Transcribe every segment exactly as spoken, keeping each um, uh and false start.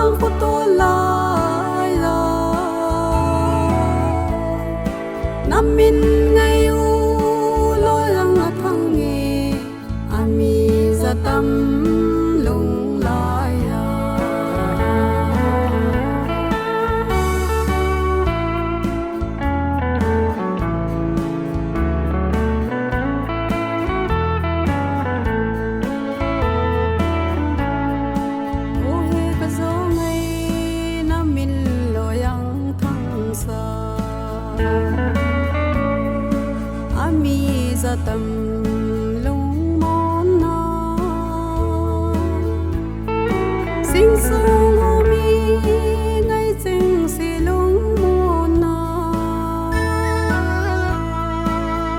Ang photo lai la, na min ngai u loi lang a thang e, a mi za tam lung lai a. Ohe ka zo ngai na min loi ang thang sa. A mi za tam lung mon na. Sing sung u mi ngai cheng se lung mon na.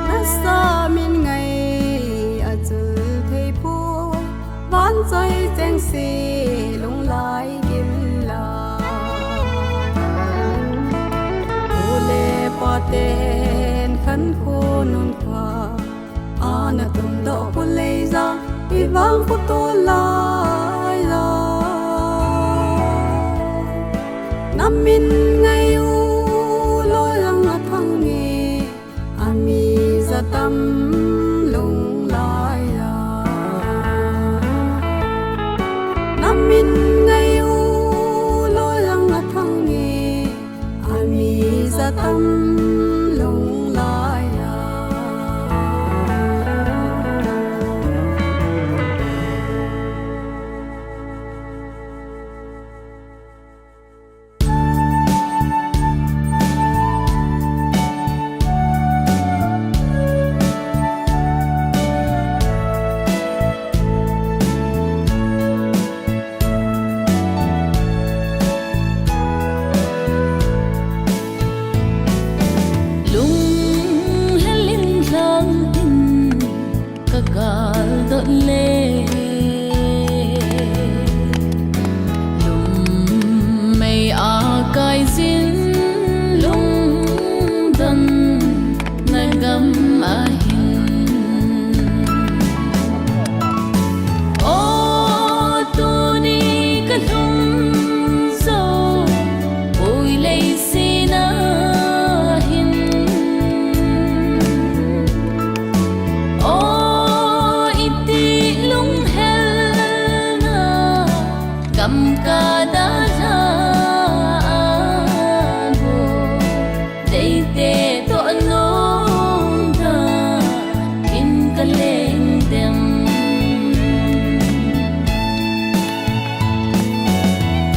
Na sa min ngai a chul thei poi. Van choi cheng se lung lai gim la. U le pa ten khan khonun kha. Ana tum doh khu lei za, i vang khu to lai la. Na min ngai u loi lang a thang e, a mi za tam lung lai a. Na min ngai u loi lang a thang e, a mi za tam lung lai a. Lung lhalin lhang in ka gal dot le. Lum mei a kai zin lungdon na gam a hin. O tuni ka lhum zo, ui lei sina hin. O iti lunghelna, gam ka dalha a bu. Deite toh nong da in ka leng dem.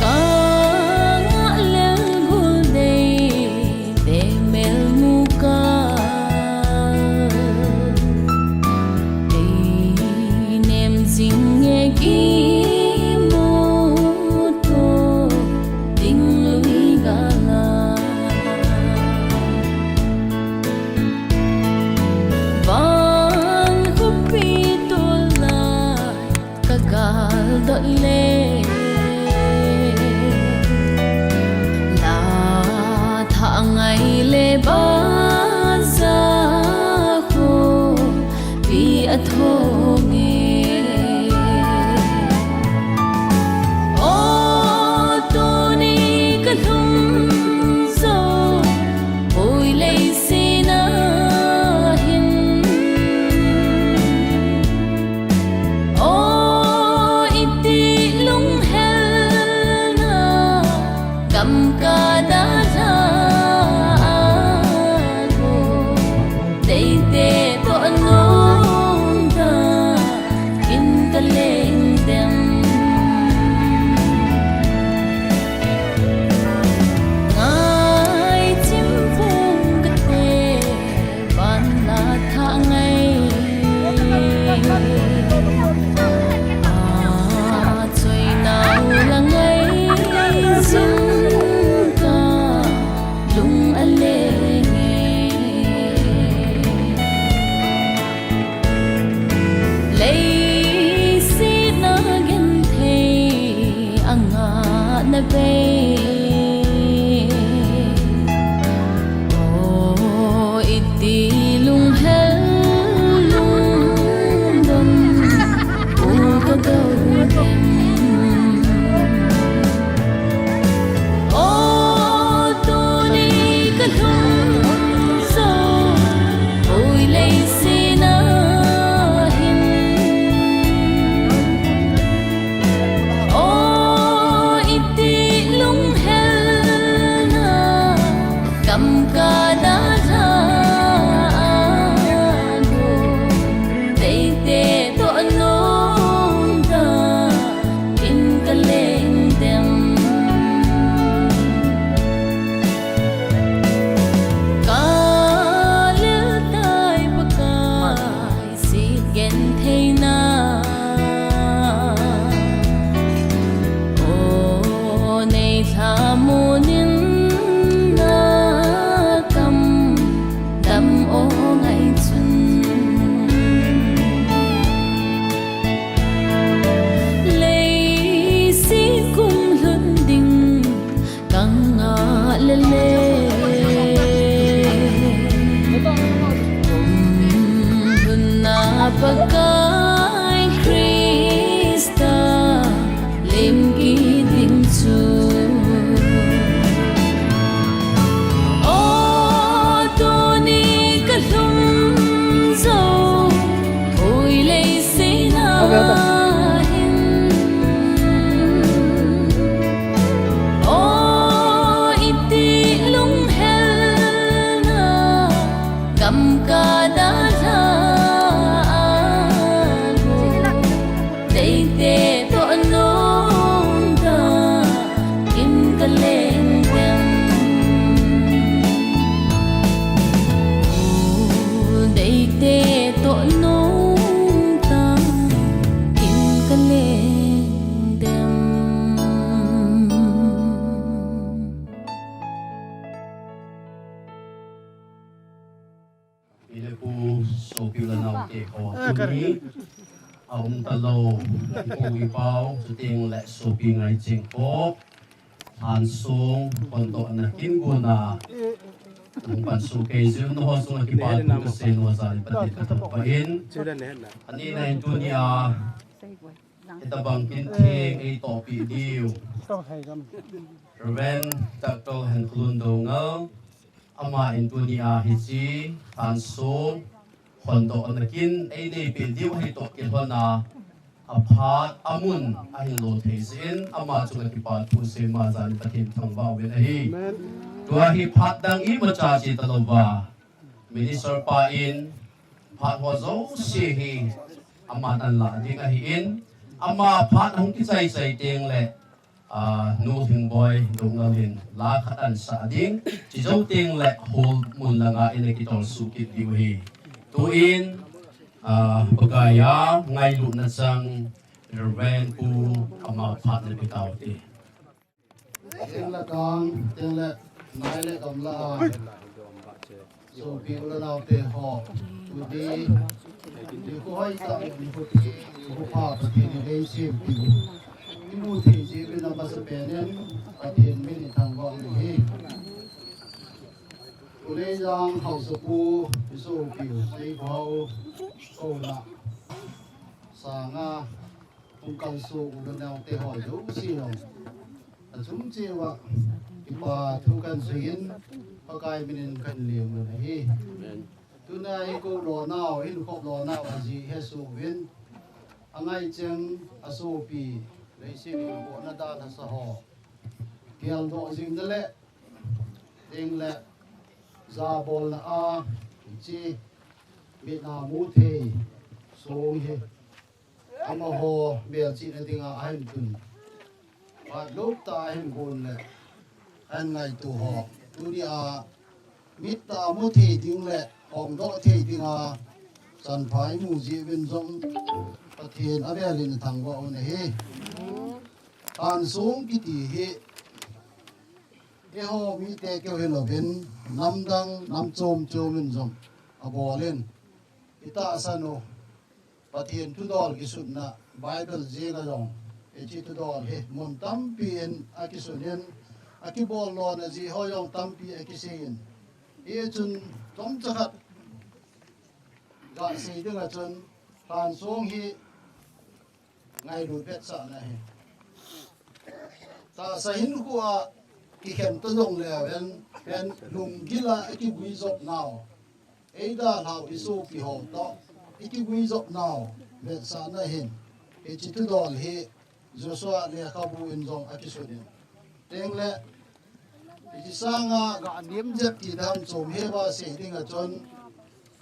Ka ngah lel gul deite mel mu ka. Ei nem jing e ki mu to. Ding lui gala. Van khupi tulai ka gal dot le. La tha ngai le ba za khu. Pi a thong e. O tuni ka lhum zo, ui lei sina hin. O iti lung Ho tuni a um talou, ipu ipau, chuteng le sopi ngai cheng ho, Thansung, Hondohna kin guna, hung pansoh kei jiu na ho chunga kipa thu kasei nau jal in Pathen kathangvah in. Ani na in tuni a, hitabang kin theng eitohpi diu Reverend Doctor Henkholun Doungel, ama in tuni a hiche Thansung Hondohna kin einei peh diu ahi toh kilhon a, aphat amun ahin lo thei jeh in ama chunga kipa thu sei ma jal in Pathen thangvah uvin ahi. Tua hi phat dang imacha che talouva, Minister pa in phat ho jouse hi aman ahin lah ding ahin, ama phat hung kichai chai teng le, a, Nu Lhingboi Doungel in la khat ahin sah ding, chujou teng le hall mun langa in akitol suh kit diu ahi. Tuin, a, Pakai a ngailutna chang Reverend Pu ama phat na pe taute. Teng le kang, teng le nai le gamla a, sopi u le naote ho, tuni nikho hoitah, nikho theng, nikho pha Pathen in eisem peh u, imu thei jeh uvin amasapen in Pathen min in thangvah u ahi. Uleijang Haosapu, isopi u Seikhohao kouna sanga hung kalson u le naote ho jouse jong, achung cheh uva kipa thu kahin sei in, Pakai min in kahin lem u ahi. Tuna hi kou lonau, hinkho lonau ajeh hesoh uvin, angai cheng asopi, leiset a bolna dalhasa ho, geldoh jing na le, teng le, jabolna a, hiche, mit a mu thei song hi, amaho melchihna dinga ahin tun, phat lou tah a ahin gon le, ahin ngaito ho, tuni a mit a mu thei ding le hongdoh thei dinga chanpha imu jeh uvin jong Pathen avel in thangvah u ahi. Thansung kiti hi eiho mite keu hilouvin, namdang nam chom chom in jong abol in, itahsan u Pathen thudol kisutna, Bible jenga jong hiche thudol hi mun tampi in akisun in, akibol lona jeh ho jong tampi akisei in, hichun chomcha khat gasei dinga chun, Thansung hi ngailut vetsahna ahi. Tahsa hinkho a kikhen ta jongleu hen, lunggil a ikiguijop nau, eidalhau isopi ho toh ikiguijop nau vetsahna ahin, hiche thudol hi Joshua lekhabu in jong akisun in, teng le hiche sanga ganem jep ti dan chom heva sei dinga chun,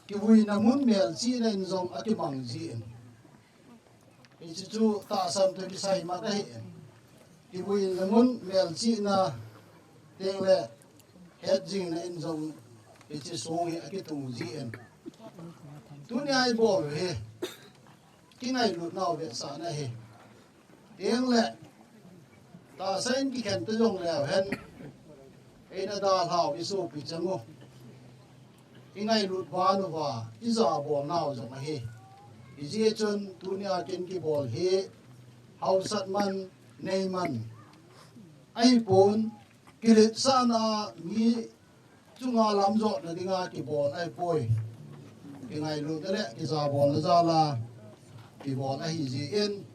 kivuina mun melchihna in jong akimang jin, hiche chu tahsan toh kisai mat ahin, kivuina mun melchihna teng le hetjingna in jong hiche song hi akitung jin, tunia ibol u hi kingailut nau vetsahna ahi. Teng le tahsa in kikhen ta jongleu hen, eina dalhau isopi chang u, ingailut ban uva ijabol nau jong ahi. Hijeh chun tunia kin kibol hi haosat man, nei man ahipon, kiletsahna mi chunga lamjotna dinga kibol ahipoi. Kingailutna le kijabolna jal a kibol ahi jeh in,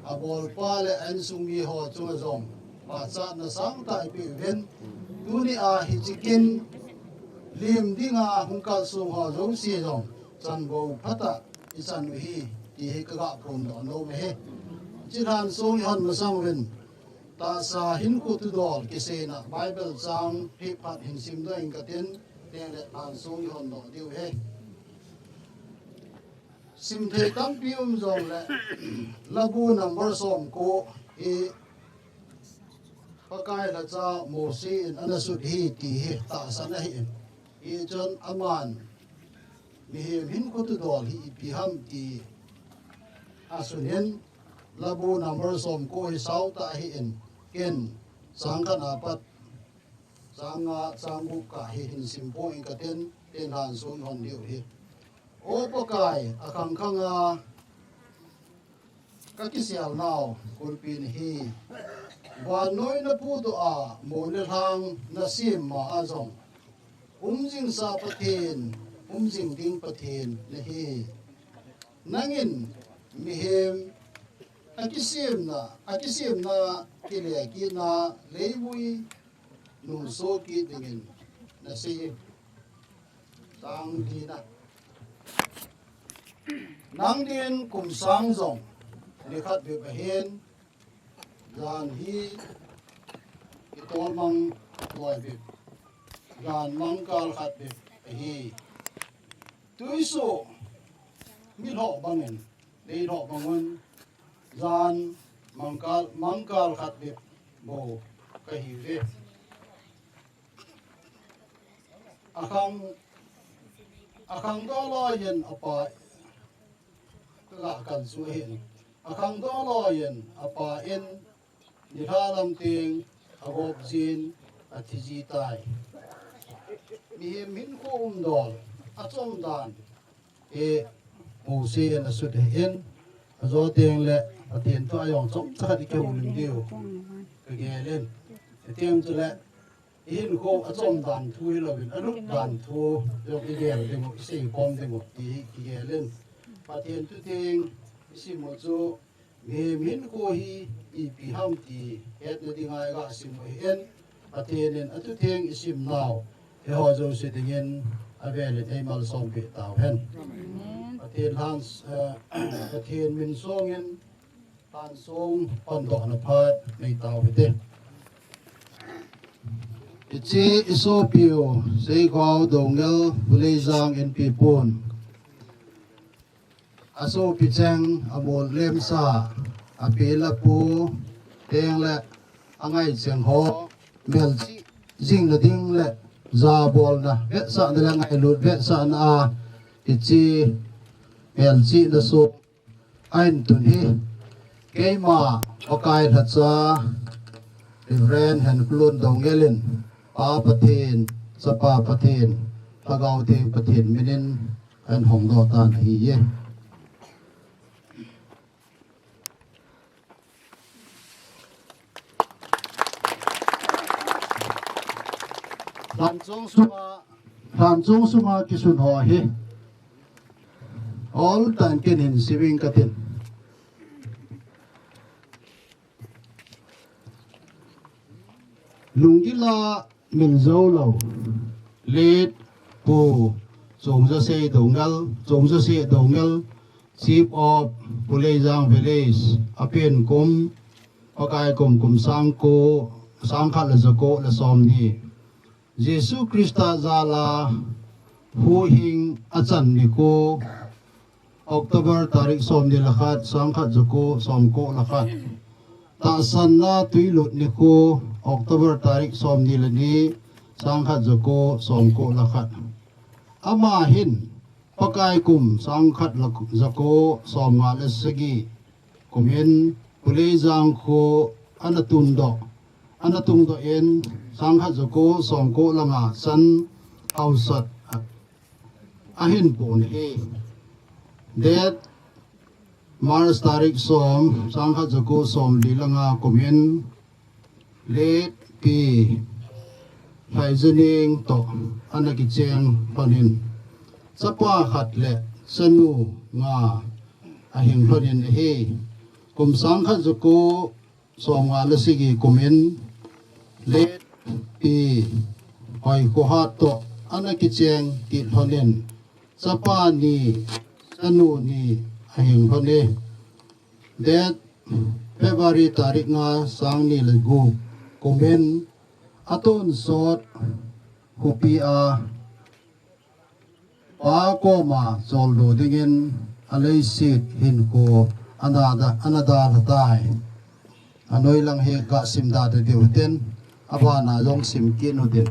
abolpa le a insung mi ho chunga jong pachatna sangtah ipeh uvin, tunia hiche kin lim dinga hung kalsong ho jouse jong chanbou phatah ichan u ahi, ti hi kaga phondoh nom ahi. Hiche Thansung ihon masang uvin, tahsa hinkho thudol kiseina Bible chang hi phat hin simdoh inge katin, teng le Thansung ihondoh diu ahi. Simthei tampi um jongle, Labu number somko hi Pakai lhacha Mose in ana sut ahi ti hi tahsan ahin, hichun aman mihem hinkho thudol hi ipi ham ti asun in, Labu number somko hi saotah ahin, ken chang khat apat chang nga, chang gup kah hi hin simpoi inge katin, tin Thansung ihon diu ahi. O Pakai, akhang khanga kakisialnau kulpi nahi. Vannoi napudoh a, mol le lhang nasem ma a jong umjingsa Pathen, umjing ding Pathen nahi. Nangin mihem akisemna, akisemna kile kitna leivui nungso kit dingin nasei. Tang dina. Nang din kum sang jong nikhat bep ahin, jan hi itolmang loi bep, jan mangkal khat bep ahi. Tuisu mi lhoh bangin, lei lhoh bangun, jan mangkal, mangkal khat bep bou kahiuve. Akhang, akhang dolo yen apa, kaga kalsu ahin. Akhang dolo yen apa in, nilha lam teng, agop jin, athi ji tai. Mihem hinkho umdol, achom dan, e, Mose in asut ahin, ajo teng le, Pathen thu a jong chomcha khat ikihoulim diu kagelin. Etiang chule, ihinkho achom dan thu hilouvin, alup dan thu jong igel ding u, isei khom ding u ti kigelin. Pathen thutheng isim u chu, mihem hinkho hi ipi ham ti hetna dinga iga sim u ahin, Pathen in athutheng isimnau, eiho jouse dingin avelin eimalsompeh tauhen. Amen. Pathen lhan, eh, Pathen min songin lhansong pandohna phat nei tau hite. Hiche isopiu, Seikhao Doungel, Vuleijang Inpi pun. Asopi cheng, amol lemsa, api le pu, teng le angai cheng ho, melchih jing nading le jabolna vetsahna le ngailut vetsahna a, hiche melchihna sung ahin tun hi, keima Pakai lhacha Reverend Henkulun Doungel in, Pa Pathen, Chapa Pathen, Lhagao Theng Pathen minin kahin hongdoh tan ahiye. Lhanchong sunga, lhanchong sunga kisun ho hi, ol tan ken hin simin katin. Lunggil a min jou lou, Late Pu Chomjasei Doungel, Chomjasei Doungel, Chief of Vuleijang Village, apen kum, Pakai kum, kum sang ko, sang khat le ja ko le som ni. Jesu Christa jal a huhhing achan nikho, October tarik som ni le khat, sang khat ja ko, som ko le khat. Tahsanna tuilut nikho, October tarik som ni le ni, sang khat ja ko, som ko le khat. Ama hin, Pakai kum, sang khat le ja ko, som nga le sagi. Kumin, Vuleijang kho ana tundoh, ana tungdoh in, sang khat ja ko, som ko le nga chan hausat ahin pon ahi. Date March tarik som, sang khat ja ko, som li le nga kumin, Late Pi Lhaijaneng toh ana kicheng lhonin, chapa khat le chanu nga ahing lhonin ahi. Kum sang khat ja ko, som nga le sagi kumin, Late Pi Hoikhohat toh ana kicheng kit lhonin, chapa ni, chanu ni ahing lhon e. Date February tarik nga, sang ni le gup kumin, atonsot khopi a Pa koma choldo dingin aleiset hinkho ana da, ana dalha tai. Anoi lang hi kasim da diu tin, abana jong sim kit u tin.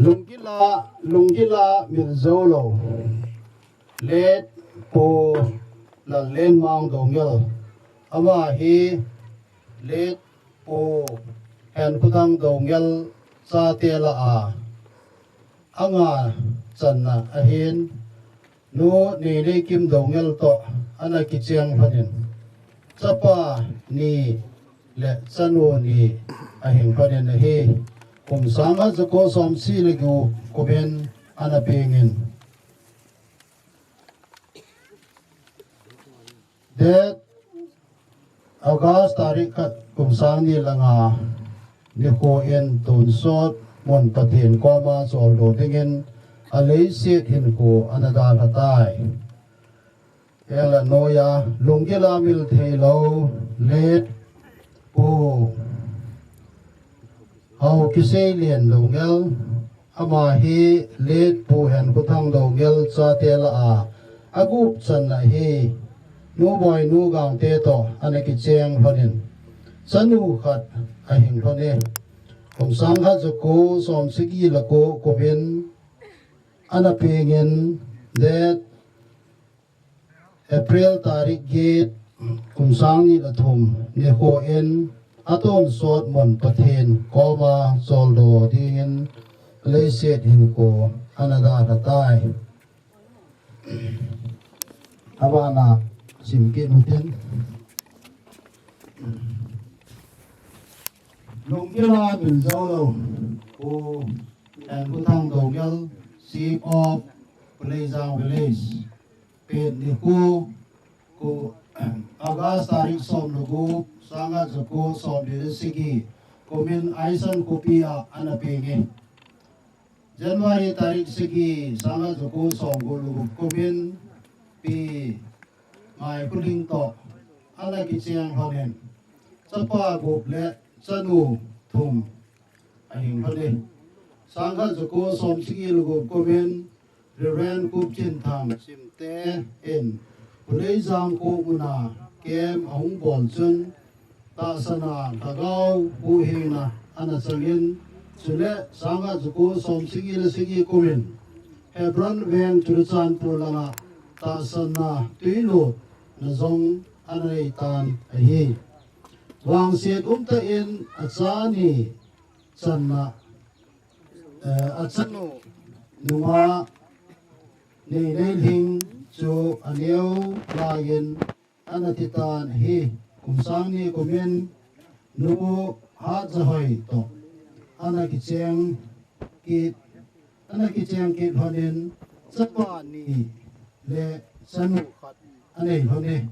Lunggil a, lunggil a min jou lou, Late Pu Lallenmang Doungel. Ama hi Late Pu Henkhuthang Doungel chate lah a, anga channa ahin, Nu Neineikim Doungel toh ana kicheng lhonin, chapa ni le chanu ni ahing lhonin ahi. Kum sang khat jako som sagi le gup kumin ana pengin. Date August tarik khat kum sang ni le nga nikho in tonsot mun Pathen koma choldo dingin aleiset hinkho ana dalha tai. Ela noya lunggil a mil theilou late Pu Haokiseilen Doungel, ama hi late Pu Henkhuthang Doungel chate lah a, agup channa ahi. Nu Boinu Gangte toh ana kicheng lhonin, chanu khat ahing lhone. Kum sang khat jako som sagi le ko kumin ana pengin, date April tarik get kum sang ni le thum nikho in atonsot mun Pathen koma choldo dingin leiset hinkho ana dalha tai. Abana simkit utin. Lunggil a mil jou lou Pu Henkhuthang Doungel, Chief of Pleizawl Village. Pet nikho, August tarik som le gup, sang khat jako som ni le sagi kumin Aisan khopi a ana penge. January tarik sagi, sang khat jako som gup le gup kumin Pi Ngaikholhing toh ana kicheng lhonin, chapa gup le chanu thum ahing lhone. Sang khat jako som sagi le gup kumin Reverend Kupchinthang Chimte in Pleizawl khopi muna camp ahung bol chun tahsana lhagao huhhingna ana changin, chule sang khat jako som sagi le sagi kumin Hebron Veng Churachandpur langa tahsana tuilutna jong ana neitan ahi. Vangset umtah in achanu channa, eh, achanu nungah Neineilhing chu aneo laiyin ana thitan ahi. Kum sang ni kumin Nu Hatjahoi toh ana kicheng kit, ana kicheng kit lhonin, chapa ni le chanu khat anei lhone.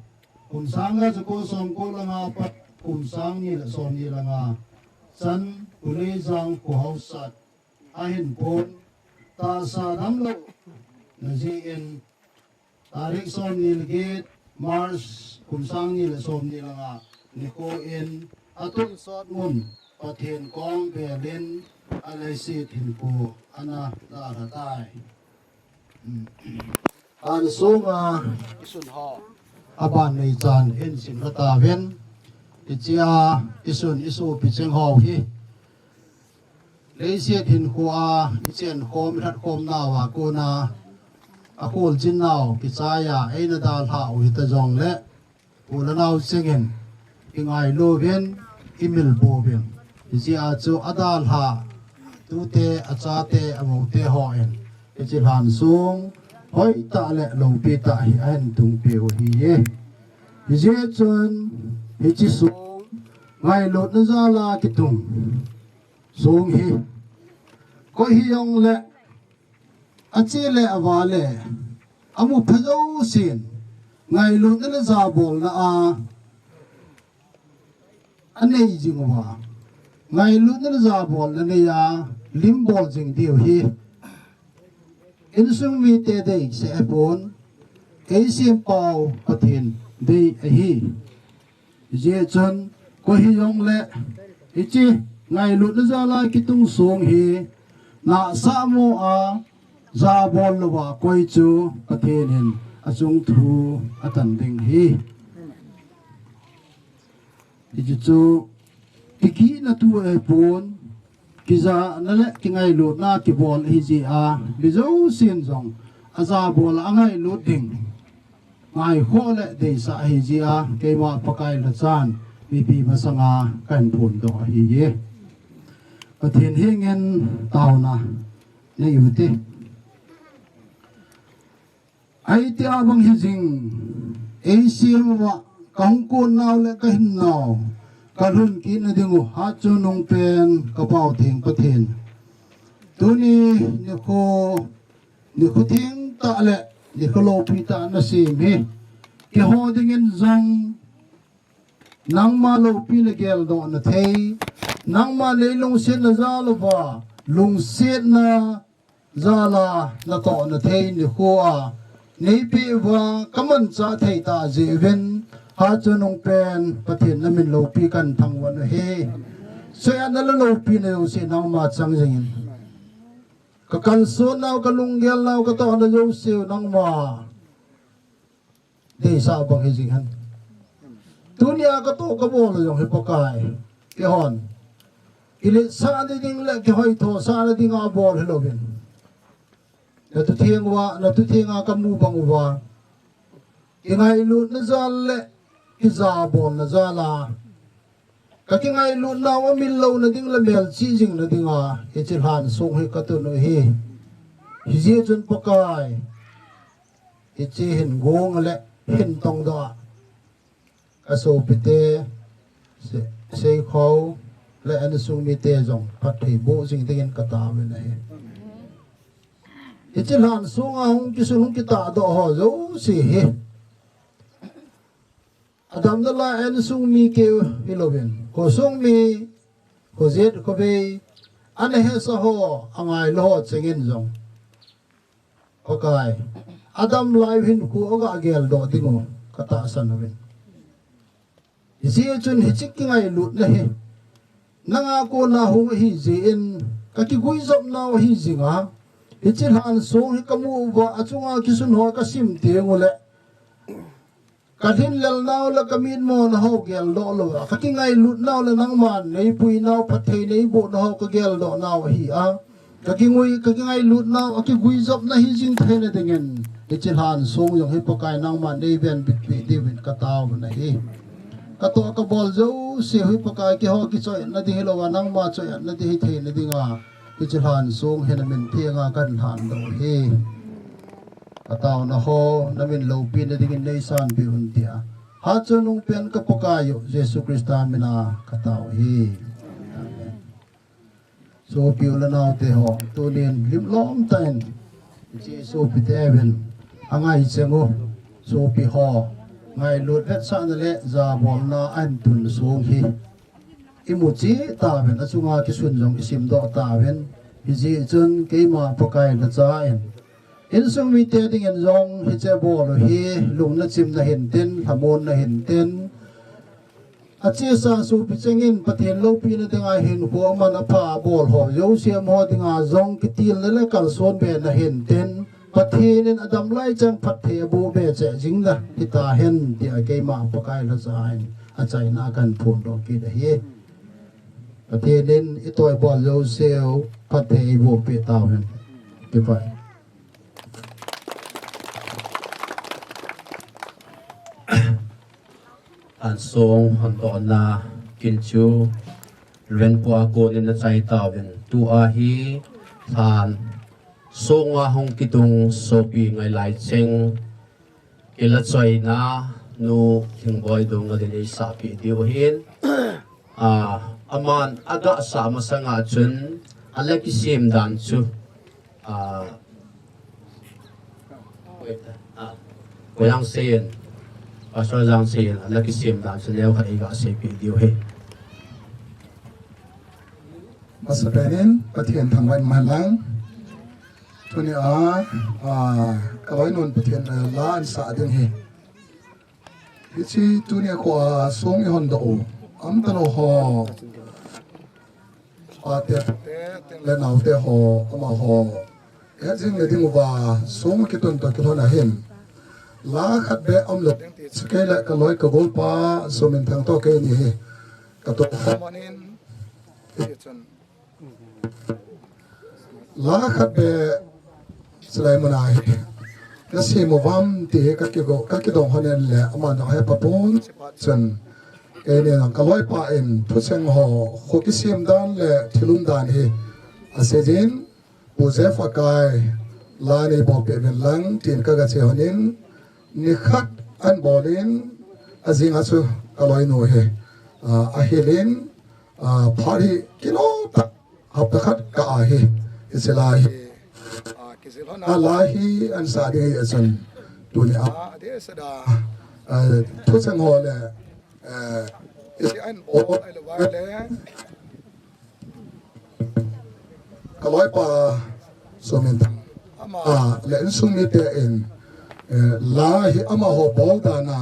Kum sang khat jako som ko le nga pat kum sang ni le som ni le nga chan Pleizawl khohaosat ahin pon, tahsa damlouna jeh in tarik som ni le get March kum sang ni le som ni le nga nikho in atonsot mun Pathen koma velin aleiset hinkho ana dalha tai. Hansunga isun ho aban nei chan hin sim lha tauvin, hichea isun isopi cheng ho hi leiset hinkhoa ichen khom, ilhat khom nauva kona akholjin nau kichaiya eina dalhau hita jongle, u le nao chengin ingailu uvin, imil bouvin. Hichea chu adalha tute, achate, amoute hon hiche lhansong hoitah le loupi tah hi ahin tungpeh u ahiye. Hijeh chun hiche song ngailutna jal'a kitung song hi, koi hijongle ache le ava le amu pha jousen ngailutna le jabolna a anei jing uva, ngailutna le jabolna neiya limbol jing diu hi insung mite deisah ahipon, eisempau Pathen dei ahi. Hijeh chun koi hijongle hiche ngailutna jal'a kitung song hi nahsah mo a jabol louva koi chu Pathen in achung thu atan ding ahi. Hichu chu kikihna thu ahipon, kijahna le kingailutna kibol ahijeh a, mi jousen jong ajabol a angailut ding ngaikhoh le deisah ahijeh a, keima Pakai lhachan mipi masanga kahin phondoh ahiye. Pathen henga taona nei ute. Ahi tia bang hi jing, ei siam uva, ka hung kun nau le ka hin nau, ka lhun kit na ding u, Hatchungnungpen, ka Pau Theng Pathen. Tuni nikho, nikho theng tah le nikho loupi tah na sem hi, keiho dingin jong, nangma loupina geldoh na thei, nangma nei lungsetna jal uva, lungsetna jal a na toh na thei nikho a nei peh uva ka manchah thei tah jeh uvin, Hatchungnungpen Pathen na min loupi kan thangvah u ahi. Soiya na le loupina jouse nangma chang jingin. Ka kalson nau, ka lunggel nau, ka tohna jouse u nangma deisah bang hi jing hen. Tunia ka toh ka bol jong hi Pakai, keihon kiletsah na ding le kihoitho sah na dinga bol hilouvin, na thutheng uva, na thutheng a ka mu bang uva, kingailutna jal le kijabolna jal a, ka kingailut nau amil lou na ding le melchih jing na dinga hiche lhansong hi ka tun u ahi. Hijeh chun Pakai, hiche hin gong le hin tongdoh a ka sopite, Se-, Seikhou le insung mite jong phatthei boh jing dingin ka taovin ahi. Hiche lhansong a hung kisun hung kitahdoh ho jouse hi, adam le lai insung mi keu hilouvin, khosung mi, khojet khovei, ana hesa ho, angailou ho chengin jong, Pakai, adam lai u hinkho aga geldoh ding u ka tahsan uvin. Hijeh chun hiche kingailutna hi nanga kona hung ahi jeh in, ka kiguijop nau ahi jinga, hiche lhansong hi ka mu uva, achunga kisun ho ka sim teng u le, ka lhinlel nau le ka mitmo na ho geldoh lou a, ka kingailut nau le nangman nei pui nau, phatthei nei boh nau ka geldoh nau ahi a, ka kingui, ka kingailut nau, a kiguijopna hi jing theina dingin, hiche lhansong jong hi Pakai nangman nei venbit peh diuvin ka taovin ahi. Ka toh ka bol jouse hi Pakai keiho kichoina ding hilou a, nangma choina ding hi theina dinga, hiche lhansong hi na min theng a kan lhandoh u ahi. Ka taona ho, na min loupina dingin nei sanpeh un tia, Hatchungnungpen ka Pakai u Jesu Christa mina ka tao u ahi. Amen. Sopi u le naote ho, tunin lim lom tah in, hiche sopite uvin, angai cheng u, sopi ho, ngailut vetsahna le jabolna ahin tun song hi imu cheh tauvin, achunga kisun jong isimdoh tauvin, hijeh chun keima Pakai lhacha in, insung mite dingin jong hiche bol u hi lungna chimna hintin, lhamonna hintin, achesa sopi chengin Pathen loupina dinga hinkho aman apha abol ho jouse amaho dinga jong kitilna le kalson bena hintin, Pathen in adam lai chang phatthei aboh be cheh jingna hitahen tia keima Pakai lhacha in achaina kahin phondoh kit ahi. Pathen in itoi bol jouseu phatthei eiboh peh tauhen. Kipah e. Lhansong hondohna kin chu Reverend Pu a konin achai tauvin, tua hi lhansong a hung kitung sopi Ngailaicheng kilachoina nu Lhingboi Doungel in eisahpeh diu ahin, a, aman agah sah masanga chun ala kisem dan chu, a, Pu Jangsei in, Pastor Jangsei in ala kisem dan chu neokhat eiga seipeh diu ahi. Masapen in Pathen thangvah in umhen lang. Tunia, a, kaloinun Pathen, a, la ahinsah ding ahi. Hiche tunia khoa song ihondoh u, umtalou ho, pate, pate le naote ho, amaho hetjing le ding uva song kitun toh kilhon ahin, la khat beh umlou ding ti chu kei le kaloi kagolpa Zominthang toh keini hi katoh khom in, hichun la khat beh chulai muna hi nasem uvam ti hi kakigo, kakidong lhonin le aman jong hepa pon chun, Keini nang kaloipa in thucheng ho, kho kisem dan le thil umdan hi aseijin, Pu Jeff Akai, la neibolpeh uvin lang, tin kaga che honin, nikhat ahin bolin, ajing a chu kaloinu hi, ah, ahilin, ah, phat hi kilou tah, hapta khat kah a hi, hiche la hi, ah, kijil hon a la hi ahin sa ding ahi chun, tuni a, adeh seh a, ah, thucheng ho le, eh, hiche ahin bol ahilou le, kaloipa Sominthang, ama le insung mite in, eh, la hi amaho bol dan a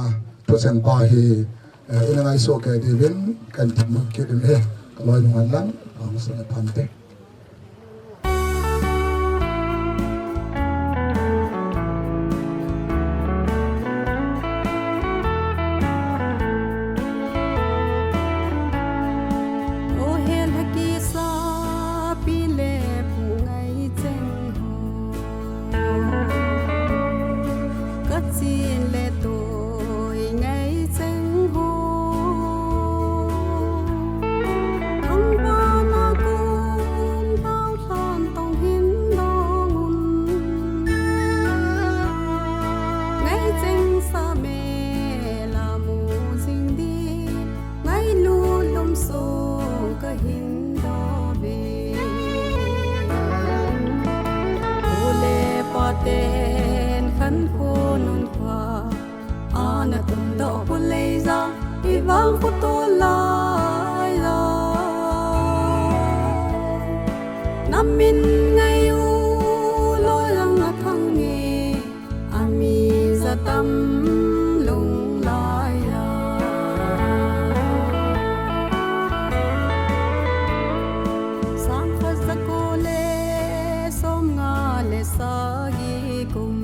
thucheng pa hi, eh, ina ngaisuh kei diuvin kahin thum kit in ahi, kaloi nunga lang, amasan le phante. O he lha kisa pi le pu ngaicheng ho, kachin le toi ngaicheng ho, thangvahna kon thao lhan tong hin dong un. Ngaicheng sa mel a mu jing ding, ngailut lum sung kahin dou ve. Pu le pa ten khankho nunkho ana tungdoh khu lei ja, i vang khu tol lai ja. Na min ngai u loi lang a thang nge, a mi ja tam lung lai ja. Sangkhat jako le somnga le sagi kum,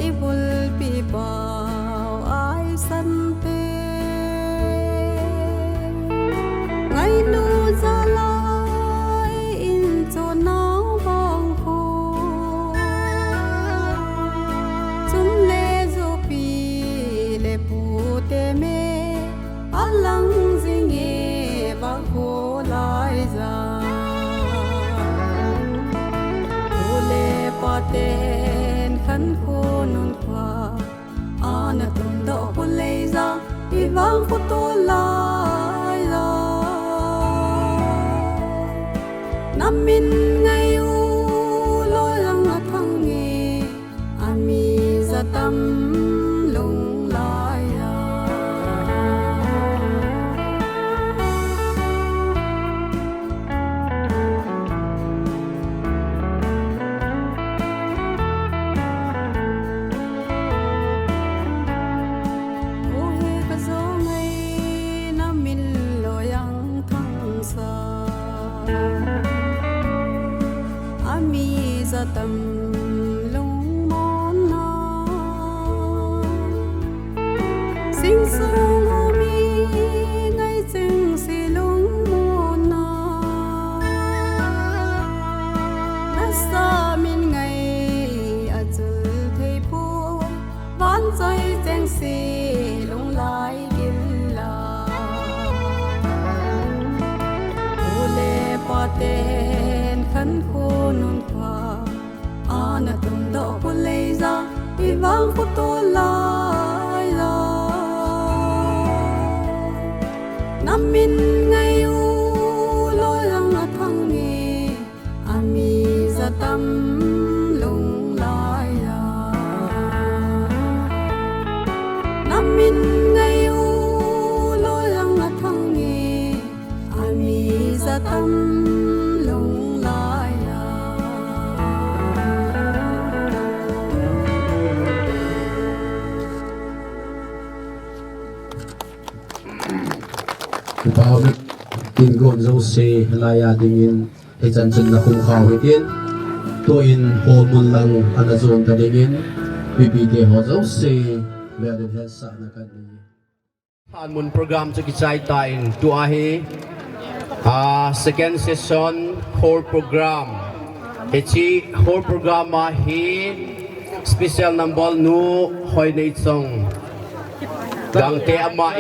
i bulpi pau aisan te, ngailut jal a i inchon nau vang khu, chun le jopi le pute me, a lang jing e vang khu lai ja. Pu le pa ten khankho nunkho ana tungdoh khu lei ja, i vang khu tol lai ja. Na min ngai u loi lang a thang nge, a mi ja tam lung lai ja. O he ka jo ngai, na min loi ang thang sa, a mi ja tam lungmon na. Sing sung u mi ngaicheng se lungmon na. Na sa min ngai a chul thei poi, van choi cheng se lung lai gil la. Pu le pa ten khankho nunkho ana tungdoh khu lei ja, i vang khu tol lai ja. Na min ngai u loi lang a thang nge, a mi ja tam lung lai ja. Na min ngai u loi lang a thang nge, a mi ja tam lung lai ja. Kipah e, tin gon jouse laiya dingin hichan chun na khum khau hitin, tuin hall mun lang ana jon ta dingin, mipite ho jouse, veuvin hetsahna kan nei. Hall mun program chu kichai tan, tua hi, ah, second session hall program. Hiche hall program a hi special number Nu Hoineichong. Gangte aman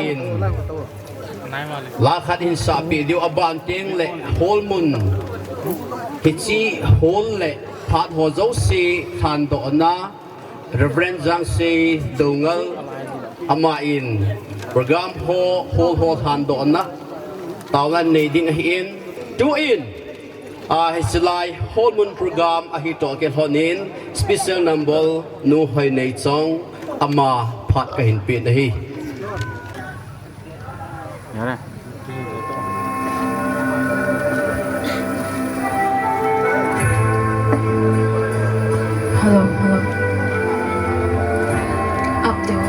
la khat hin sapeh diu aban teng le hall mun, hiche hall le phat ho jouse lhandohna Reverend Jangsei Doungel aman program ho, hall ho lhandohna taona nei ding ahin, tuin, a, hiche lai hall mun program ahi toh kilhonin special number Nu Hoineichong ama phat kahin pen ahi. Hello, hello. Up there.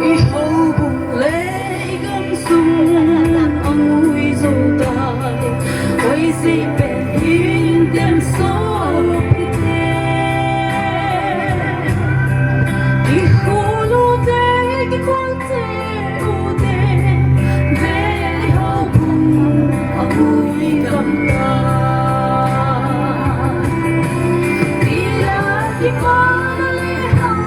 I houbung le i gamsung angui jou tai, koi sei pen hin tem sopite. I kholu te, i khol te, u te, ve i houbung angui gam tai. Ila i pa le hal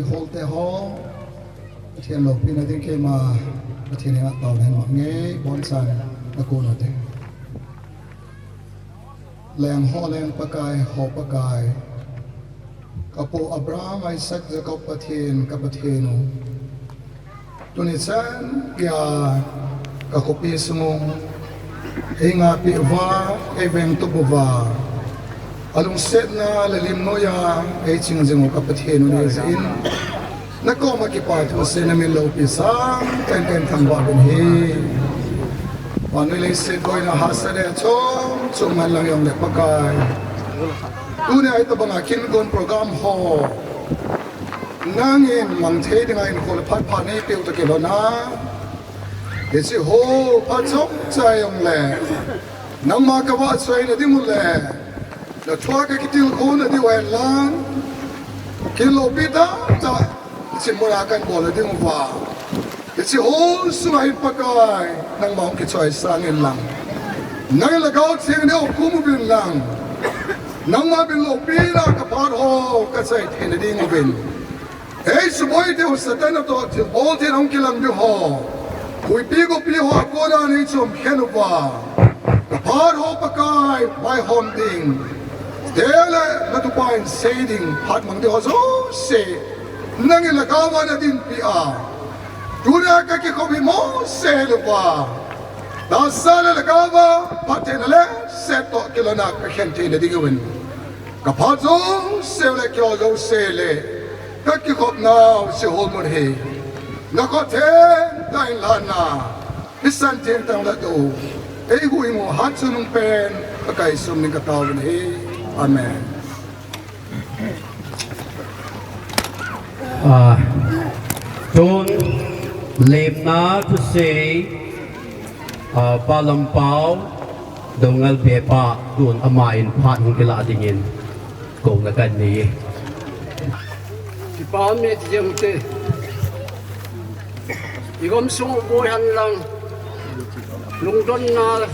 Holte ho, Pathen loupina ding keima, Pathen henga taona hin mang nge, boncha na kon u te. Leng ho leng, Pakai ho Pakai, ka pu Abraham, Isaac, Jacob Pathen, ka Pathen u. Tuni chan geiya ka khopi sung u ei ngahpi uva, ei vengtup uva, a lungsetna le lim noiya ei ching jing u ka Pathen u ahi jeh in, na koma kipa thu sei na min loupi sangtah in kahin thangvah uvin ahi. Vannoi leiset boina hahsatna chom chom man lang jongle Pakai, tunia hitabanga kin gon program ho nangin mang thei dinga hinkho le phat pha neipeh u toh kilhon a, hiche ho phat chomcha jongle nangma ka vahchoina ding u le na thua ka kitilkhouna diu hen lang, kin loupi tahtah hiche muna kahin bol na ding uva, hiche ho sunga hin Pakai, nangma hung kichoisang in lang, nang lhagao theng nei kum uvin lang, nangma min loupina ka phat ho ka chai theina ding uvin, ei suboi diu Satan toh thilbol thei hung kilang diu ho, huipi gopi ho a kona nei chom khen uva, ka phat ho Pakai, vaihom ding, tele na tupa in sei ding, phat mang ding ho jouse nangin lhagao va na dinpi a, tunia ka kikhop hi mosa louva, tahsa le lhagao va phattheina leiset toh kilhon a ka khen theina ding uvin, ka phat jouse le keiho jouse le ka kikhopnau hiche hall mun hi na khut theng tah in lhanna, i san theng tah in latdoh u, ei huhhing u hatchungnung pen Pakai Jesu minin ka tao uvin ahi. Amen. Ah, tun lemna thusei, ah, Pa Lampau Doungel Bepa tun ama in phat hung kilah dingin kouna kanei e. Kipa um e ti jeng u te. I gamsung u boi hen lang, lungdonna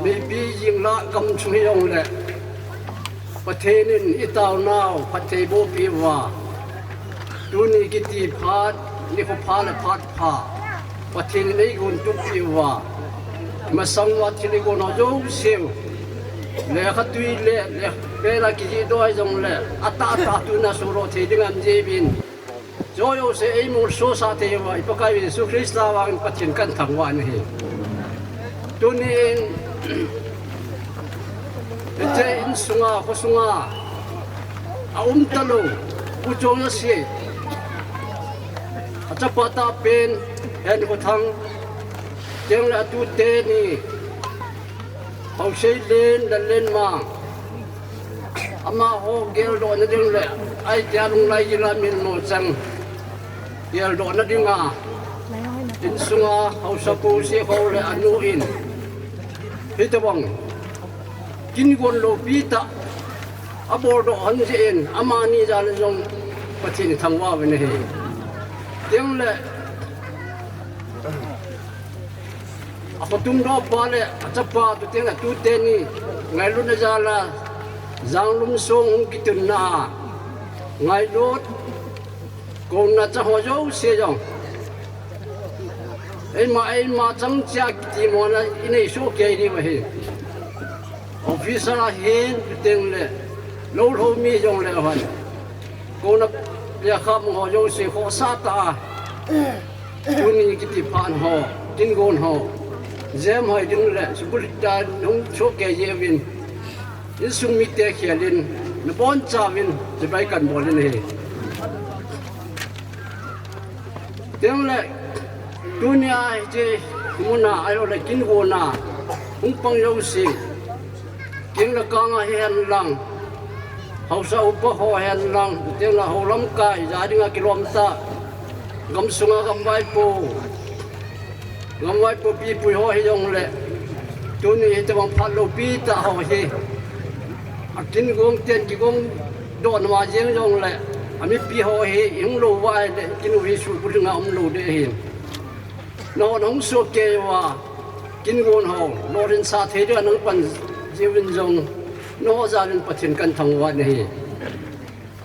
mipi jing lah gamsung hijongle, Pathen in i taonau phatthei bohpeh uva, tuni kiti phat, nikho pha le phat pha, Pathen in eigontup peh uva, masang uva thil igon ho jouseu, lekhatui le, le, pela kijihdoh hijongle, atahtah tuna suhdoh thei ding aum jeh uvin, jouse eimolsosah thei uva i Pakai Jesu Christa vangin Pathen kahin thangvah in ahi. Tunin, hiche insunga, khosunga aum talou, Pu Chongnasih, achapa tahpen Henkhothang, tengle atute ni, Haoseilen, Lallenmang, amaho geldohna ding le, ahitia lunglai jila milmo chang geldohna dinga, insunga haosapu Sekhou le anu in, hitobang kin gon loupi tah aboldoh hon jeh in, amani jal in jong Pathen ithangvah uvin ahi. Tengle akhotumdohpa le achapa, chuteng le atute ni ngailutna jal a Janglum song hung kitunna a ngailut, kouna chang ho jouse jong eima, eima chang cheh a kitimona inei sohkei diu ahi. Officer ahin, chuteng le lou lhou mi jongle ahin, kouna lekha mang ho jouse khohsah tah a, tuni kiti phat ho, kin gon ho, jem hoi ding le subulhit dan hung sohkei jeh uvin, insung mite khel in, nabonchauvin chibai kahin bol in ahi. Tengle tunia hiche muna ahiloule kin gona hung pang jouse, kin le kang a hihen lang, haosa upa ho hen lang, tengle hou lamkai, ja dinga kilom tah, gamsunga gamvaipo, gamvaipo pipui ho hijongle, tuni hitobang phat loupi tah ho hi, akin gong ten kigong dohna ma jeng jongle, amipi ho hi ihung lou uva ahile, kin u hi subulhit dinga umlou ding ahi. Nahon nahung sohkei uva, kin gon ho lolhinsah thei dinga nahung pan jeh uvin jong, nangho jal in Pathen kahin thangvah in ahi.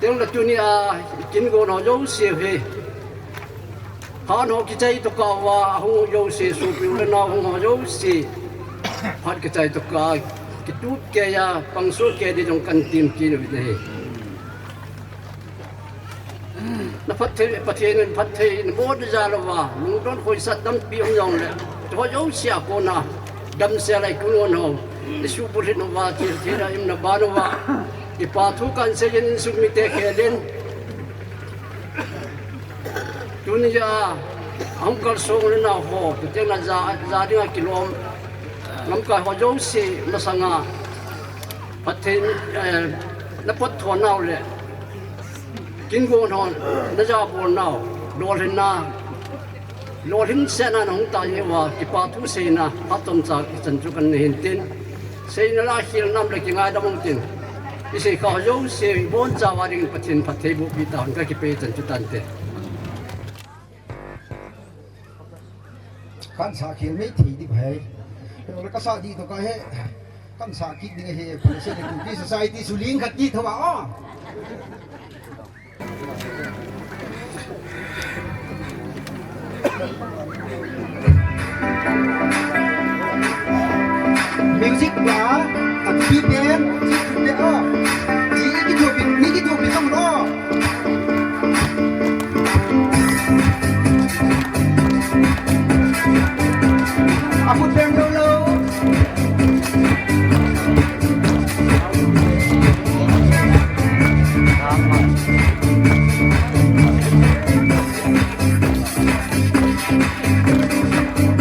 Tengle tunia kin gon ho jouse hi, phat ho kichai tokah uva ahung jouse, sopi u le nao hung ho jouse, phat kichai tokah kitup keiya pangso kei ding jong kahin temkit uvin ahi. Na phatthei, Pathen in phatthei na boh jal uva, lungdon khohsah tampi um jongle, tuho jouse a kona damsel a i kin gon ho, i suhbulhit uva, thil thil a im na ban uva, kipa thu kahin seiyin, insung mite khelin. Tunia ahung kalsong u le nao ho, tutengle ja, ja dinga kilom lamkai ho jouse masanga phatthei, eh, na pot thon nau le kin gon ho na jabol nau, lolhinna, lolhin sehna na hung tah jeh uva kipa thu seina phat chomcha ichan chu kahin nei hin tin, seina la khel nam le kingaidam uvin tin, isei khah jouse ibonchauva dingin Pathen phatthei bohpi tahen, kakipe chan chu tante. Kahin sah khel mei thei ding ahi. Kasah ding toh kahe. Kahin sah kit ding ahi. Kuki Society suling khat kit thova o. Music pa, a beat em, music pa, oh. Ji ki tu pi, mi ki tu pi tong lo. A khut beng lou lou.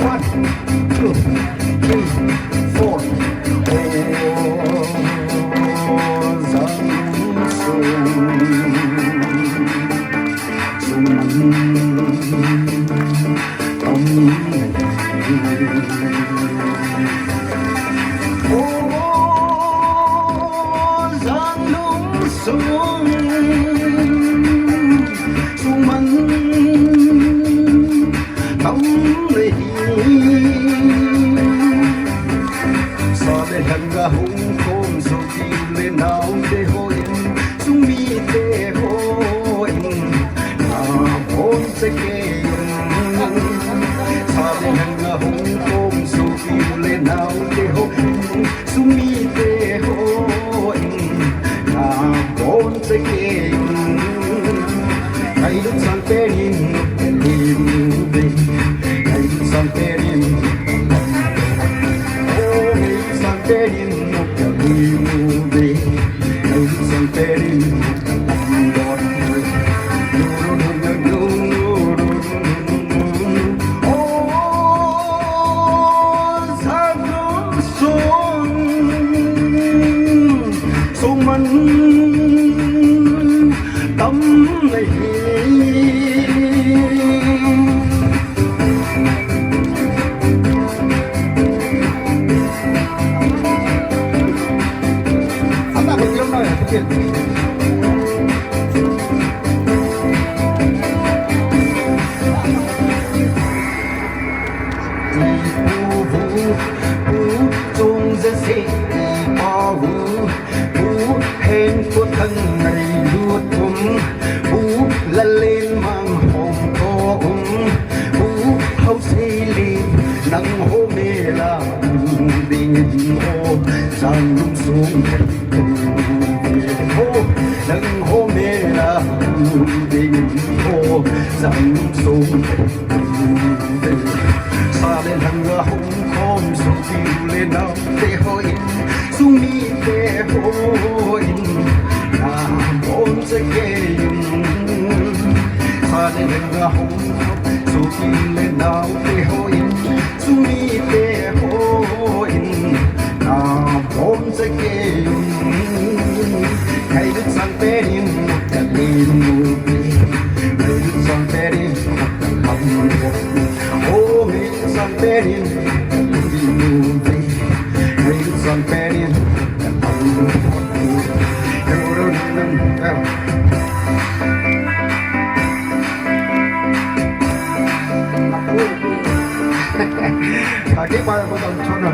One, two, three, four. Sa le lhang a hung khom sopi u le nao te hon, sung mite hon, na bon che kei un. Sa le lhang a hung khom sopi u le nao te hon, sung mite hon, na bon che kei un. Ngailut sangpen in kalim uve. Ngailut sangpen in, oh, ngailut sangpen in kalim uve. Ngailut sangpen in kalim uve. Oh, Sangrum sung, sung man tam le hi. Ana ko tiang na ya, tiang. Pu, pu, pu, chung ja se, i pa u, pu, hen pu thang nai lut um, pu, la len mang hom ko um, pu, hau se le, nang ho me la, ding ho, sang lum sung. Ho, nang ho me la, ding ho, sang sung. Sa le lhang a hung khom sopi u le nao te hon, sung mite hon, na bon che kei un. Sa le lhang a hung khom sopi u le nao te hon, sung mite hon, na bon che kei un. Ngailut sangpen in kalim uve. Ngailut sangpen in kalim uve. Oh, ngailut sangpen in kalim uve. Ngailut sangpen in kalim uve. Kaki pa ko tam chona.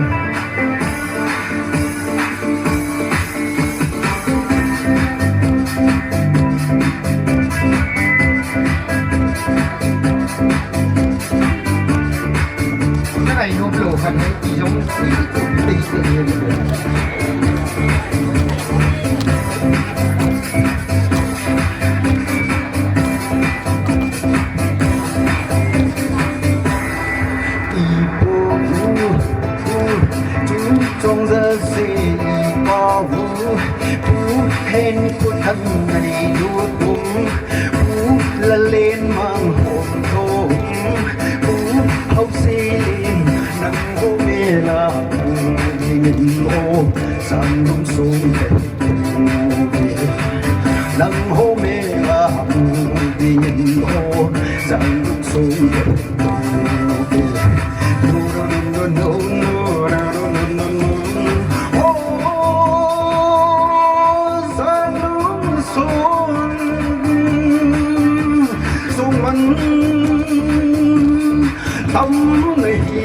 Tam na hi.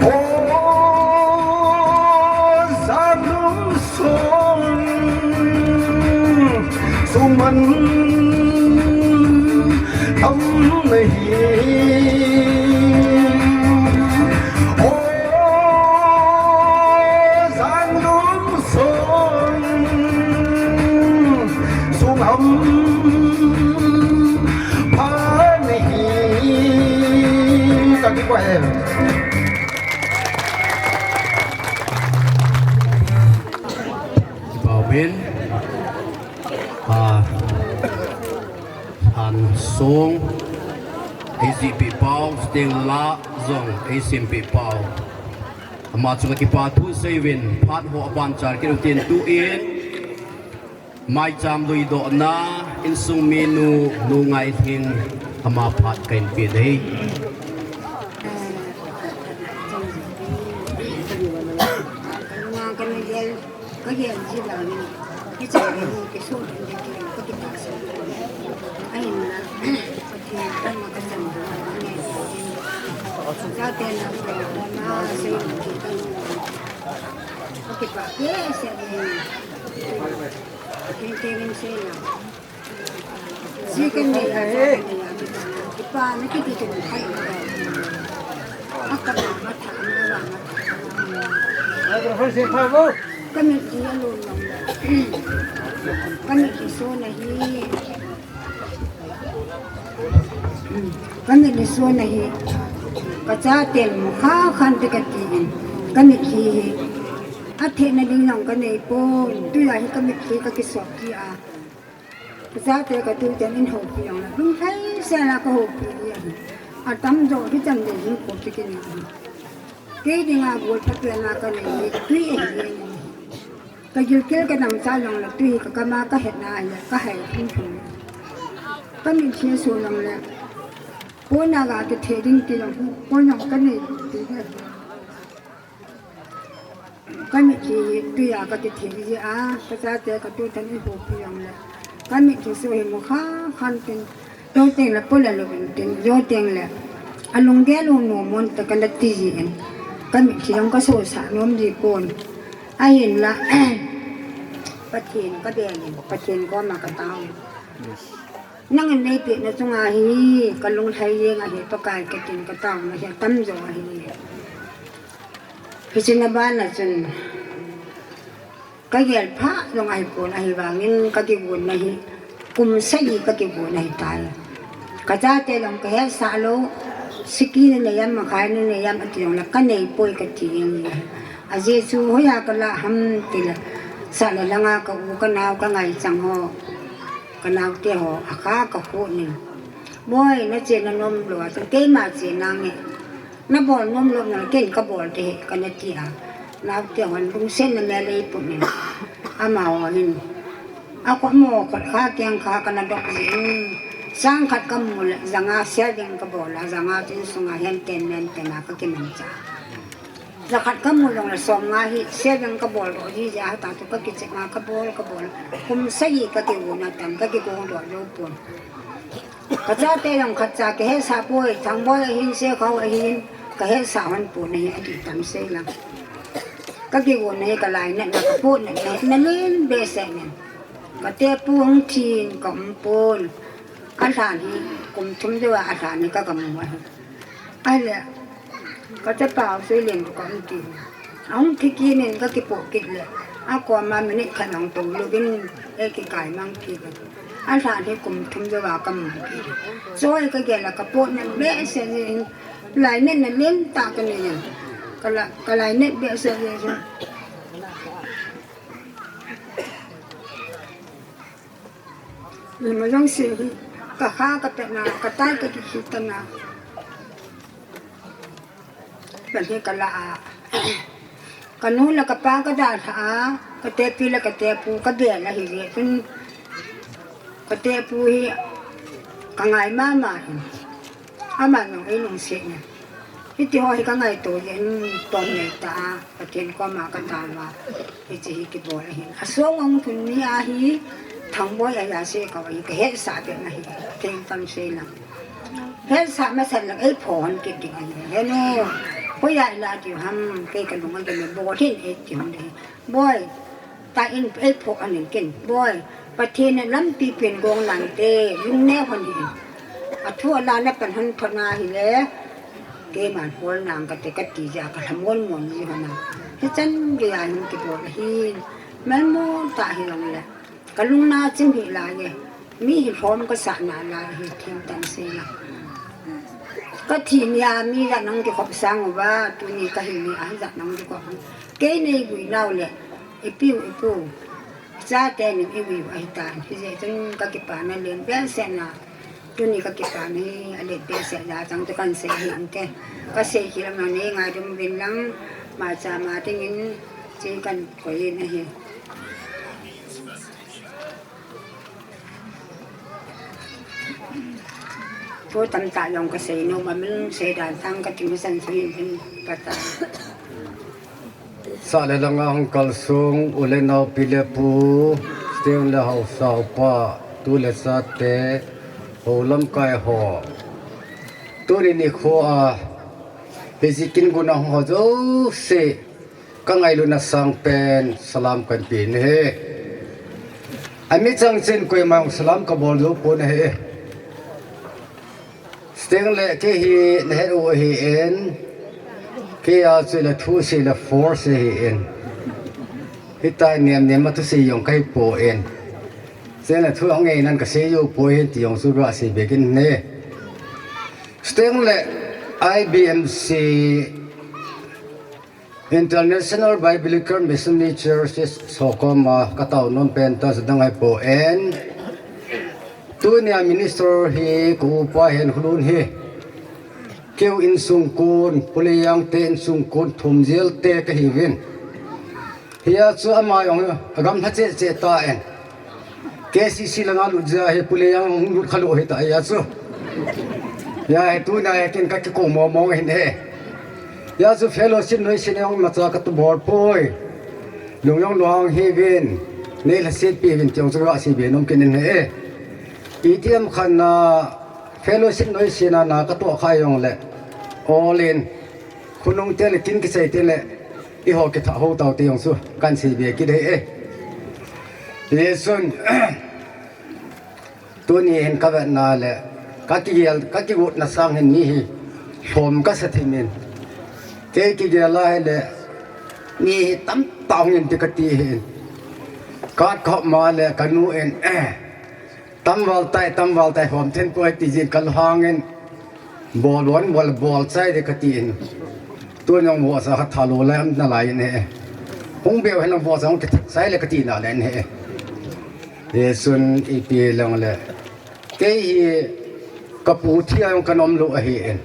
O, Zalum son suman tam na hi. O, Zalum son sung ham pha na hi. Ka kipah e. Kipah in. A, an song ei jihpeh pau, steng la jong ei sempeh pau. Ama chunga kipa thu seiyuvin, phat ho aban char kit utin, tu in maicham luidohna, insung minu, Nu Ngailhing, ama phat kahin pe ding. Ka gel ji vangin, hiche hi kisun ding ti ka kitahsan. Ahinla, Pathen koma ka chan ding ahi. Chate na ko ma sei ding ti ka, ka kipah behseh e. Pathen te min sei na. Ji kan nei a, ja kan nei a, kipa na kiti tu khai na. A ka ma ma tha na, ma ma tha na. Microphone se pha vo. Ka mit ji a lom lom. Ka mit ji so na hi. Ka mit ji so na hi. Ka chaten mu kha khan te ka ti in. Ka mit ji hi. A thehna ding jong ka nei pon. Tuja hi ka mit ji ka kisop ji a. Ka chate ka tu ten in houpi jong le, lunglhai sel a ka houpi ji ahi. Atamjo hichan ding hin ko ti kini ahi. Kei dinga bol pha pen a ka nei hi tui ahi. Ka gilkel ka dangchah jong le tui hi ka kam a ka het na ahi, ka hai thum thum. Ka mit ji so jong le, pon a ga kitheh ding ti jong, pon jong ka nei ti ahi. Ka mit ji hi tuja ka kitheh ji a, ka chate ka tu ten in houpi jong le. Ka mit ji so hi mu kha khan tin, tu teng le pula lo in tin, jo teng le. A lunggel u nom mon ta ka la ti ji in. Ka mit ji jong ka so sa nom ji pon. Ahinla, Pathen ka bel in, Pathen koma ka tao. Nangin nei pehna chunga hi, ka lunglhai jeng ahi, Pakai ka tin ka taona hi, atamjo ahi. Hiche na bana chun ka gel pha jong ahi pon, ahivangin ka kigonna hi kum sagi ka kigonna ahi tai. Ka chate jong ka hetsah lou, siki na nei am, makhai na nei am ati jong le ka nei poi ka ti jeng e. Ajeh chu hoiya ka lah ham ti le, sahna langa ka u ka nao ka ngaichang ho, ka naote ho, akha ka khu nin. Boi, na che na nom lou a, chun keima che nange. Na bol nom lou na, ken ka bol te, ka na ti a. Naote hon lungset na mel ei put nin. Amaho hin. A ko mo ko kha keng kha ka na dok jin. Sang khat ka mu le, ja nga sel ding ka bol a, ja nga tin sunga hen ten men ten a ka kimancha. Ja khat ka mu jong le som nga hi, sel ding ka bol doh ji ja, ta tu ka kichep nga ka bol, ka bol. Kum sagi ka kigonna tan, ka kigong doh lou pon. Ka chate jong khat cha ka hetsah poi, Thangboi ahin, Sekhao ahin, ka hetsah hon pon ahi, ati tam sei lang. Ka kigonna hi ka lainatna, ka potna, na len behseh nin. Ka tepu hung thin ka um pon. Alhan hi kum thum jou a, alhan hi ka gamu ahi. Ahile, ka chapa u Seileng ka um tin. Ahung thi kit in ka kipoh kit le. Akoma minute khat ahung tou louvin, ei kikai mang kit le. Alhan hi kum thum jou a ka mu kit le. Choi ka gel a ka potna behseh jin. Lainatna len tah ka nei in. Ka la, ka lainat behseh jin. Ima jong se hi, ka kha ka pet na, ka tai ka kikhit na. Ka hi ka la a. Ka nu le ka pa ka dalha a, ka tepi le ka tepu ka bel ahi le. Chun Ka tepu hi ka ngai mama in. Ama nung ei nung se ne. Hiti ho hi ka ngai to yen tom nei ta a. Pathen koma ka tama. Hichi hi kibol ahin. Asong ong thun ni a hi Thangboi a ya se ka hi ka het sa be na hi. Theng tam se na. Het sa ma san lang ei pho hon kit ding ahi. He no. Ko ya ila ti ham kei ka lung a ke me bo thin ei ti hon de. Boi, ta in ei pho anin ken. Boi, Pathen in lampi pen gong nang te, lung ne hon in. A thu a la na pan hon thona hi le, keiman hol nang ka te ka ti ja ka hlamon mon ji hon na. Hichan ge a hin kibol ahin. Mal mo ta hi long le. Ka lung na chim hi la ye. Mi hi lhom ka sa na la hi thim tan se la. Ka thi ni a mi ja nang ki khop sang uva, tu ni ka hi ni a ja nang ki khop. Kei nei vui nau le, ipiu ipu. Cha te ni i vui ahi ta. Hi je chun ka kipa na len bel se na. Tu ni ka kipa ni a len bel se la chang tu kan se hi ang te. Ka se ki lam na nei ngai dum bin lang ma cha ma te ngin chi kan koi na hi. Thu tamtah jong ka sei nom a, min sei dan sang ka ti masan sui hin pata. Sa le langa hung kalsung, u le nau, pi le pu, Steng le Haosa upa, tu le chate, ho lamkai ho. Tuni nikho a, hiche kin guna hung ho jouse, ka ngailutna sang pen salam kan pe nahi. Ami chang chin koima jong salam ka bol jou pon ahi. Steng le kei hi na het u ahi in. Kei a chu le thu sei le force ahi in. Hitia niam niam a thu sei jong ka hi pon. Steng le thu hung ngei nan ka sei jou poi ti jong chu ka sei be kin ne. Steng le I B M C International Biblical Missionary Churches ho koma ka tao nom pen ta chu dang ahi pon. Tunia minister hi ka upa Henkholun hi. Keu insung kon, Pu Leijang te insung kon thum jel te ka hi uvin. Hia chu ama jong a gamla cheh cheh ta in. K C C langa lut jia hi Pu Leijang hung lut kha lou hi ta hia chu. Hia hi tunia hi kin ka kikou mong mong hin he. Hia chu fellowship noi sin jong macha ka tu bol poi. Lung jong luang hi vin. Nei la sit pi vin tiong chu ka si ve nom kin in he. Itiham khat na fellowship noi sin a na ka tu kha jong le. All in. Khonung te le kin kisei te le. Eiho kitha ho tau te jong chu kan sei ve kit e. Hijeh chun tuni hin ka vetna le ka kigel, ka kigotna sang hin mi hi lhom ka sa thim in. Kei kigel a hile mi hi tamtah hung in ti ka ti hin. Ka kap ma le ka nu in, eh, tam val tai, tam val tai, lhom thim poi ti jin ka lhang in. Bol, bol, bol, bol chai de ka ti in. Tun jong vohsa khat tha lou lai um nalai in he. Hung beu hen lang vohsa hung kithak chai le ka ti na le in he. Hijeh chun ipi lang le. Kei hi ka pu thi a jong ka nom lou ahi in.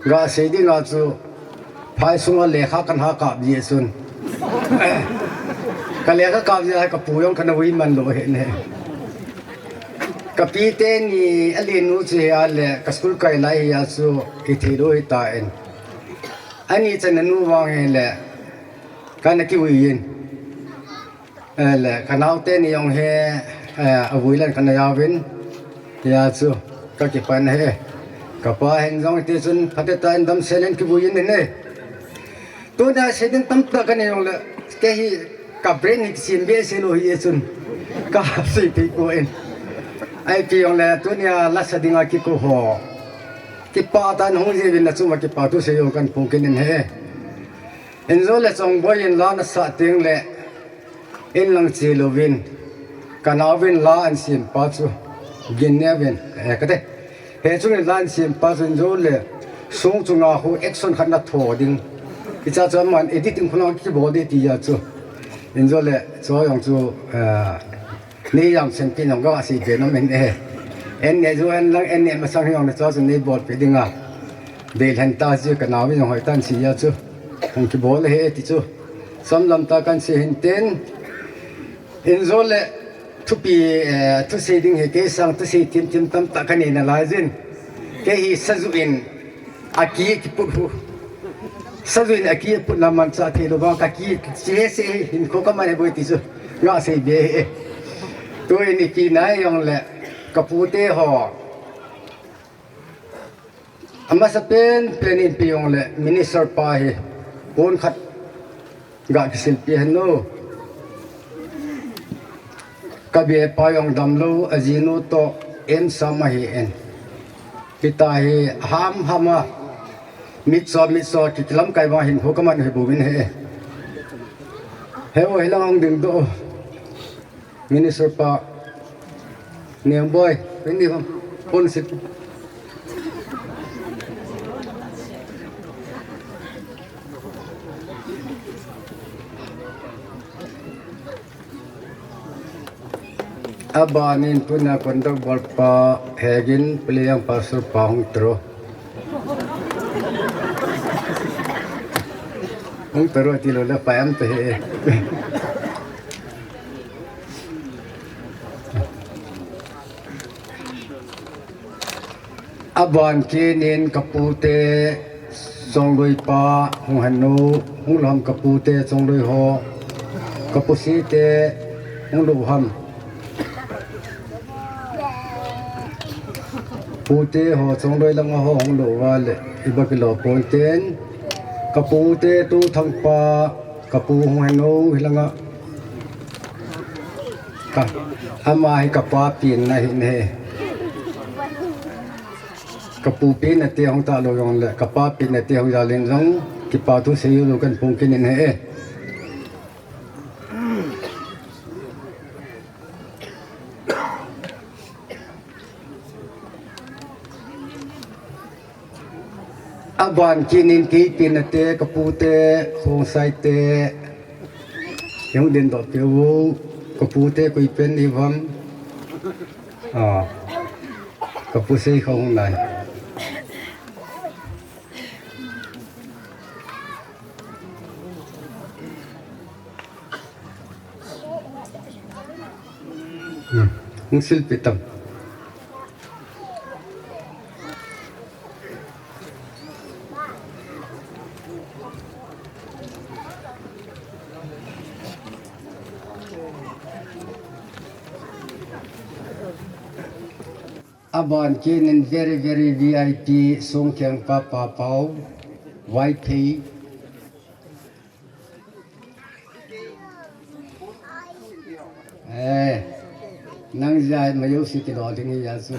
Ga sei ding a chu phai sunga lekha kan ha kap jeh chun. Ka lekha kap jeh a ka pu jong ka na vui man lou ahi in he. Ka pi teni a linu chu hia le ka school kai lai hia chu i thi lou hi ta in. Ani chan a nu vang hi le ka na kivui in. Eh, le ka nau teni jong hi, eh, a vui lan ka na jaovin. Hia chu ka kipan he. Ka pa hin jong ti chun phatah in damsel in kivui in ne. Tuna sei ding tamtah ka nei jong le, kei hi ka brain hi kisem behseh lou hi e chun. Ka sei thei poi. Ipi jong le, tunia la sa dinga kikou ho. Kipah tah in hung jeh uvin na chunga kipa thu sei jong kan phong kit in he. Injo le Chongboi in la na sa teng le, in lang che louvin, ka nau vin la an siam pa chu, gin ne vin, eh, ka te. He chung in la an siam pa chu injo le, sung chunga khu action khat na tho ding. Hicha chu aman editing khu na kibol ding ti a chu. Injo le, chu jong chu, eh, nei jam sen pi nong ka sei be nom in e. En ne chu en lang en ne masang jong na chu chu nei bol pe ding a. Dei lhen ta chu ka nau vin jong hoi tan si a chu. Hung kibol he ti chu. Sam lam ta kan sei hin ten. Injo le Thupi, eh, thusei ding hi kei sang thusei thim thim tamtah kanei nalai jin. Kei hi saju in aki kiput hu. Saju in aki put na manchah thei lou vang kaki che se hinkho kaman e boi ti chu. Nga sei be e. Tuin ipi nai jongle kapute ho. Amasa pen pen in ipi jongle minister pa hi pon khat ga kisilpi hen o. Kabe pa jong damlou, ajinu toh M.Com ahi in. Hitia hi ham ham a mitcho mitcho kikilam kai vang hinkho kaman hi bouvin ahi. He o, hilang hung dingdoh. Minister pa, Neng boi, ini ham, pon sit. Abanin tuna conduct bol pa Hegin, Pu Liang, pastor pa hung tro. Hung tro tilou le pa am te he. Aban kinin kapute chongloi pa hung hen o, hung lou ham kapute chongloi ho, kapuse te hung lou ham. Pute ho chongloi langa ho hung lou uva le, iba kilou ponten. Kapute tu thangpa, kapu hung hen o hilanga. Ka, ama hi kapa pen ahi ne. Kapu pen ati hung talou jongle, kapa pen ati hung jal in jong, kipa thu sei u lou kan pung kinin ahi. Aban kinin kei pen ati, kapute, Khongsai te, hung dingdoh peh u, kapute koi pen ivam. Ah, kapu sei khong nai. Hmm, hung silpi tam. Aban kinin very, very V I P Songkheng pa, Pa Pau, Vaiphei. Eh, nang jai ma yo si kilo ding ya su.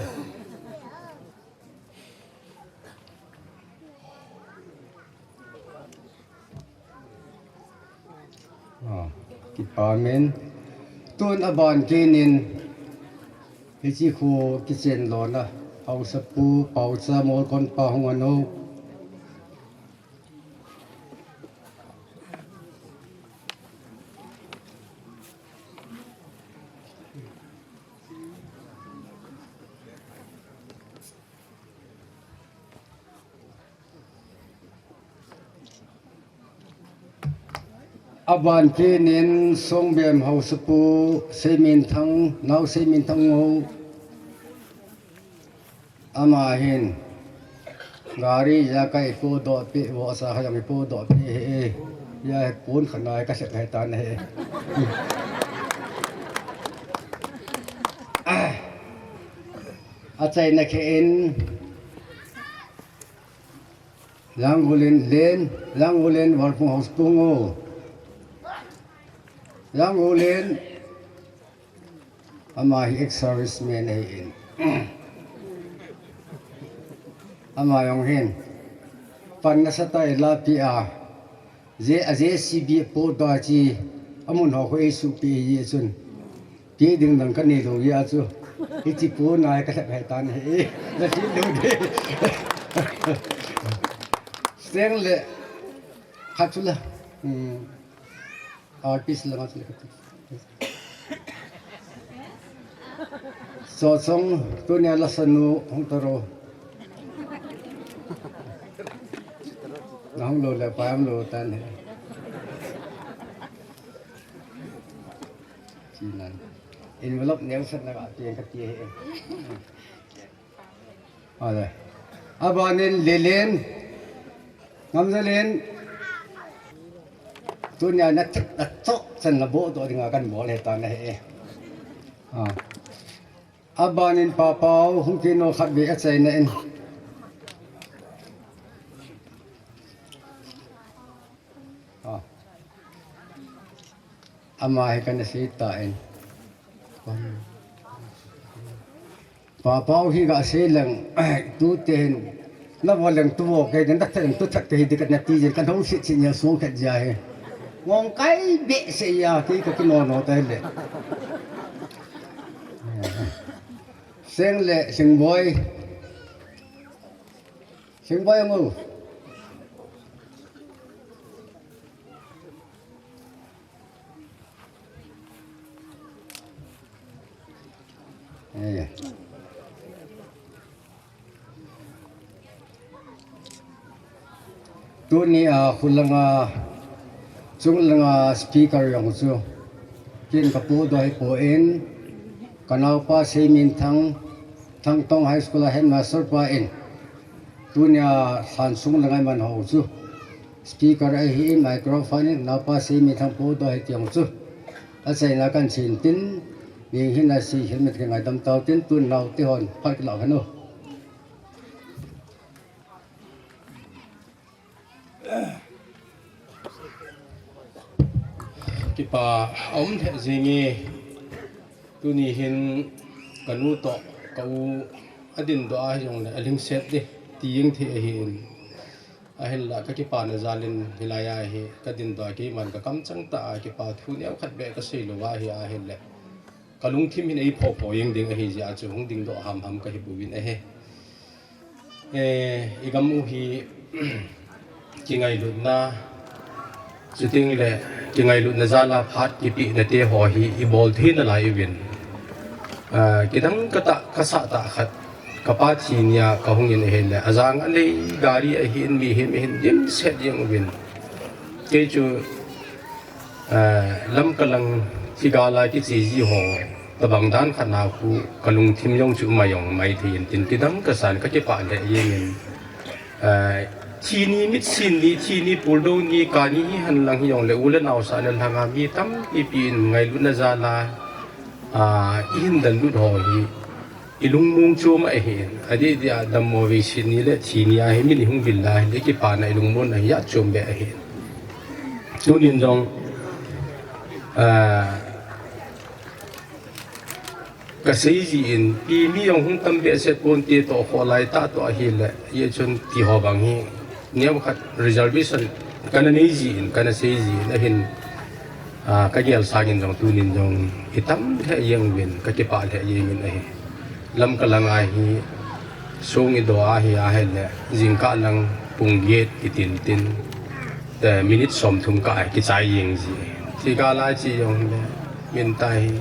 Ah, kipa min. Tun aban kinin hiche kho kichen lona haosapu Paocha Molkon pa hung hen o. Aban kinin Songbem haosapu Seiminthang, Nao Seiminthang Ngou. Ama hin gari ja ka ipodoh peh, vohsa kha jong ipodoh peh e. Ya pon khat nai ka sep he tan e. Ah. Achaina khe in Langulin Len, Langulin Valpung haosapu Ngou. Langulin Ama hi ex-serviceman ahin. Ama jong hin pan nasatah in la peh a, je, a J C B podoh a chi, amun ho khu eisuhpeh ahi chun. Peh ding dang kanei lou jeh a chu. Hiche pon a ka lhep hai tan ahi. Na peh lou ding. Seng le khat chu la. Hmm. Artist langa chu le khat. Sosong, tunia la sanu hung taro. Na hung lou le pa hung lou tan he. Chinan. Envelope neo set na ka ti ka ti he. Ale. Abanin Lelen. Ngamjalen. Tunia na thik na chok chan na bo do dinga kan bol he ta na he. Ah. Abanin Papau hung kino khat ve a chaina in. Ah. Ama hi kana sei ta in. Papau hi ga sei leng, tu te hin, na vo leng tu vo ke, na thak leng tu thak te hi di ka na ti jin, ka thong sit sit nia song khat jia hi. Ngong kai be se ya, ki ka kino no ta le. Seng le, seng boy. Seng boy mo. Tuni a khulanga chunglanga speaker jong chu kin ka pu doi po in ka naupa Seiminthang Thangtong High School a headmaster pa in tunia san sung langai man ho chu speaker ahi in microphone in naupa Seiminthang pu doi tiang chu. Achaina kan chin tin, ning hin a si helmet ka ngaidam tau tin, tun nau ti hon, phal ki lau hanu. Kipa, a um theh zingi, tuni hin ka nu to, ka u, a din do a hi jong le, a ling set di, ti jing thei ahi in. Ahinla ka kipana jalin hilai a hi ka din doh a keiman ka kamchang ta a kipa thu neo khat beh ka sei lou a hi ahinle ka lungthim hin ei pho pho jeng ding ahi jeh a chu hung ding doh ham ham ka hi buvin ahi. Eh, i gam u hi kingailutna Chuteng le, kingailutna jal a phat kipehna te ho hi i bol thei nalai uvin. Ah, kidang ka tah, ka sah tah khat, ka pa thi nia ka hung in ahile, ajang a lei gari ahin, mihem ahin, dimset jeng uvin. Kei chu, ah, Lamka lang kigal a kiche ji ho, tabang dan khat na khu, ka lungthim jong chu mai jong mai thei in tin kidang ka san ka kipah lheh jeng in. Ah, thi ni mitsin ni, thi ni puldou ni, kani hi henlang hi jong le u le nao sah le lhanga mi tampi pi in ngailutna jal a, ah, i hin dan lut ho hi, i lungmong chom ahi in. Adeh deh a dammo vei sit ni le thi ni a hi min i hung vil lai le kipana i lungmon ahi a chom beh ahi in. Tunin jong, ah, Ka sei ji in, pi mi jong hung tam behseh pon te toh kholai tah toh ahile, hijeh chun ti ho bang hi, neo khat reservation kana nei ji in, kana sei ji in, ahin, ah, ka gel sang in jong tunin jong i tam lheh jeng uvin, ka kipah lheh jeng in ahi. Lamka lang a hi, song i do a hi ahile, jingkah lang pung get kitin tin, te minute som thum kah a kichai jeng ji. Ti kah lai chi jong le, min tai hi,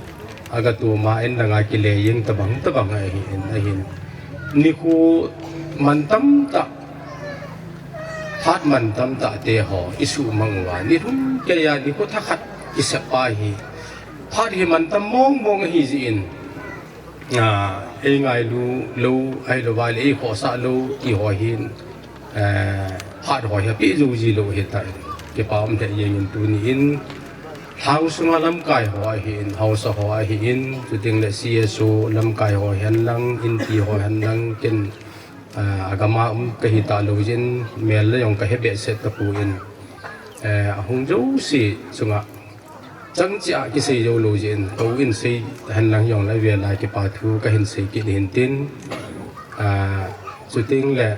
Aga tuma in langa kile jeng tabang tabang ahi in ahin. Nikho man tamtah, phat man tamtah te ho i sumang uva. Nilhum keiya nikho thakhat i sep pa hi. Phat hi man tam mong mong ahi jeh in. Ah, ei ngailu lou, ahilou vai le ei khohsah lou, ti ho hin. Eh, phat ho hi apeh jou ji lou ahitai. Kipa um lheh jeng in tuni in, lhang sunga lamkai ho ahin, haosa ho ahin, chuteng le C S O lamkai ho hen lang, inpi ho hen lang, ken, eh, agam a um kahi talou jeh in, mel le jong kahe behseh tapon, eh, ahung jouse chunga, Chang chia kisei jou lou jeh in, kou in sei hen lang jong le vel a kipa thu kahin sei kit hin tin. Ah, chuteng le,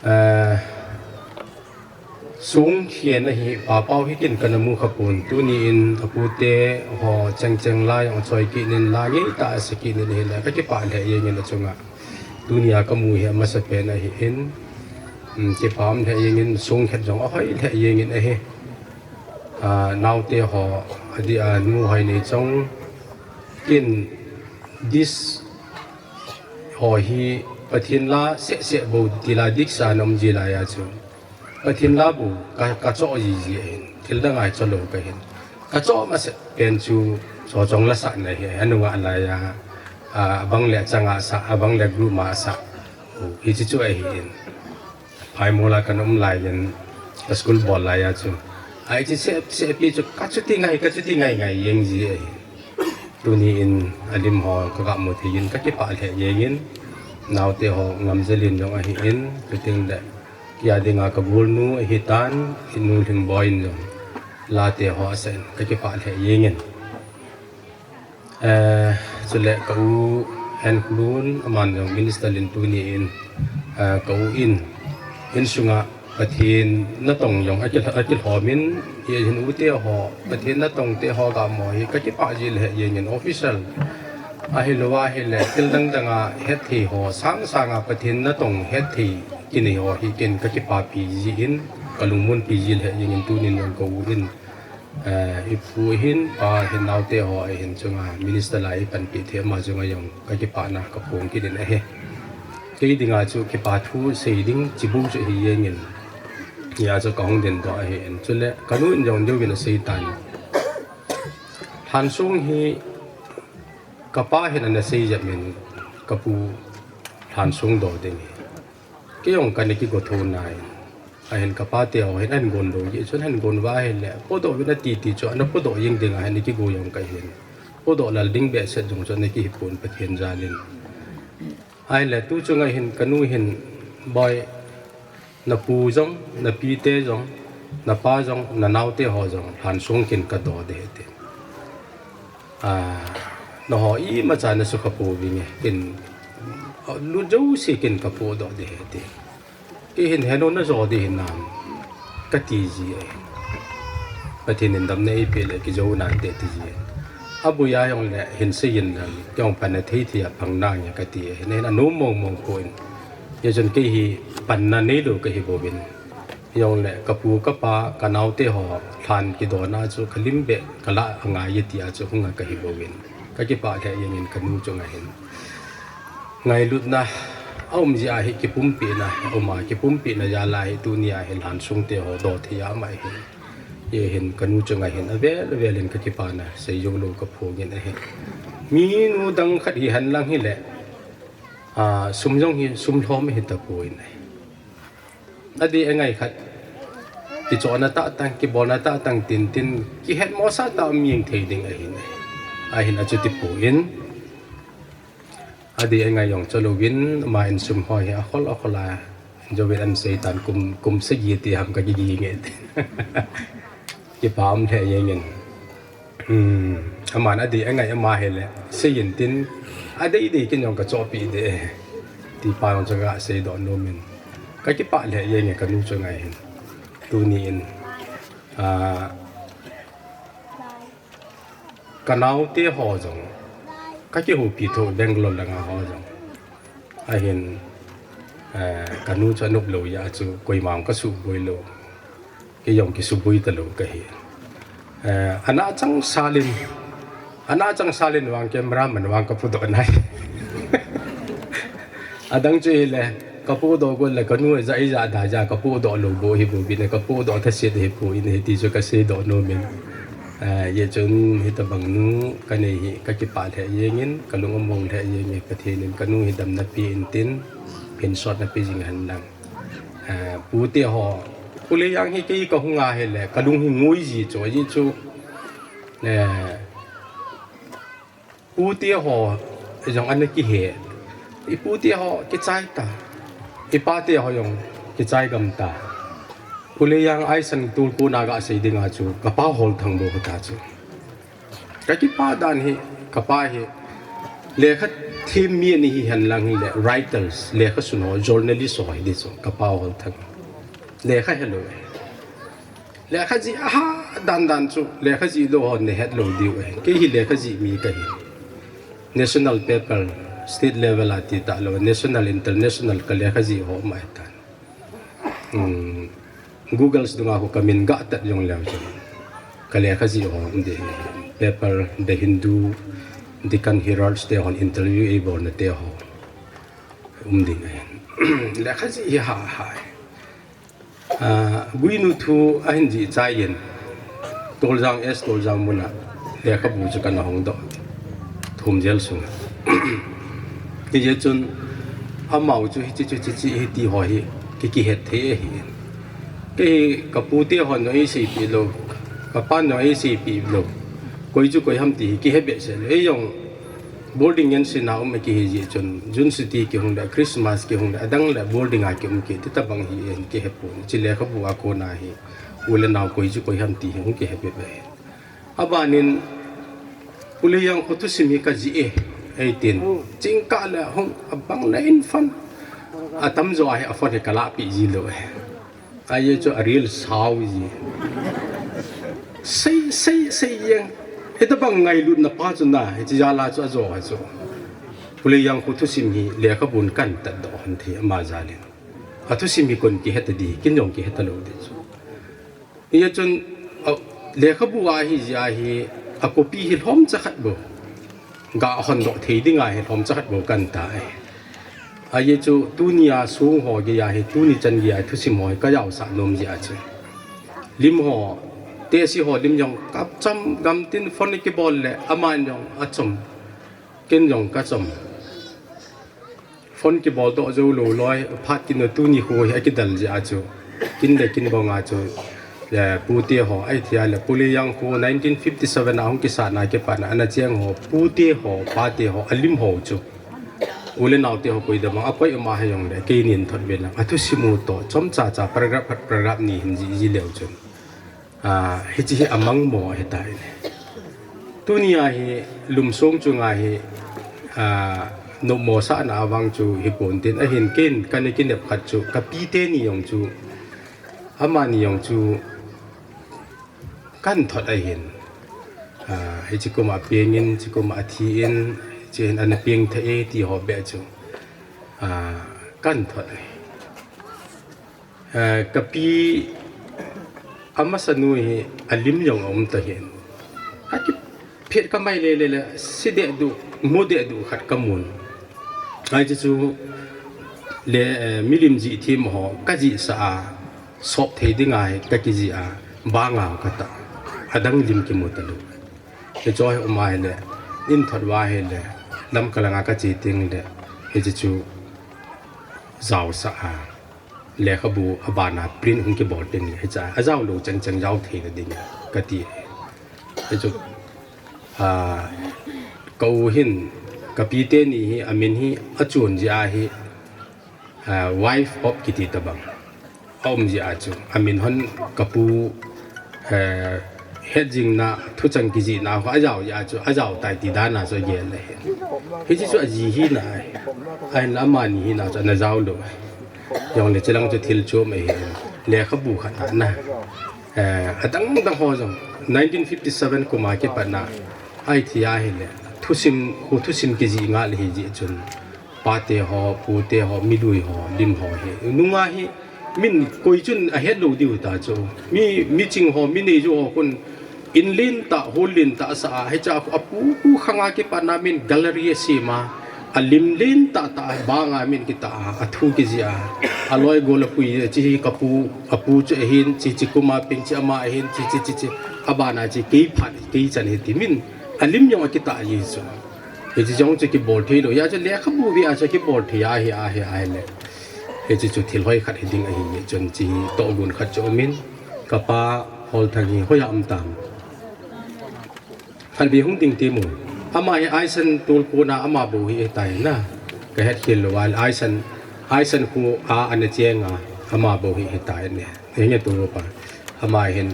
ah, sung hian ahi, Papau hi ken kana mu kha pon. Tuni in apute ho cheng cheng lai jong choi kit in la ngei tah a sei kit in hi le ka kipah lheh jeng in achunga. Tuni a kamu hi amasa pen ahi in. Um, kipa um lheh jeng in sung khat jong ahoi lheh jeng in ahi. Ah, naote ho, adeh a nu hoi nei chong, ken this ho hi Pathen la seh seh bou ti la diksa na um ji lai a chu. Pathen la bou ka, ka choh ji ji ahin, thil dang a hi choh lou kahin. Ka choh masa pen chu Tochong la sahna hi, anunga laiya, a, abang le achanga sah, abang le group ma sah. Hichi chu ahin. Phaimol a kana um laiyin, ka school bol laiya chu. Hichi seh, seh pi chu, ka chuti ngai, ka chuti ngai ngai jeng ji ahi. Tuni in alim ho ka ga mu thei in ka kipah lheh jeng in. Naote ho Ngamjalin jong ahin, chuteng le, kei a dinga ka golnu ahitan, i nu Lhingboi in jong. Late ho asah in, ka kipah lheh jeng in. Eh, chule ka u Henkhlun, aman jong minister lin tuni in, eh, ka u in, insunga Pathen natong jong akil-, akilhom in, hiche hin ute ho, Pathen natong te ho ga mu hi, ka kipah ji lheh jeng in official. Ahilou ahile, thil dang dang a hetthei ho, sang sang a Pathen natong hetthei kinei ho hi ken ka kipapi ji in, ka lungmonpi ji lheh jeng in tuni in jong ka u in, Eh, i pu hin, pa hin naote ho ahin chunga minister lai i panpi thei ama chunga jong ka kipana ka phong kit in ahi. Kei dinga chu kipa thu sei ding chi bou chu hi jeng in. Hia chu ka hung den doh ahi in. Chule ka nu in jong deu in asei tan. Lhansong hi ka pa hin ana sei jep in ka pu Lhansong doh ding hi. Kei jong kana kigo tho nai. Ahin ka pa te ho hin ahin gon lou jeh chun ahin gon uva ahile, podoh uvin ati ti chu, ana podoh jeng ding ahin kigo jong ka hin. Podoh lal ding behseh jong chu ana kihi pon Pathen jal in. Ahile tu chunga hin ka nu hin, Boi, na pu jong, na pi te jong, na pa jong, na naote ho jong, Lhansong kin ka doh ding ahi ti. Ah, nangho imacha na sukha pouvinge, ken, ah, lut jouse ken ka podoh ding ahi ti. Kei hin, "Henu na jo ding hinam?" ka ti ji ahi. Pathen in damna eipeh le kijou nante ti ji ahi. Aboi a jong le hin sei in lang, kei jong panna thei thei a pang nange ka ti ahi. Ahin anom mong mong pon. Hijeh chun kei hi panna neilou ka hi bouvin. Jongle ka pu, ka pa, ka naote ho, lhan kidona chu ka lim beh, ka lah angai e tia chu hunga ka hi bouvin. Ka kipah lheh jeng in ka nu chunga hin. Ngailutna aum jeh a hi kipumpina, aum a kipumpina jal a hi tuni a hi Lhansong te ho doh thei a um ahi. Hijeh hin ka nu chunga hin avel avel in ka kipana seijou lou ka phong in ahi. Minu dang khat hi hen lang hile, a, sum jong hi sum lhom hi tapon ahi. Adih angai khat. Kichohna tahtah, kibolna tahtah tin tin, kihetmosah tah a um jeng thei ding ahin. Ahin achuti pon. Adih angai jong chu louvin, ama in sum ho hi akhol akhol a. Jouvin ahin sei tan kum, kum sagi ti ham ka kiging e. Kipa um lheh jeng in. Hmm, aman adih angai ama hile, sei in tin, adei dei kin jong ka chohpeh ding e. Ti pa jong chu ka seidoh nom in. Ka kipah lheh jeng e ka nu chunga hin. Tuni in, ah, ka naote ho jong, ka kihoupi tho Bangalore langa ho jong. Ahin, eh, ka nu chu anop lou jeh a chu koima jong ka suboi lou. Kei jong kisuboi talou ka hi. Eh, ana changsal in, ana changsal in vang camera man vang ka podoh nai. Adang chu hile, ka podoh got le ka nu ja ija da ja ka podoh lou bou hi bouvin, ka podoh thaset hi pon ahi ti chu ka seidoh nom in. Eh, hijeh chun hitabang nu ka nei hi ka kipah lheh jeng in, ka lung among lheh jeng e, Pathen in ka nu hi damna pe in tin, hinsotna pe jing hen lang. Eh, pute ho, Pu Leijang hi kei ka hung a hile, ka lung hi ngoi ji chu, ajeh chu, eh, pute ho jong ana kihe. I pute ho kichai ta. I pate ho jong kichai gam ta. Pu Leijang aisan tulkhu na ga sei dinga chu, ka pa Holthang bou ta chu. Ka kipah dan hi, ka pa hi, lekha them mi ani hi hen lang hile, writers, lekha sun ho, journalist ho hi di chu, ka pa Holthang. Lekha helou e. Lekha jih aha dan dan chu, lekha jih lou ho nahet lou diu ahi. Kei hi lekha jih mi ka hi. National paper, state level a ti talou, national, international ka lekha jih ho mai tan. Hmm. Google dunga khu ka min ga tat jong leu chun. Ka lekha jih ho um ding. Paper, The Hindu, Deccan Herald te hon interview eibolna te ho. Um ding ahi. Lekha jih hi ha ha. Ah, Guinu thu ahin jih chai in. Toljang S, Toljang muna. Lekhabu chu kana hongdoh thum jel sunga. Hijeh chun amau chu hiche chu hiche chu hiti ho hi ki, kihet thei ahi. Kei hi kapute hon jong eiseipeh lou, kapan jong eiseipeh lou. Koi chu koi ham ti hi kihe behseh lou. Eijong boarding in sina um kihi jeh chun June chuti kihung le, Christmas kihung le, adang le boarding a kium kiti tabang hi hin kihe pon. Hiche lekhabu a kona hi u le nao koi chu koi ham ti hi hung kihe bebe. Abanin, Pu Leijang kho thusim hi kajih e, eitin. Chingkah le hung abang le in phone. Atamjo ahi a phone hi kalahpeh ji lou e. Ajeh chu aril sao ji. Sei, sei, sei jeng. Hitabang ngailutna pa chu na, hiche jal a chu ajo ahi chu. Pu Leijang kho thusim hi lekhabun kahin tatdoh hon thei ama jalin. Athusim hi kon kihet a di, kin jong kihet a lou di chu. Hijeh chun, a, lekhabu ahi jeh a hi, a copy hi lhomcha khat bou. Ga hondoh thei dinga hi lhomcha khat bou kahin tai. Ajeh chu, tuni a song ho geiya hi, tuni chan geiya hi, thusim ho hi kajaosah nom jeh a chu. Lim ho, tehse ho lim jong kachom, gamtin phone kibol le, aman jong achom. Ken jong kachom. Phone kibol doh jou lou loi, phat kin tuni kho hi akidal jeh a chu. Kin le kin bang a chu, eh, pute ho, ahithei a le, Pu Leijang kho nineteen fifty-seven a hung kisatna kipatna, ana cheng ho, pute ho, pate ho, alim ho chu. U le naote ho koi dam a, akoi um ahi jong le, keinin thot ve lang. Athusim u toh, chomcha cha, paragraph khat, paragraph ni hin jih ji leu chun. Ah, hiche hi amangmo ahitai. Tuni a hi, lum song chunga hi, ah, nopmo sahna a vang chu hipon tin, ahin ken, kana kinep khat chu, kapi teni jong chu, amani jong chu, kahin thot ahin. Ah, hiche kum a peng in, hiche kum a thi in, hiche hin ana peng thei e ti ho beh chu, ah, kahin thot ahi. Eh, kapi amasanu hi alim jong aum tahin. Akiphet kamai lele le, se dehduh, mu dehduh khat kamun. Hiche chu le, eh, milim jih them ho kajihsah a, sop thei dinga hi kakijih a, banga katah. Adang lim kimu talou. Hiche hi um ahile, in thot uva ahile, Lamka langa kache teng le, hiche chu jaosah a. Lekhabu abana print hung kibol teng le, hiche a jao lou chang chang jao theina ding kati. Hichu, ah, ka u hin, kapi teni hi, amin hi, achun jeh a hi, ah, wife of kiti tabang. Aum jeh a chu, amin hon kapu, eh, het jingna, thuchang kijihna, ajao jeh a chu, ajao tai ti dan a chu agel ahi. Hiche chu aji hina ahi. Ahinla amani hina chu, ana jao lou. Jongle chulang chu thil chom ahi. Lekhabu khat a na. Eh, adang dang ho jong, nineteen fifty-seven kum a kipatna, ahithei ahile, thusim, kho thusim kijih ngal ahi jeh chun, pate ho, pute ho, milui ho, lim ho hi. Nunga hi, min koi chun ahet lou diu ta chu. Mi, miching ho, mi neiju ho khun, in lentah, hall lentah asah a, hiche a, apu, pu khanga kipatna min gallery asem a, alim lentah tah, banga min kitah a, athu kijih a, aloi gol apui, hiche hi kapu, apu chu ahin, hiche, hiche kum a peng chu ama ahin, hiche, hiche, hiche, abana hiche, kei phat, kei chan hi ti min, alim jong akitah ji chu. Hiche jong chu kibol thei lou. Hijeh chun lekhabu beh a chu kibol thei ahi, ahi, ahile. Hiche chu thil hoi khat hi ding ahi, chun hiche tohgon khat chu umin. Kapa Holthang hi hoiya um tam. Khat beh hung ding ti mo. Ama hi Aisan tolkona ama bou hi ahitai na. Kahet khel lou a Aisan, Aisan kho a ana cheng a ama bou hi ahitai ne. Hinge tolpa. Ama hin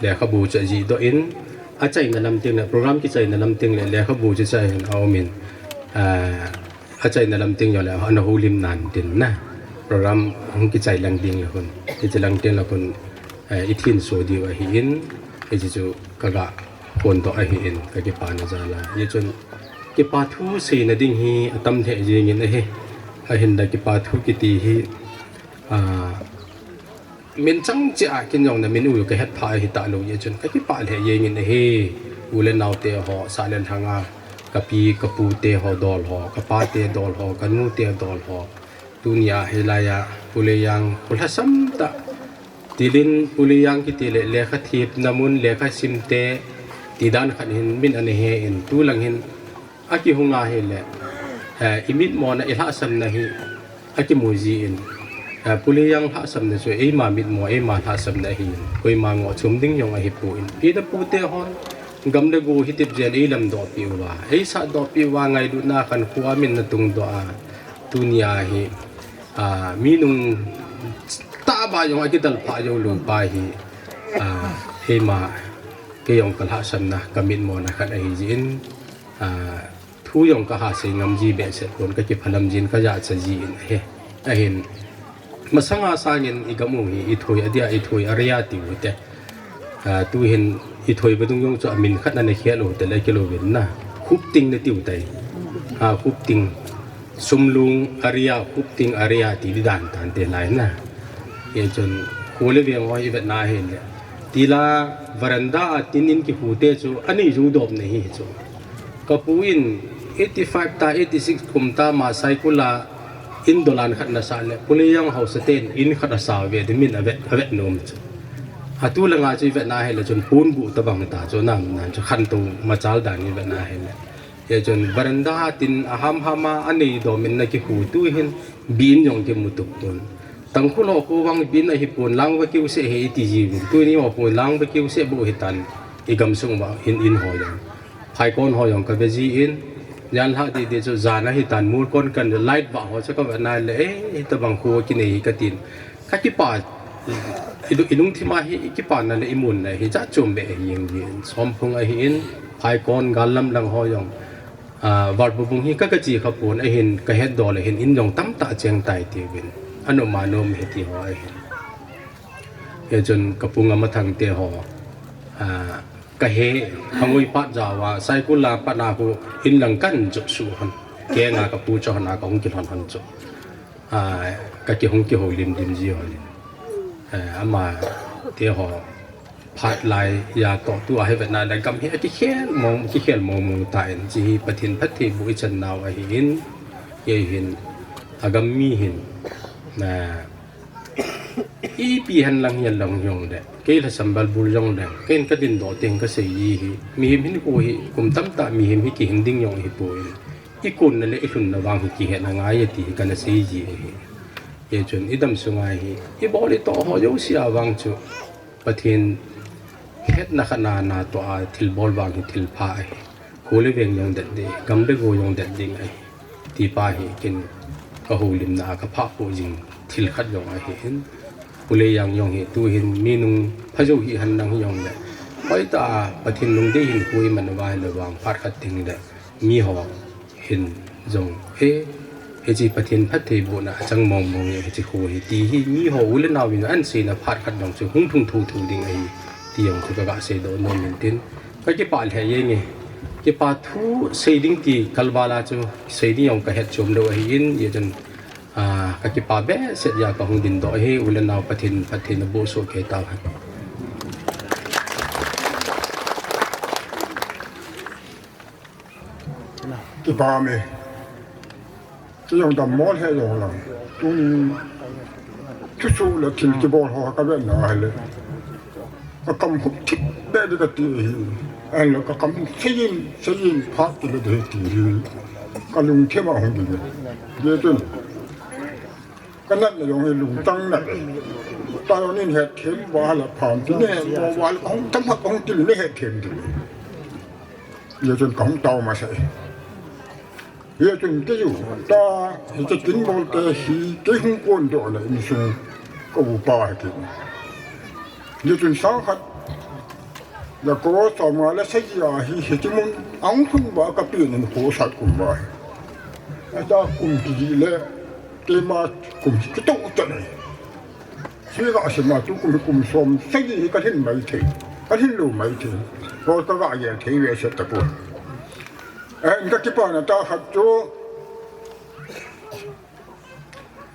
lekhabu chu ajih doh in, achaina lam teng le, program kichaina lam teng le, lekhabu chu chai hin aumin, ah, achaina lam teng jongle, ana houlim nan tin na. Program hung kichai lang ding le khun, hiche lang teng le khun, eh, ithin so diu ahin, hiche chu kaga phondoh ahin, kakipana jal a. Hichun, kipa thu seina ding hi atam lheh jengin ahi. Ahinla kipa thu kiti hi, ah, Min chang cheh a kin jong na min u kahet pha ahi talou jeh chun kakipah lheh jengin ahi. U le nao te ho, sah le lhang a, kapi, kapu te ho dol ho, kapa te dol ho, kanu te dol ho. Tunia hilai a, Pu Leijang, kholhasam tah. Tilin Pu Leijang kiti le, lekha themna mun, lekha sim te, Tidan khat hin min ana he in, tulang hin akihung ahile, eh, imitmona ilhahsamna hi akimu ji in, eh, Pu Leijang lhahsamna chu eima mitmo, eima lhahsamna ahi in, koima ngoh chom ding jong ahipoi. Pi le pu te hon, gam le go hitep jel eilamdoh peh uva, eisatdoh peh uva, ngailutna khankho a min ana tungdoh a, tunia hi, ah, mi nung tahbeh jong akidalphah jou lou pa hi, ah, eima, kei jong kalhahsamna, kamitmona khat ahi jin, ah, thu jong kaha sei ngam ji behseh pon, kakiphalam jin, kajachat ji in ahi. Ahin, masanga sangin igam u hi, ithoi adia, ithoi aria tiu hite. Ah, tuhin ithoi vadung jong chu amin khat ana khel u hite le kilouvin na. Khupting natiu tai. Ah, Khupting. Sumlung aria, Khupting aria ti di dan tante lai na. Hichun, kho le veng ho ivetna hile, tila veranda a tin in kikhu te chu anei jou dom na hi chu. Kapu in eighty five ta, eighty six kum ta ma Saikul a in dolan khat anasah le, Pu Leijang haosa ten in khat asao ve ti min avet, avet nom chu. Atu langa chu ivetna hile chun ponbuh tabang ta chu nam nan chu khantou machal dan ivetna hile. Hichun veranda a tin aham-ham a anei dom in ana kikhu tuhin bi in jong kimu tup pon. Tangkhul ho khu vang bi in ahipon, lang vakiu seh hi iti jiuvin. Tuni ho khu lang vakiu seh bou hitan, igamsung uva in, in ho jong. Phaikon ho jong kave jin, jan lhah didi chu jan ahitan, murkon kan light vah ho chu kavet na le, eh, hitabang khu kinei hi katin. Kakipa, i, ilungthim a hi, ikipana le imunna hi jat chom beh ahi jeng jin. Somphung ahin, phaikon, gal lam lang ho jong, ah, Varpabung hi ka, kache kha pon ahin, kahetdoh le hin in jong tamtah cheng tai tiuvin. Anom anom hi ti ho ahin. Hichun kapu Ngamathang te ho, ah, kahe, kangoi phat jao a, Saikul a pat a khu in lang kan jot suh hon. Kenga kapu chu hon a kahung kilhon hon chu. Ah, kakihung kihoulim lim ji hon in. Eh, ama te ho phat lai a toh tua hi vetna le gam hi akikhel mong, kikhel mong mong tan, hiche hi Pathen phattheiboh ichan nau ahin, kei hin, agam mi hin, na, ipi hen lang hihen lang jong le, kei lhasam balbul jong le, kei in kadindoh teng kasei ji hi, mihem hinkho hi, kum tamtah mihem hi kihing ding jong ahipoi. Ikonna le ilhunna vang hi kihetna ngai e ti hi kana sei ji ahi. Hichun idam sunga hi, ibol itoh ho jouse a vang chu, Pathen hetna khat na, natoh a thilbol vang hi thilpha ahi. Kho le veng jong det ding, gam le go jong det ding ahi. Ti pa hi ken kahoulimna a kaphah poh jing thil khat jong ahin. Pu Leijang jong hi tuhin mi nung pha jou hihen lang hijongle, hoitah a Pathen lungdei hinkho iman uva ahile vang phat khat tengle, mi ho hin jong, eh, hiche Pathen phattheibohna achang mong mong e hiche kho hi, ti hi mi ho u le nao in ahin seina phat khat jong chu hung lhung thotho ding ahi, ti jong chu kaga seidoh nom in tin, kakipah lheh jenge. Kipa thu sei ding ti kalval a chu sei ding jong kahet chom lou ahin, hijeh chun, ah, kakipa behseh jeh a kahung dindoh ahi, u le nao Pathen, Pathen aboh soh kei tauhen. Kipa me. Kei jong dammo lheh jong lang. Tuni thusoh le thil kibol ho kavet na ahile, kakam hup thip beh ding kati ahi. Ahile kakam seiyin, seiyin phat kile ding ahi ti hi kalungthim a hung ding. Hijeh chun kanatna jong hi lungtang nat e. Taijong in hetthem uva le phan ti, nahet mo uva le kahung tam khat kahung til nahet them ding. Hijeh chun kahung tao masat e. Hijeh chun kei u ta, hiche kin bol te hi kei hung kondohna insung ka upa ahi kit. Hijeh chun sang khat jako somnga le sagi a hi, hiche mun ahung lhun uva kapen in kho sat kum uva hi. Acha kum kiji le keima kum kitoh chan ahi. Chuin kasei ma chu kum, kum som sagi hi kalhin maithei, kalhin lou maithei. Koi kaga gel thei behseh tapoi. Eh, kakipana tah khat chu,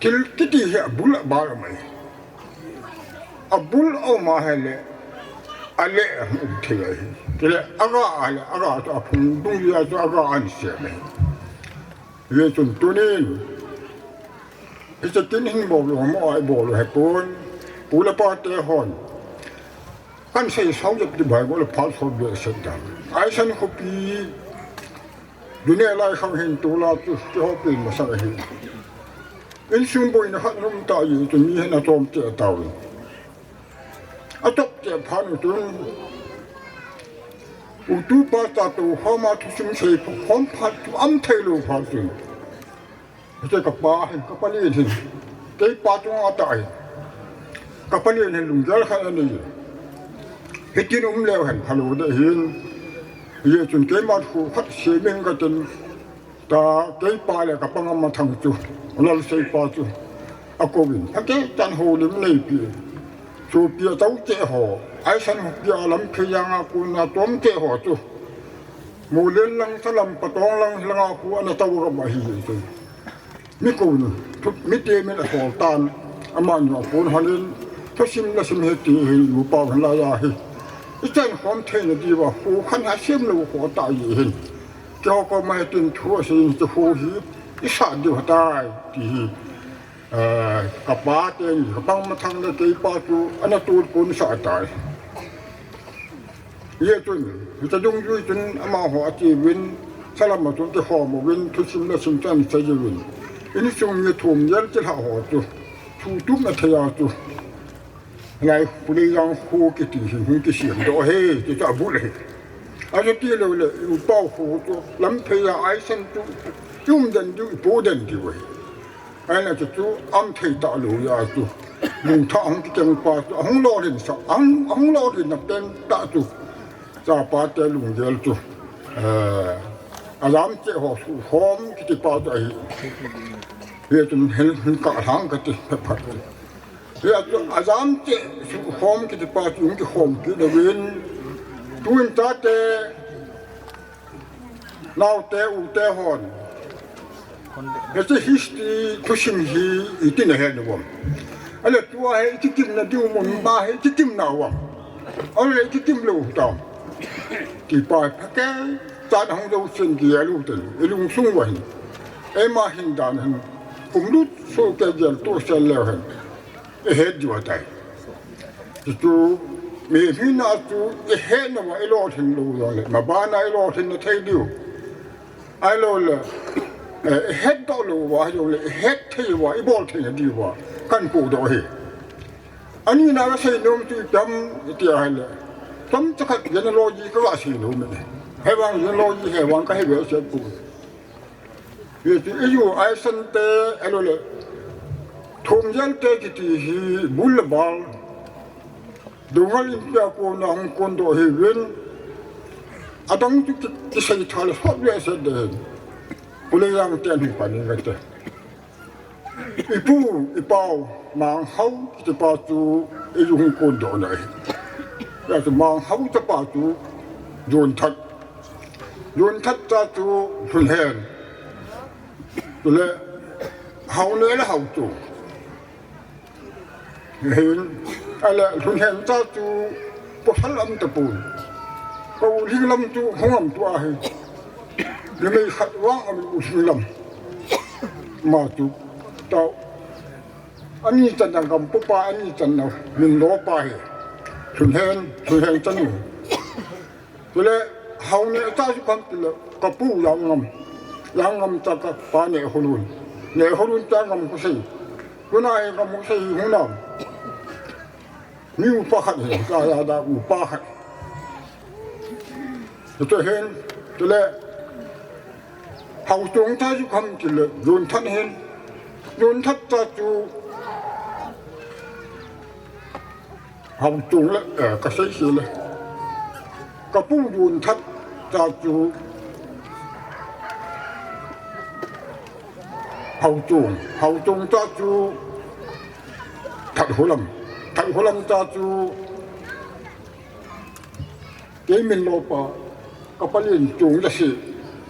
thil kiti hi abul abal um ahi. Abul aum ahile, ale um thei ahi. Chule aga ahile, aga chu aphung dungjui a chu aga ahin sem ahi. Hijeh chun tunin, hiche kin hin bol u, mo a ibol u hipon, pu le pa te hon An sei sao jep ti bai go le phal sol be se ta. Aisan khopi dune lai khang hin tu la tu ti ho pin ma sa hi. Insung boina khat num ta yi tu mi hin a tom te ta wi. A top te phan u tun. U tu pa ta tu ho ma thu sim sei pho khom phat tu am thei lo phat tu. Hiche ka pa hin, ka pa lien hin. Kei pa tu nga ta hin. Ka pa lien hin lunggel khat ani. Hitin um leu hen phalo de hin. Ye chun keima khu khat se ming ka tin. Ta kei pa le ka pa ngam ma thang chu. Lal sei pa chu. A ko win. Pha ke tan ho lim nei pi. Chu pi a tau che ho. Aisan ho pi a lam phe yang a ku na tom che ho chu. Mu len lang sa lam pa tong lang lang a ku ana tau ga ma hi chu. Mi ko ni. Thu mi te min a sol tan. Ama ni a pon hanin. Thu sim la sim he ti hi u pa han la ya hi. I chan khom thei na di wa khu khan ha sim lo ko ta yi hin. Kyo ko mai tin thu a sin chu khu hi. I sa di wa tai ti hi. Eh, ka pa te ni, ka pang ma thang le kei pa chu, ana tu kun sa tai. Ye chun, hiche dungjui chun amaho a chi win, salam a chun ti ho mo win, thu sim na sim chan sa ji win. Insung mi thum yel ti ha ho chu, thu tum na thaya chu. Lai pu le yang khu kiti hi, hung kisiam doh he, ti cha bu le. A chu ti lo le, u pau khu chu, lam phe ya ai san chu, tum den diu, pu den diu he. Aina chu chu am thei ta lo ya chu. Lungthah hung kikeng pa chu, ahung lolhin sa, ahung, ahung lolhin na pen ta chu. Chapa te lunggel chu. Eh, a lam che ho su khom kiti pa chu ahi. Ye chun hel, hel ka hlang ka ti phat phat. Ye chu a lam che su khom kiti pa chu hung kikhom kit na win. Tuin ta te Naote, ute hon. Hiche history thusim hi iti na he na uvam. Ale tua he iti kim na diu mun ba he iti kim na uvam. Ale iti kim lo tam. Ti pa pha ke chan hung dou sin ki alu ten. Ilung sung wa hin. Ema hin dan hin. Kum lut so ke gel to sel le hin. I het diu atai. Chu mi hina chu i het na wa i lolhin lou jong le, ma bana i lolhin na thei diu. Ai lo le, eh, i het doh lou wa jong le, i het thei wa, i bol thei na diu wa, kan pu doh hi. Ani na ka sei nom chu i tam i ti a le. Tam cha khat genealogy ka ga sei nom e. He vang genealogy he vang ka he ve se pu. Ye ti, i ju ai san te, a lo le. Thum jan te kiti hi bul le bal. Dungal in pia ko na hung kon doh hi win. Adang tu ki, ki sai tha le hot le se de. Pu le yang te ni pa ni ga te. I pu, i pau, Mang Hau, kiti pa chu, i ju hung kon doh na hi. Ya chu Mang Hau cha pa chu, Jon That. Jon That cha chu, Hlun Hen. Chule, Hau ne le Hau chu. Hin, ale, Hlun Hen cha chu, pasal am ta pun. Ka u hling lam chu, hung am tu a hi. Ni mei khat vang am u hling lam. Ma chu, tao. Ani chan dang kam pu pa, ani chan na min lo pa hi. Hlun Hen, Hlun Hen chan u. Chule, Hau ne cha chu kam ti le, ka pu Yang Ngam. Yang Ngam cha ka pa Ne Holun. Ne Holun cha Ngam Khosei. Tuna hi Ngam Khosei hi hung nam. Mi upa khat hi, cha ya da upa khat. Chu hen, chule, Hau Chong cha chu kam ti le, Jon That hen. Jon That cha chu, Hau Chong le, eh, ka sei sei le. Ka pu Jon That cha chu. Hau Chong, Hau Chong cha chu. That Holam, That Holam cha chu. Kei min lo pa, ka pa Lien Chung la si,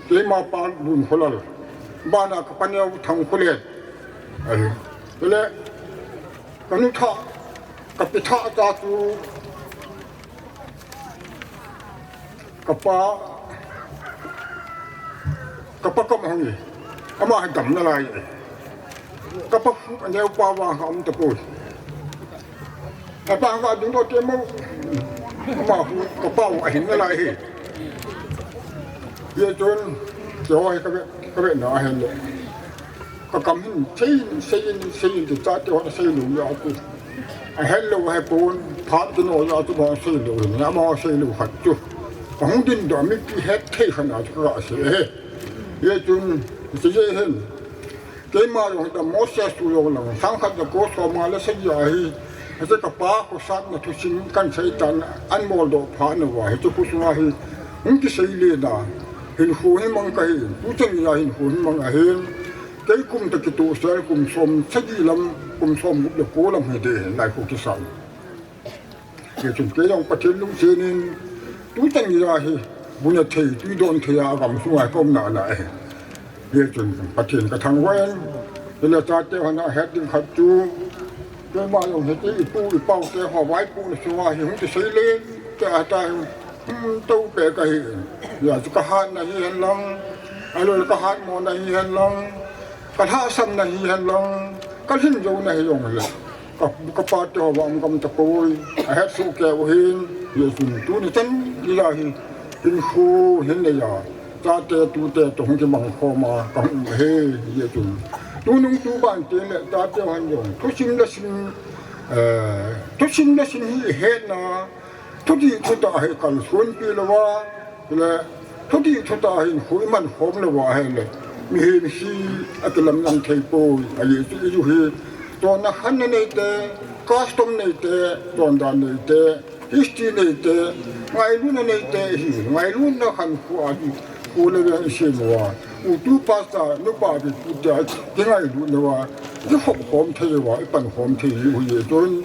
keima pa Lun Kholal, bana ka pa neo Thang Kholet. Ai, le, ka nu Tha, ka pi Tha cha chu, ka pa, ka pa Kam Hang e, ama hi dam na lai e. Ka pa khu, a neo pa vang ka um ta poi. A pa ka ding do te mo. Ama hu ka pau ahin nalai hi. Hijeh chun, keiho hi ka ve, ka ve na ahin le. Ka kam hin seiyin, seiyin, seiyin ti chate ho na seilou ya chu. Ahet lou ahe pon, phat kino ya chu ba seilou hin, ama seilou khat chu. Ka hung dingdoh a mipi het thei khat na chu ka sei ahi. Hijeh chun, seiyin hin. Keima jong hitia Moses tu jong lang, sangkhat jako somnga le sagi ahi. Hiche kapa khosatna thusim kan sei tan, an moldoh phat nauva, hiche khosunga hi hung kisei le na, hinkho hi mang kahi, tuchan geiya hinkho hi mang ahin. Kei kum toh kitoh sel kum som sagi lam, kum som gup le ko lam hi de, lai kho kisan. Hijeh chun kei jong Pathen lungset in, tuchan geiya hi, bu ne thei, tui don thei a, agam sunga ka um nalai. Hijeh chun Pathen ka thangvah in, hile chate hon ahet ding khat chu, keima jong hiti ipu ipau te ho vaipohna sunga hi hung kisei le, te ata hi, hung tou peh kahi. Hijeh chun ka hatna hihen lang, ahilou le ka hatmona hihen lang, ka lhahsamna hihen lang, ka lhinjouna hijongle. Ka, ka pate ho vang gam tapoi, ahet soh kei u hin, hijeh chun tuni chan geiya hi, hinkho hin neiya, chate tute toh hung kimang khom a, ka hung um ahi, hijeh chun. Tunung tuban teng le, chate hon jong, thusim le sim, eh, thusim le sim hi hetna, thudih thutah hi kalsonpi louva, le thudih thutah hinkho iman khom louva ahile, mihem hi akilamlam thei poi, ajeh chu i ju hi, chonna khanna neite, custom neite, chondan neite, history neite, ngailutna neite hi, ngailutna khankho a hi, kho le veng isem uva, u tu pa cha, nupa pi pu tia, kingailut louva, ikhop khom thei uva, ipan khom thei u hijeh chun,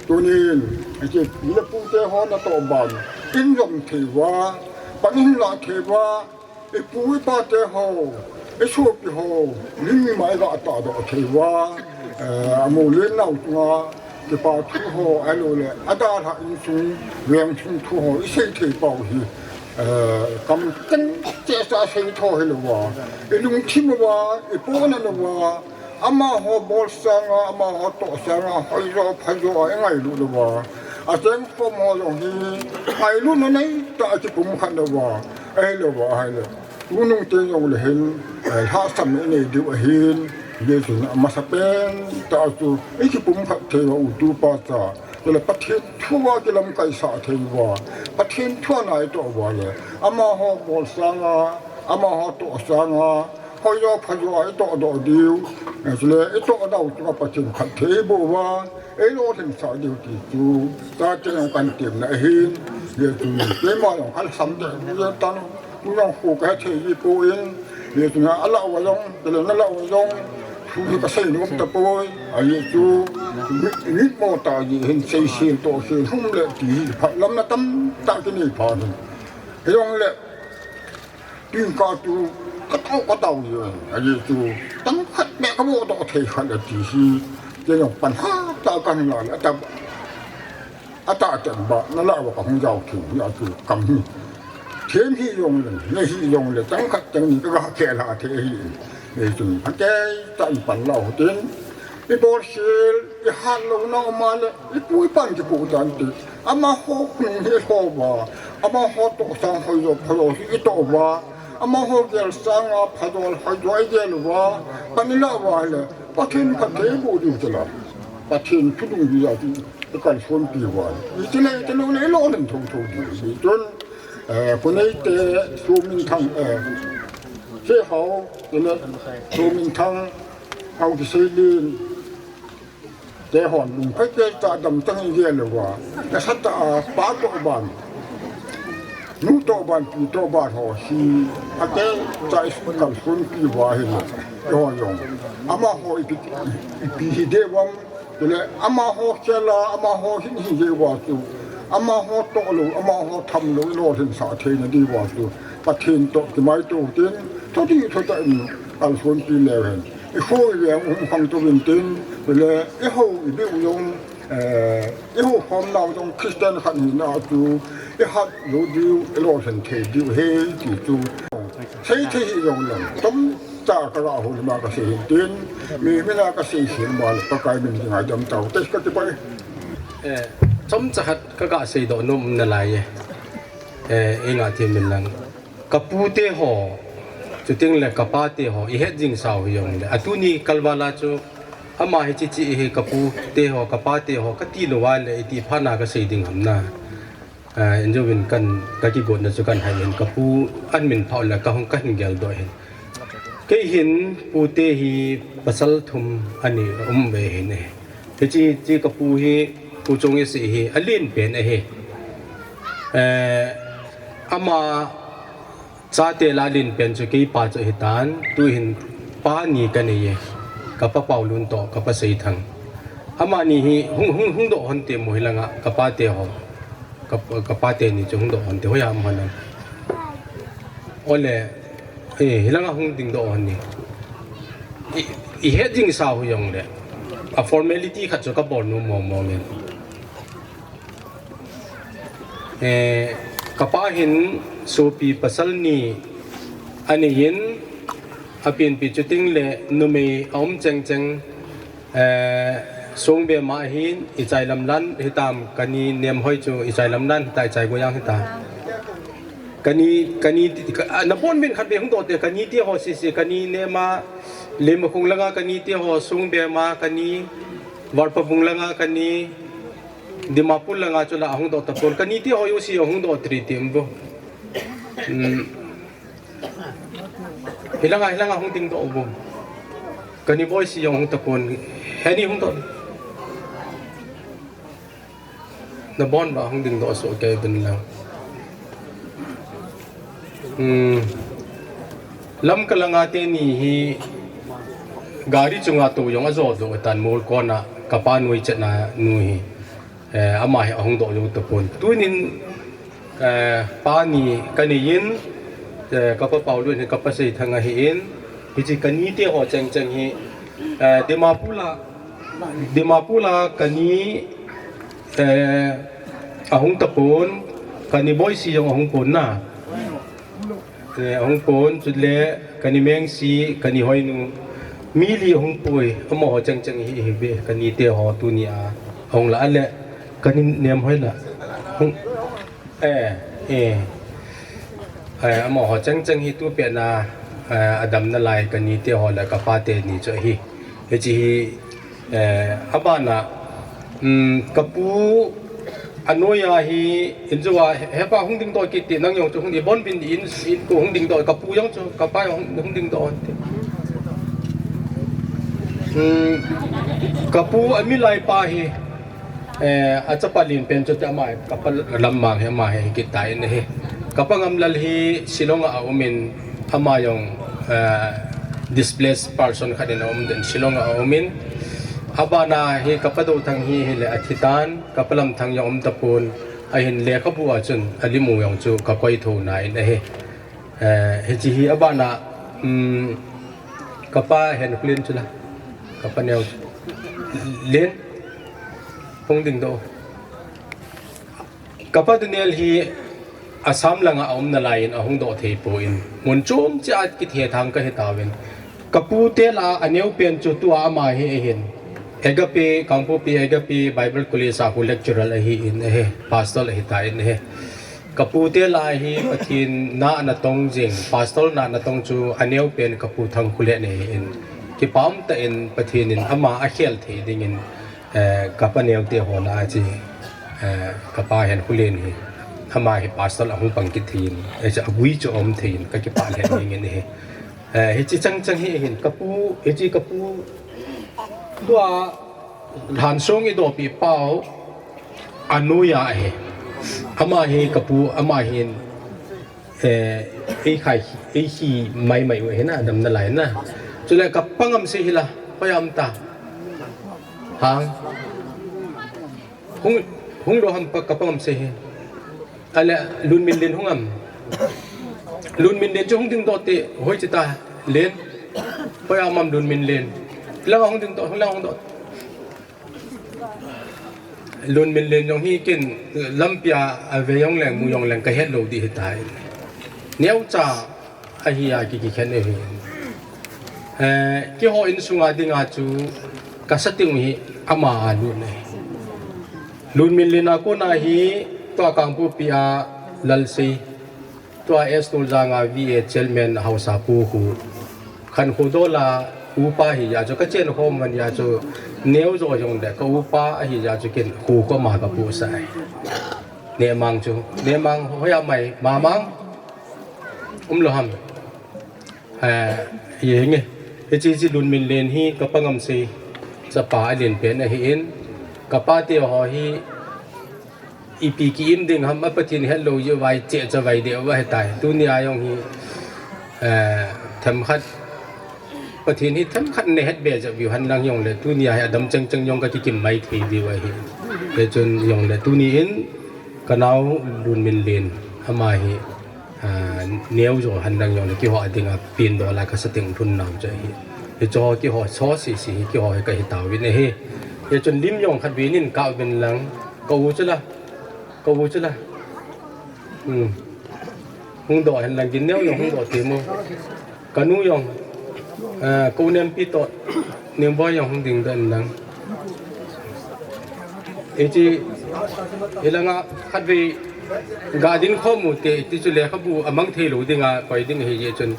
tunin, hiche pi le pute ho natoh ban, in jom thei uva, pan in lah thei uva, ipu ipate ho, isopi ho, lim mima iga tahdoh thei uva, eh, amu le nao chunga, kipa thu ho, ahilou le, adalhah insung, veng sung thu ho, isei thei pau hi, eh, kam cheng cheh cha sei tho hilouva, ilungthim uva, ipohna uva, amaho bol sanga, amaho toh sanga, hoijo, phajo a ingailut louva. Acheng khom ho jong hi, ngailutna neitah a kipumkhat louva. Ahilouva, ahile. Tunung teng jongle hin, eh, lhahsamna inei diu ahin, hijeh chun amasapen tah chu, ikipumkhat thei uva u tu pa cha. Chule Pathen thu a kilamkaisah thei uva. Pathen thu a na itoh uva le. Amaho bol sanga, amaho toh sanga, hoijo phajo a itohdoh diu, eh, chule itoh nau chunga Pathen khat thei iboh uva, eilolhinsah diu ti chu, chate jong kahin temna ahin, hijeh chun, keima jong kalhasam deh, hijeh tan, tu jong kho kahe thei ji poi, hijeh chun, alah uva jong, chule nalah uva jong, thu hi kasei nom tapoi, ajeh chu, mi, mitmo tah jeh hin, seisen tohsen, hum le ti hi, phatlamna tamtah kinei phat hin. Hijongle, Tingkah chu katao, katao jeng, ajeh chu, tang khat beh kabohdoh thei khat ati hi, kei jong pan hatah a kahin lah le, atah, atah teng bah, nalah uva kahung jao thei hi, atu kam hi. Them hi jongle, nei hi jongle, tang khat teng ni kaga khelha thei ahi. Hijeh chun, phatthei tah in pan lau tin, ibolsel, ihat louna um a le, ipu ipan kipu tan ti. Amaho khun hi lhou uva, amaho toh sang hoijo phajo hi itoh uva, amaho gel sanga phajo hoijo igel uva, pan ilah uva le, Pathen phatthei iboh diu chula. Pathen thu dungjuiya chu ikalsonpi uva. Itile, itile, ilolhin thotho diu. Chun, eh, Puneite, Sominthang, eh, Sehao, itile, Sominthang, Haokiseilen, Keiho lungkhat kei cha damtah in gel uva, nasatah a pa toh ban, nu toh ban, pi toh ban ho hi, akehcha ikalsonpi uva ahile, keiho jong. Amaho ipi, ipi hi ding uvam, chule amaho khel a, amaho hin hi ding uva chu, amaho toh lou, amaho tham lou, lolhinsah theina ding uva chu, Pathen toh kimaito tin, thudih thutah in kalsonpi leu hen. Ikho iveng um khang tou vin tin, le ihou ibeh u jong, eh, ihou khom nau jong Christian khat hina chu, ihat lou diu, ilolhin thei diu ahi ti chu. Sei thei hih jong leng, tomcha kaga hou lima kasei hin tin, mi mina kasei hin ma le Pakai min ngaidam tau te kakipah e. Eh, Chomcha khat ka ga seidoh nom nalai e. Eh, i ngah thei min lang. Ka pute ho, chuting le ka pate ho, i het jing sau hi jong le. Atuni kalvala chu, ama hi chichi hi ka pute ho, ka pate ho, ka ti lou a le, i ti phat na ka sei ding ham na. Ah, injo vin kan, ka kigotna chu kan hai hin, ka pu an min phah le, ka hung ka hin geldoh hin. Kei hin pute hi pasal thum ani um ve hin e. Hichi, chi ka pu hi, Pu Chongisih hi, alen pen ahi. Eh, ama chate lah a alen pen chu kei pa chu ahi tan, tu hin pa ni ka nei e. Ka pa Paolun toh, ka pa Seithang. Amani hi hung, hung, hung doh hon te mo hi langa, ka pate ho. Ka, ka pate ni chu hung doh hon te, hoiya um hon am. Ole, eh, hi langa hung ding doh hon ni. I, i het jing sau hi jong le. A formality khat chu ka bol nom mo mo ngen. Eh, ka pa hin sopi pasal ni ani in, apianpi chuting le numei a um cheng cheng, eh, Songbe ma hin i chai lam lan hitam, ka ni Nemhoi chu i chai lam lan hita, i chai Goyang hita. Ka ni, ka ni, ka, ah, na bon min khat be hung doh te, ka ni te ho sisi, ka ni Nema, Leimakhong langa ka ni te ho, Songbe ma, ka ni Varpabung langa ka ni, Dimapur langa chu la hung doh tapon. Ka ni te ho jouse hung doh tri ti um bo. Hmm. Hi langa, hi langa hung ding doh bo. Ka ni Boisi jong hung tapon. Heni hung doh. Na bon ba hung ding doh so kei ben lang. Hmm. Lamka langa teni hi gari chunga tou jong ajo doh tan mol kona ka pa nuichatna nu hi. Eh, ama hi ahung doh jou tapon. Tunin, eh, pa ni ka nei in, eh, ka pa Paolun hi ka pa Seithang ahi in, hichi ka ni te ho cheng cheng hi, eh, Dimapur la, Dimapur la ka ni, eh, ahung tapon, ka ni Boisi jong ahung pon na. Eh, ahung pon, chule, ka ni Mengsi, ka ni Hoinu. Mi li ahung poi, amaho cheng cheng hi, hi ve, ka ni te ho tuni a. Ahung la le, ka ni Nemhoi la. Hung, eh, eh. Eh, amaho cheng cheng hi tu pet na, eh, adam nalai, ka ni te ho le, ka pate ni chu hi. Hichi hi, Eh, abana, um, ka pu anoiya hi, injo a, he, hepa hung ding doh kit ti nang jong chu hung ding bon bin in, in ko hung ding doh, ka pu jong chu, ka pa jong hung, hung ding doh ti. Um, ka pu amilai pa hi, eh, achapa len pen chu te ama, ka pa Lammang hi ama hi kit tai ne hi. Ka pa Ngamlal hi Shillong a um in, ama jong, eh, displaced person khat in a um den Shillong a um in, abana hi ka pa Dothang hi, hi le athi tan, ka pa Lamthang jong um tapon, ahin lekhabu a chun, alimu jong chu ka koi tho na in ahi. Eh, hichi hi abana, um, ka pa Henkholen chu la, ka pa neo chu. Len, hung ding doh. Ka pa Daniel hi Assam langa a um nalai in ahung doh thei pon. Mun chom cheh a kithethang ka hi tauvin. Ka pu te la a neo pen chu tua ama hi ahin. Agape, Kangpokpi Agape Bible College a khu lecturer ahi in ahi, pastor ahi ta in ahi. Ka pu te la hi Pathen na natong jing, pastor na natong chu a neo pen ka pu Thangkholen ahi in. Kipah um tah in Pathen in ama akhel thei ding in. Eh, ka pa neo te ho la a chi, eh, ka pa Henkholen hi, ama hi pastor ahung pang kit thei in, eh, cha agui chu um thei in, ka kipah lheh ding in hi. Eh, hichi chang chang hi hin, ka pu, hichi ka pu, tua Lhansong i dopi pau, anoiya hi. Ama hi ka pu, ama hin, eh, ei khai, ei hi mai mai u hi na, dam nalai na. Chule ka pa Ngamse hi la, pa jam ta. Hang. Hung, hung doh ham pa, ka pa Ngamse hi. Ale, Lunminlen hung am. Lunminlen chu hung ding doh te, hoi chi ta, Len. Hoi am am Lunminlen. Lang hung ding doh, lang hung doh. Lunminlen jong hi ken, lampi a, ave jong leng, mu jong leng, ka het lou ding hi ta. Neocha, ahi a ki, kikhen e hi. Eh, keiho insunga dinga chu ka sating hi ama a lut ne. Lunminlen a kona hi tua Kangpokpi a Lalsei, tua S Tuljang a V A chairman Haosapu khu, khankho dola upa hi jeh chu kachen khom man jeh chu, neo jo jong le ka upa ahi jeh chu ken khu koma kapusa ahi. Nemang chu, Nemang hoiya mai, Mamang, umlou ham. Eh, yenge. Hiche, hiche Lunminlen hi ka pangam sei, chapa alen pen ahin, ka pate ho hi ipi ki-im ding ham, a Pathen hetlou jeh uva cheh chavai deh uva ahitai. Tunia jong hi, eh, themkhat, Pathen hi themkhat nahet be jeh uva henlang jongle, tunia hi adam chengcheng jong ka kikim mai thei diu ahi. Hichun jongle tuni in ka nao Lunminlen ama hi, ah, neo jo henlang jongle keiho a dinga pen dola ka sa teng lhun nau chu ahi. Hicho keiho so sisi hi keiho hi kahi tauvin ahi. Hichun lim jong khatvei nin kah uvin lang, ka u chu la, ka u chu la. Hmm. Hung doh henlang, gin neo jong hung doh temo. Ka nu jong, ah, ka u Nempi toh, Nemboi jong hung dingdoh inlang. Hiche, hilanga khatvei ga ding khom u te, hiti chule lekhabu amang thei lou dinga koi ding ahi jeh chun.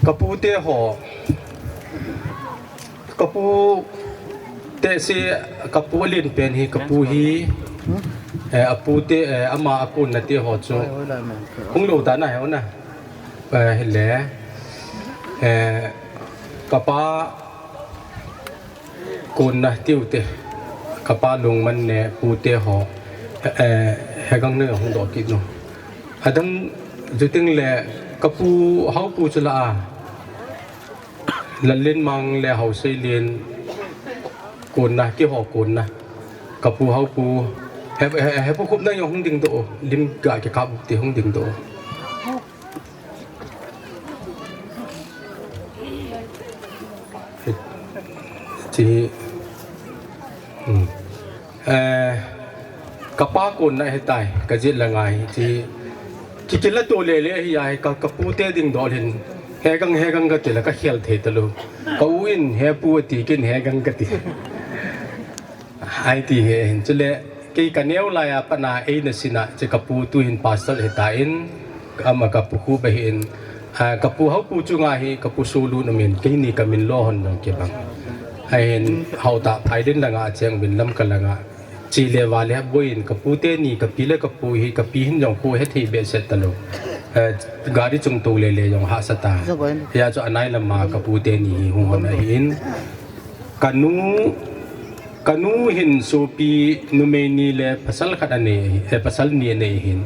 Ka pute ho, ka pute se, ka pu alen pen hi, ka pu hi, eh, a pute, eh, ama a konna te ho chu hung lou dan ahi na. Eh, hile, eh, ka pa konna tiu te, ka pa Lungman ne pute ho, eh, eh, hegang ne hung doh kit nu. Adang juting le ka pu Haopu chu la a, Lallenmang le Haoseilien konna, keiho konna. Ka pu Haopu, he, he, he pu khup na jong hung dingdoh, lim ga kikap u te hung dingdoh. Chi, hmm. Eh, ka pa konna ahitai, ka jet la ngai, chi, ki, kila to lele ahi a, ka, ka pute dingdoh lhin, hegang, hegang kati la ka khel thei talou. Ka u in, he pu ati, ken hegang kati. Ahi ti hi hin, chule, kei ka neo laiya pat a eina sin a, chu ka pu tuhin pastor ahitan, ama ka pu khu ba hin, ah, ka pu Haopu chunga hi, ka pu Solun umin, keini ka min lo hon jong kibang. Ahin, Haotah Phailin langa acheng uvin Lamka langa. Chi le va le boiyin, ka pute ni, ka pi le ka pu hi, ka pi hin jong khu hethei behseh talou. Eh, gari chung to lele jong hahsa ta. Hijeh chun anai lama ka pute ni hi hung hon ahin. Ka nu, ka nu hin sopi numei ni le pasal khat anei, eh, pasal ni anei hin.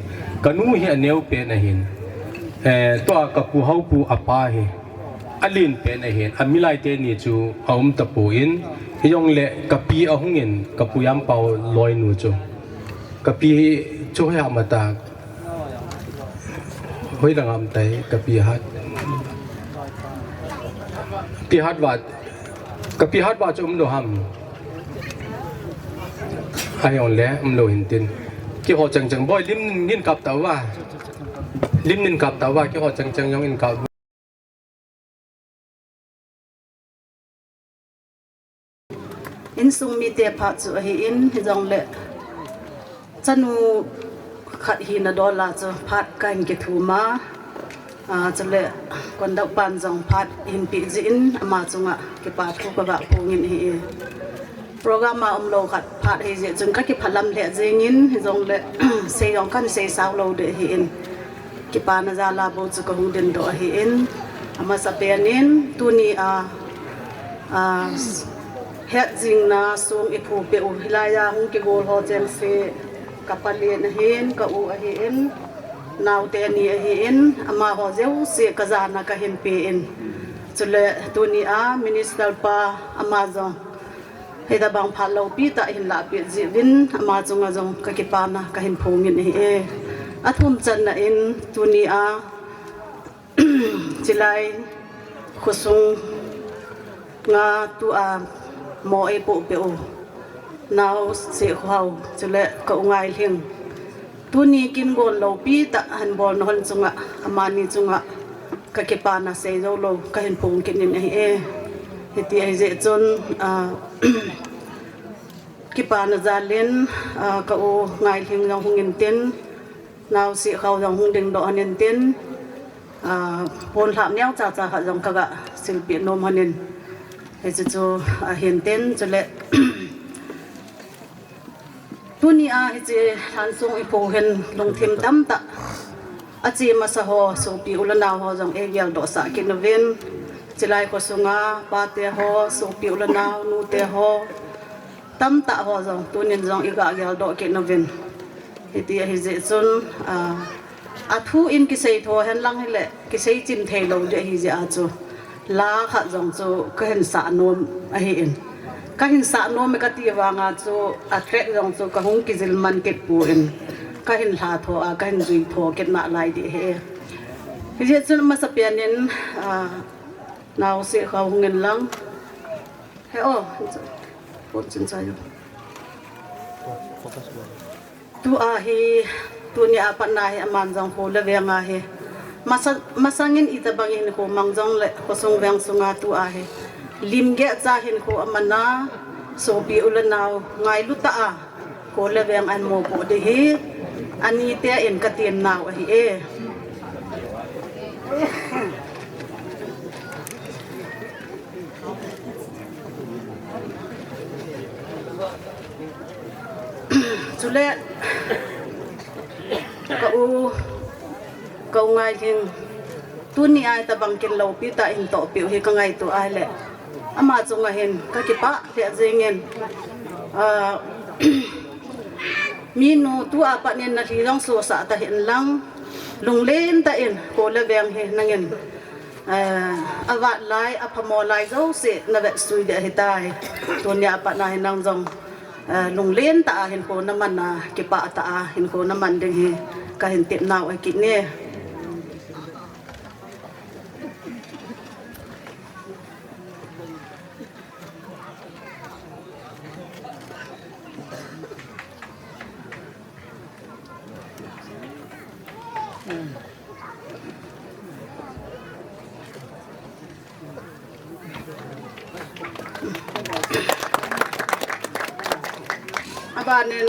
Ka nu hi aneo pen ahin. Eh, tua ka pu Haopu apa hi alen pen ahin. A milai teni chu aum tapon. Hijongle ka pi ahung in ka pu Jampao loinu chu. Ka pi chu hoi ham ata. Hoi lang am tai, ka pi hat. Pi hat va, ka pi hat va chu umlou ham. Ahi jongle, umlou hin tin. Keiho chang chang boi lim nin kap tau va. Lim nin kap tau va, keiho chang chang jong in kap. Insung mite phat chu ahin, hijongle chanu khat hina dol a chu phat kahin kithum a, ah, chule conductor pan jong phat hin pe jin ama chunga kipa thu kava phong in ahi. Program a umlou khat phat ahi jeh chun kakiphalam lheh jengin, hijongle sei jong kahin sei sao lou ding ahin. Kipana jal a bou chu kahung dingdoh ahin, amasapen in tuni a, a, hetjingna song iphuh peh u hilai a hung kigol ho chengse ka palen ahin, ka u ahin, naote ni ahin, amaho jouse kajana kahin pe in. Chule tuni a Minister pa ama jong hitabang phat loupi tah hin lahpeh jeh uvin ama chunga jong kakipana kahin phong in ahi e. Athum channa in tuni a chilai khosung nga tua mo eipoh peh u Naosekhohao chule ka u Ngailhing. Tuni kin gon loupi tah hin bolna hon chunga, amani chunga Ka kipana sei jou lou, ka hin phong kit nin ahi e. Hiti ahi jeh chun, ah, kipana jal in, ah, ka u Ngailhing jong hung in tin, nau Sehkhao jong hung ding doh hon in tin, ah, pon lhap neo cha cha khat jong ka ga silpeh nom hon in. Hichu chu ahin tin, chule Tuni a hiche lhansong i pho hin lungthim tamtah a che masa ho, sopi u le nau ho jong ei geldoh sah kit uvin. Chilai khosunga pate ho, sopi u le nau, nute ho, tamtah ho jong tunin jong i ga geldoh kit uvin. Hiti ahi jeh chun, ah, a thu in kisei tho hen lang hile, kisei chim thei lou ding ahi jeh a chu, la khat jong chu ka hin sah nom ahi in. Ka hin sah nom e ka ti vang a chu, a track jong chu ka hung kijil man kit pon, ka hin hla tho a, ka hin jui tho kit nalai ding ahi. Hijeh chun masa pen in, ah, nau Sehkhao hung in lang. He o, pon chin cha yo. Tua hi, tuni a pat na hi aman jong kho le veng a hi. Masa, masang in itobang in kho mang jong le, khosung veng sunga tua hi. Lim geh cha hinkho aman a, sopi u le nau, ngailu tah a, kho le veng ahin mopo ding hi, ani te in ka tem nau ahi e. Chule, ka u, ka u Ngailhing, tuni a itobang kin loupi tah in tohpi u hi ka ngaito a hile, ama chunga hin ka kipah lheh jeng in, ah, minu tua pat in na lhi jong sosah ta hen lang, lunglen tah in kho le veng hi nangin, eh, avat lai, aphamo lai jouse na vetsui ding ahitai. Tuni a pat na hi nang jong, eh, lunglen tah a hinkho na man a, kipah tah a hinkho na man ding hi ka hin tep nau ahi kit e. Abanin,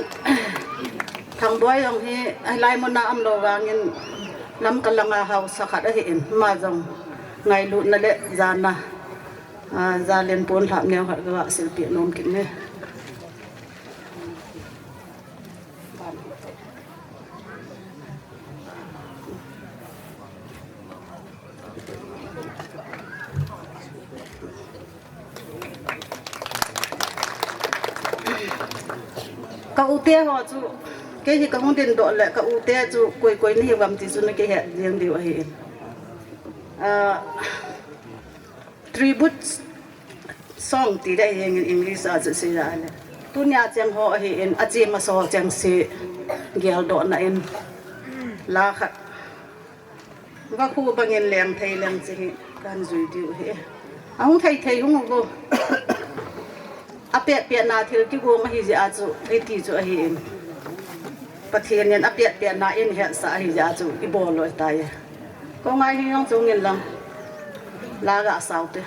Thangboi jong hi, hilai mun a um lou vangin, Lamka langa haosa khat ahi in, ama jong ngailutna le jana, ah, jal in pon lhap neo khat ka silpeh nom kit e. Ka u te ho chu, kei hi ka hung ding doh le, ka u te chu koi koi nahi uvam ti chu na kihet jeng diu ahi in. Ah, tribute song ti ding ahi in English a chu sei a le. Tuni a cheng ho ahi in, a che masa ho cheng se geldoh na in. La khat. Vakhu bangin leng thei leng chi hi kan jui diu hi. Ahung thei thei hung uvo. Apet pet na thil kigong ahi jeh a chu, hiti chu ahi in. Pathen in apet pet na in hetsah ahi jeh a chu, ibol loi tai. Ko Ngailhing jong chung in lang. La ga sao te.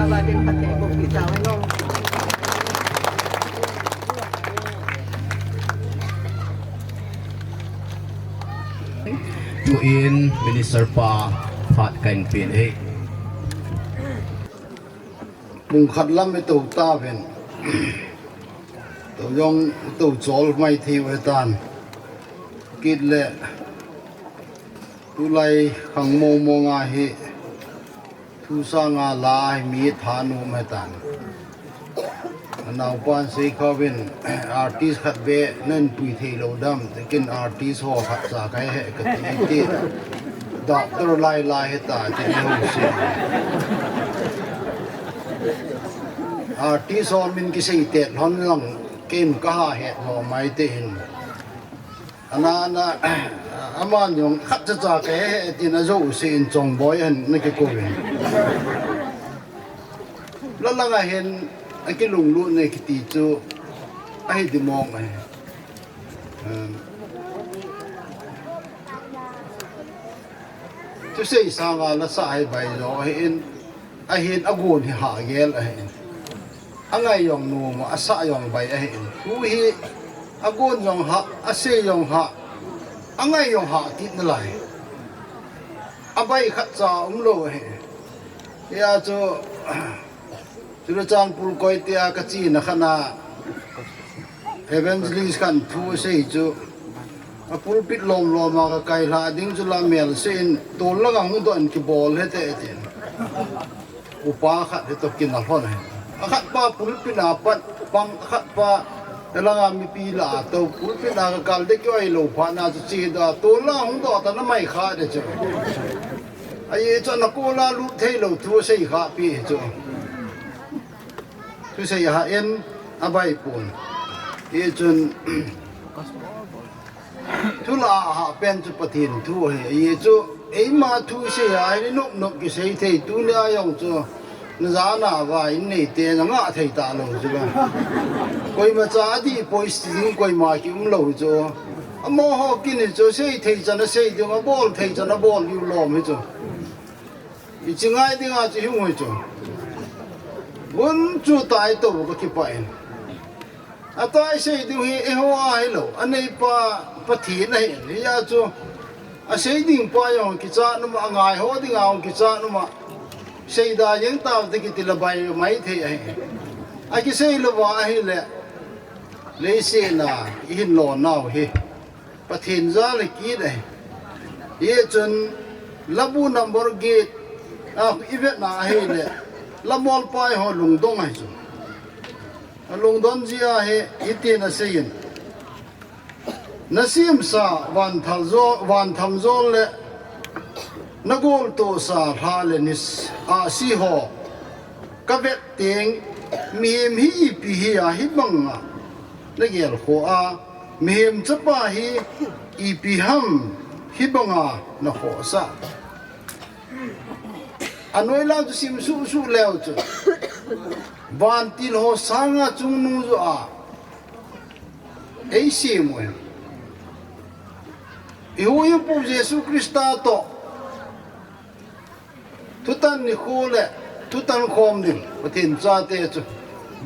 Tuin Minister pa phat kahin pin e. Pung khat lam i to ta ven. To jong to chol mai thei ve tan. Kit le tulai khang mo mo nga hi. Thu sanga la hi mi thanom he tan. Anaupan sei khovin artist khat be nan pui thei lo dam, lekin artist ho khat cha kai he ka ti ti. Doctor lai lai he ta ti ni ho si. Artist ho min kisei te lhon lang ken ka ha he lo mai te hin. Ana, ana, aman jong khat cha cha ke he tin a jo se in chong boi an na ke ko ve. La la nga hen a ki lung lu ne ki ti chu a he di mong a he. Um, tu sei sa nga la sa he bai jo he in. Ahin a gon hi ha gel ahin. A ngai jong nom a, a sa jong bai ahin. Thu hi a gon jong ha, a se jong ha, a ngai jong ha kit nalai. A bai khat cha um lo ahi. Hia chu, Churachandpur Koite a ka chena khat na Evangelist khat thu sei chu, a pulpit lom lom a ka kai hla ding chu la mel se in tol langa hung doh in kibol he te tin. Upa khat he to kin a lhon he. A khat pa pulpit a pat pang, a khat pa langa mipi la to pulpit a ka kal de kyo ai lo pha na chu chi da tol la hung doh ta na mai kha de chu. Ai chu na ko la lu thei lo thu sei kha pi chu. Thusei a ha en a bai pon. Hichun, thu la a ha pen chu Pathen thu ahi. Hichu, eima thusei a hi nop nop kisei thei. Tunia jong chu, na jana va in nei te na nga thei ta lo chu la. Koima cha a di poi si ding koima ki um lo chu. Amaho kini chu sei thei chan a sei ding, a bol thei chan a bol diu lom hi chu. I chi ngai dinga chu hung hoi chu. Bun chu tai to ka kipah in. A tai sei ding hi eiho a hi lo. A nei pa Pathen ahi in. Hia chu a sei ding pa jong kicha numa, a ngai ho dinga jong kicha numa. Sei da jeng tau te kiti la bai mai thei ahi. A kisei lo va ahi le. Leiset na i hin lo nau hi. Pathen jal a kit ahi. Hichun labu number get a i vet na ahi le. Lamol pai ho lungdong ahi chu. A lungdon ji ahi, hitin a sei in. Na simsa van thal jo, van tham jol le na gol to sa hla le nis a si ho. Ka vet teng mihem hi ipi hi a hi banga na gel kho a, mihem chapa hi ipi ham hi banga na kho sa. A noi la chu sim su su leu chu. Vantil ho sanga chungnung jo a. Ei sim u. I hu i pu Jesu Krista to. Thutan ni khu le, thutan khom ding, Pathen chate chu.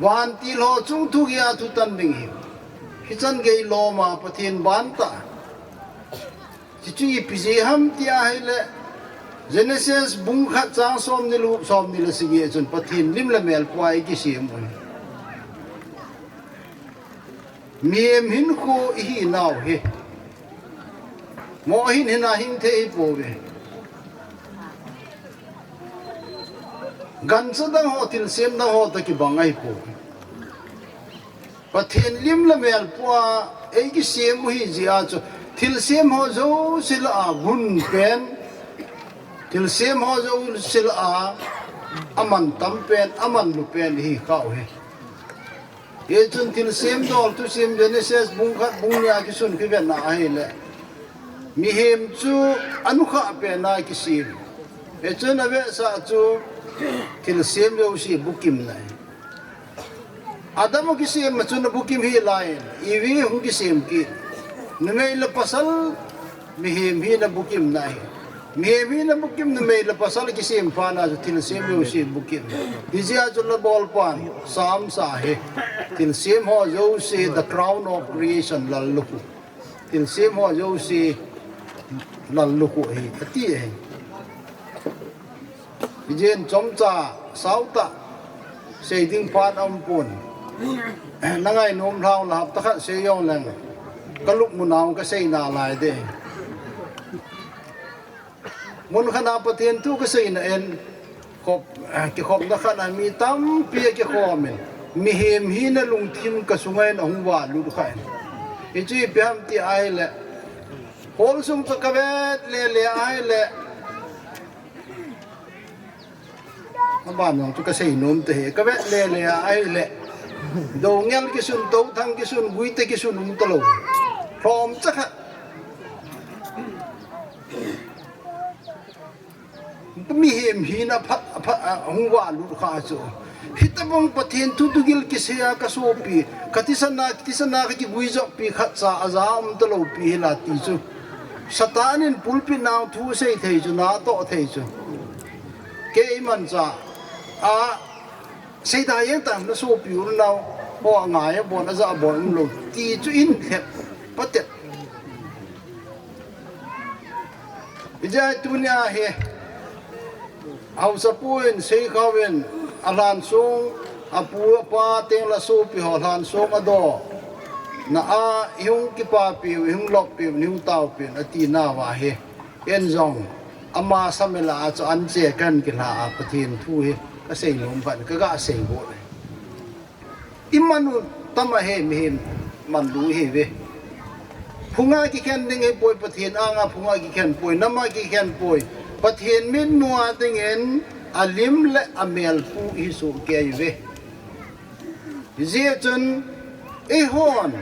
Vantil ho chung thu kia thutan ding hi. Hichan gei loma Pathen ban ta. Chi chu ipi jeh ham ti ahi le, Genesis bung khat chang som ni lu, som ni le sagi chun Pathen lim le mel pua i kisem u. Mihem hinkho i hi nau hi. Mo hin hin a hin thei hi po ve. Gancha dang ho, thilsem dang ho ta kibang ahi po. Pathen lim le mel pua ei kisem u hi jia chu. Thilsem ho jo sila a gun pen. Thilsem ho jo sila a aman tam pen, aman lu pen hi kau hi. Hichun thilsem dol thusim Genesis bung khat bung ni a kisun kivetna ahile. Mihem chu anukha pena kisem. Hichun avetsah chu thilsem jouse bukim nai. Adam akisem ma chun abukim hi lai. Evi hung kisem kit. Numei le pasal mihem hi na bukim nai. Mihem hina bukim, numei le pasal kisem phat na chu thilsem jouse bukim. Hijeh a chu la bolpan Psalm sa hi, thilsem ho jouse, the crown of creation, lallukhuh. Thilsem ho jouse lallukhuh ahi, ati ahi. Hijeh in chomcha sautah sei ding phat aumpon. Na ngainom lhau la, hapta khat sei jongleng, ka lupmun a kasei nalai ding. Mun khat a Pathen thu kaseina in, khop, kikhopna khat a mi tampi akikhom in, mihem hina lungthim kasunga in ahung valut khan. Hichu ipi ham ti ahile, hall sung chu kavet lele ahile, aban jong chu kaseinom tahih, kavet lele ahile, doungel kisun, touthang kisun, guite kisun umtalou. Lhomcha khat. Mihem hina phat, phat, ahung valut kha chu. Hitobang Pathen thu thugil kisei a kasopi, kathisana, kathisana kakiguijoppi khatcha aja umtalou pi hila ti chu. Satan in pulpit nau thu sei thei chu, natoh thei chu. Keimancha a seida jeng tan, nasopi unau ho angai abon, aja abon umlou ti chu in lhep patep. Hijeh a tunia hi, haosapu in, Seikhao in, alhansong, apu apa teng le asopi ho lhansong adoh na a, ihung kipapiu, ihung loppiu, ihung taopiu, ati nauva hi, ken jong ama samela a chu anche kahin kilha a, Pathen thu hi kaseinom phat, kaga sei bou. Iman u tam ahi, mihem manlu ihiuve. Phunga kikhen ding ahipoi, Pathen anga phunga kikhen poi, nama kikhen poi. Pathen mitmu a dingin alim le amelpu ihisoh kei uve. Hijeh chun eihon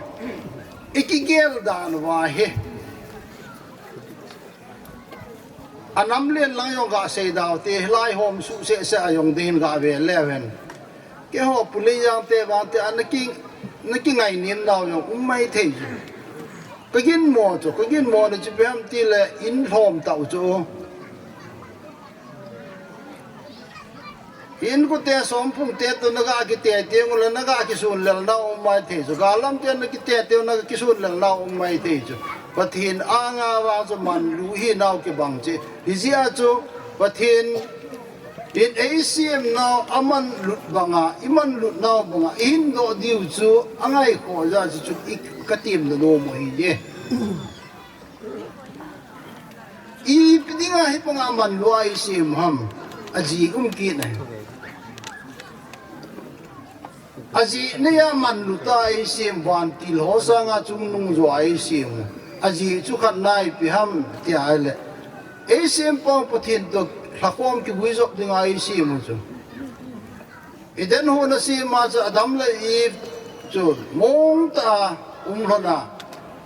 ikigel dan uva hi, anam len lang jong gasei daute, hilai hom suhseh seh a jong dingin gave leuhen. Keiho Pu Leijang te vang te a naki, nakingainem nau jong um maithei chu. Kaginmo chu, kaginmona chu ipi ham tile, in lhom tau chu. Inkote Somphung te toh naga kite tengule naga kisun lelnau um maithei chu. Galam te nakite tengule naga kisun lelnau um maithei chu. Pathen anga vang chu manlu ihinau kibang cheh. Hijeh a chu Pathen in eisemnau amanlut banga, imanlutnau banga ihin doh diu chu angaikhoh jeh a chu, chu i, katemna nom u ahiye. Ipi dinga hibanga manlu a eisem ham? Ajeh um kit ahi. Ajeh neiya manlu tah a eisem, vantil ho sanga chungnung jo a eisem u. Ajeh chu khatna ipi ham tia ahile, eisempau Pathen toh lhakhom kiguijop dinga eisem u chu. Eden hon asem a chu Adam le Eve chu mongtah a um lhon a,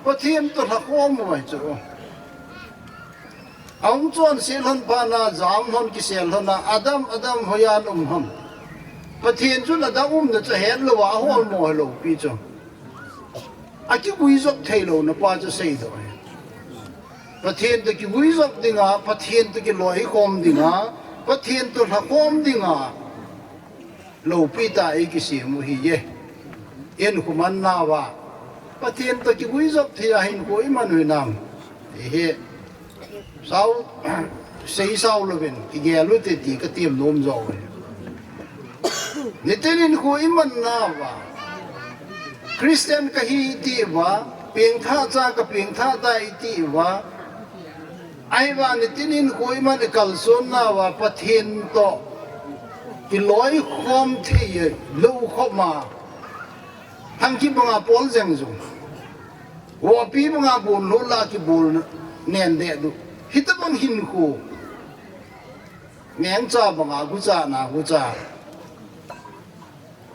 Pathen toh lhakhom u ahi chu. Ahung chonset lhon phat na, jam lhon kisel lhon a, Adam, Adam, hoiya naum ham? Pathen chun Adam umna chu ahet lou a, aholmo hilou pi chu. Akiguijop theilouna pa chu seidoh ahi. Pathen toh kiguijop dinga, Pathen toh kiloikhom dinga, Pathen toh lhakhom dinga loupi tah a eikisem u ahiye. Hinkho mannauva Pathen toh kiguijop thei a hinkho iman u hinam? Ehe. Sao, sei sao louvin igel u hite ti katem nom jo uve. Nitin hinkho imannauva, Christian kahi iti uva, pengthah cha kapengthah tai iti uva, ahivangin nitin hinkho iman ikalsonnauva Pathen toh kiloikhom thei lou khop ma, hangkibanga pol jeng jong, vohpi banga bonlhut la kibol nen deh diu, hitobang hinkho, mengcha banga gucha na gucha.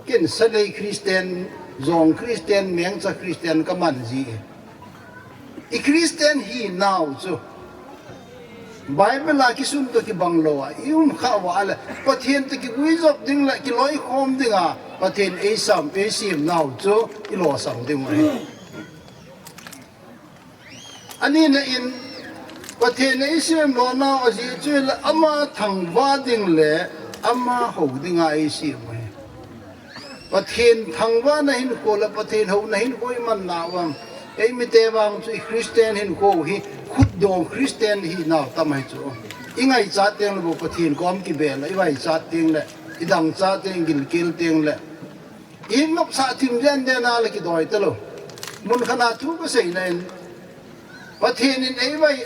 Ken salei Christian, jong Christian, mengcha Christian kaman ji. I Christian hinau chu Bible a kisun toh kibang lou a ium khah uva ahile, Pathen toh kiguijop ding le kiloikhom dinga Pathen eisam, eisemnau chu ilosam diu ahi. Anina in, Pathen in eisem lona ajeh chu le ama thangvah ding le ama hou dinga eisem u ahi. Pathen thangvahna hinkho le Pathen houna hinkho iman nauvam. Eimite vang chu i Christian hinkho hi khutdong Christian hinau tam ahi chu. Ingaichat teng le bou Pathen kom kibel a, ivaichat teng le, idangchat teng, gilkel teng le. Inopsah thim jen den a le kidoi talou. Mun khat a thu kasei na in. Pathen in eivai,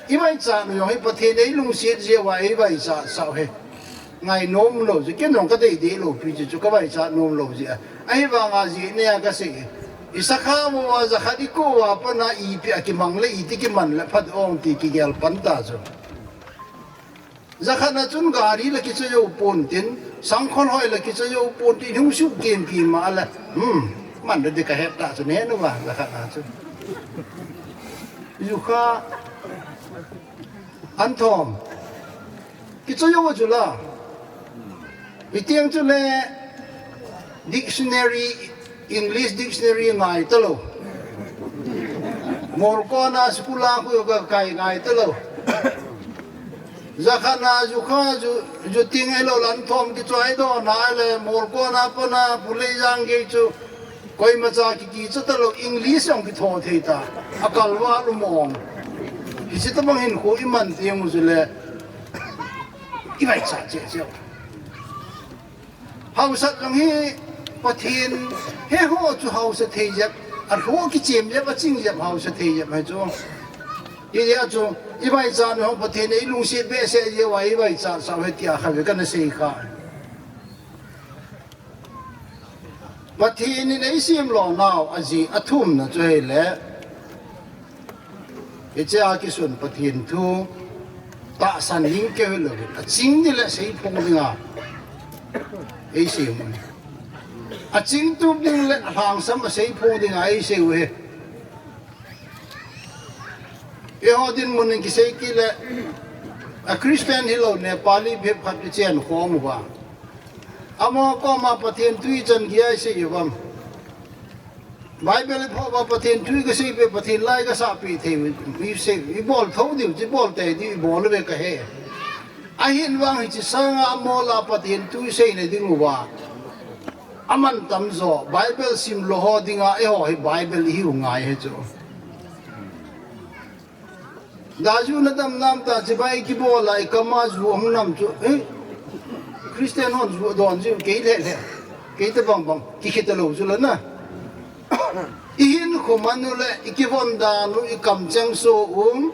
ivaichat u jong hi Pathen eilungset jeh uva eivaichat sah u ahi. Ngainom lou jeh, ken jong kadei dei lou pi chu, chu kavaichat nom lou jeh a. Ahivanga jeh nea kasei. Isakha uva, jakhat iko uva pat a ipi a kimang le iti kiman le phat ong ti kigel pan ta chu. Jakhat na chun gari le kichoi jou pon tin, sangkhol hoi le kichoi jou pon tin, hung suh kem kem a le. Hmm, man le di kahet ta chu ne nu va, jakhat na chu. Jukha an thom. Kichoi jou chu la. Hitiang chu le dictionary, English dictionary ngai talou. Molkon a school a khu kakai ngai talou. Jakhat na jukha ju, ju ting elo lan thom kichoi doh na le molkon a pat a pulei jang gei chu koimacha kikicha talou English jong kitho thei ta. Akalval u mong. Hiche tabang hinkho iman teng u chu le. Ivaichat cheh cheh. Hausat jong hi Pathen, he ho chu hausa thei jep, alhu kichem jep, aching jep, hausa thei jep ahi chu. Hijeh a chu, ivaichat u ho Pathen eilungset behseh jeh uva ivaichat sah u ahi tia kha ve kana sei kha. Pathen in eisem lonau ajeh athumna chu ahile, hiche a kisun Pathen thu tahsan ding keu hilou, aching ding le seiphong dinga eisem u ahi. Aching tup ding le alhangsam a seiphong dinga eisei u ahi. Eiho dinmun in kisei kit le, a Christian hilou Nepali bep khat ichen khom uva. Amaho koma Pathen thu ichan geiya isei uvam. Bible i pho uva Pathen thu ikasei peh, Pathen la ikasah peh thei u, isei, ibol thou diu, ibol tei diu, ibol uve kahe. Ahin vang hiche sanga amaho la Pathen thu iseina ding uva. Aman tamjo, Bible sim lou ho dinga, eiho hi Bible ihiu ngai ahi chu. Daju nadam nam ta chibai kibol a ikam a ju ahung nam chu, eh, Christian hon ju adon ju kei le le, kei tabang bang, kikhe talou chu la na. Ihinkho man u le, ikivon dan u, ikamcheng so u,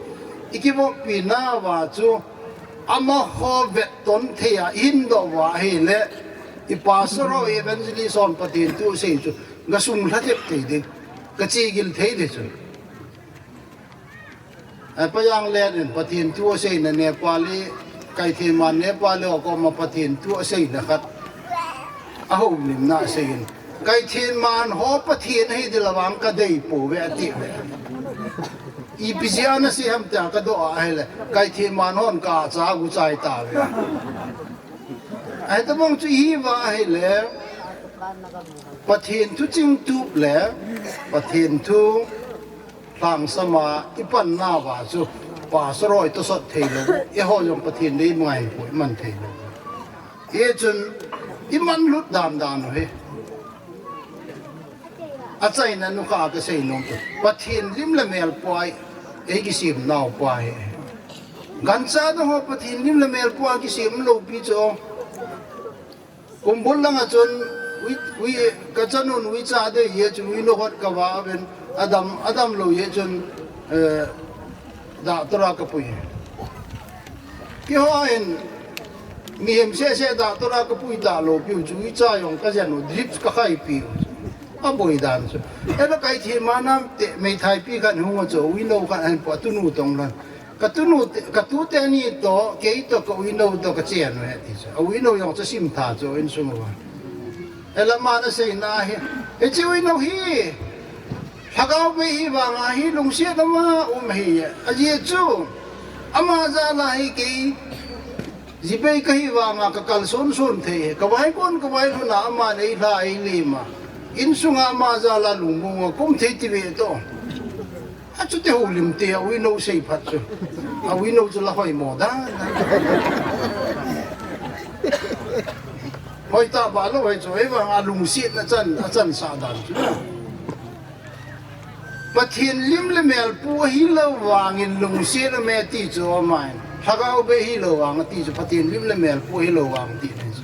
ikivoppi nauva chu, amaho vetton thei a, ihin doh uva ahile, i pastor ho, i evangelist hon Pathen thu asei chu, gasung lha tep thei ding, gache gil thei ding chu. Eh, Pajang Len in Pathen thu aseina Nepali, Kaithe Man Nepali ho koma Pathen thu aseina khat. Ahoulimna asei in. Kaithe Man ho Pathen ahi ding la vang kadei pouve ati uve. Ipi jeh a nasei ham tia kadoh a ahile. Kaithe Man hon kacha guchai tauve. Ahi tabang chu ihiuva ahile. Pathen thu chingtup le, Pathen thu lhangsam a ipan nauva chu, pastor ho itosot thei lou, eiho jong Pathen dei ngai poi, iman thei lou. Hichun, iman lut dan dan u hi. Achaina nu kha kasei nom chu, Pathen lim le mel pa, eikisem nau pa hi. Gancha dang ho Pathen lim le mel pa kisem lou pi chu. Kumbul langa chun, ui, ui, kachanun uicha dei jeh chun uinou khat kava uvin, adam, adam lou jeh chun, eh, doctor a kapui. Keiho in, mihem seh seh doctor a kapui talou piu chu uicha jong kajen u, drip kakhai piu. Aboi dan chu. Ela Kaithe Man a te, meithai pi khat hung a chu, uinou khat ahin po, atunu tong lan. Katunu te, katute ni toh, kei toh, ka uinou toh, kachen u ahi ti chu. A uinou jong chu simtha chu, insung uva. Ela ama naseina hi. Hiche uinou hi. Lhagao bei hi vanga hi lungset ama um ahi. Ajeh chu. Ama jal a hi kei. Jibei kahi vanga kakal son son thei. Kavaikon kavailhun a ama neilha eilem a. Insunga ama jal a lungmong a kum thei ti ve toh. Chuti houlim te a uinou sei phat chu. A uinou chu la hoimo dan. Hoitah ba lou hei chu, hei vang a lungsetna chan, a chansah dan chu. Pathen lim le mel pu ahilou vangin lungset aume ti chu amain. Lhagao beh hilou vang ati chu Pathen lim le mel pu ahilou vang ti chu.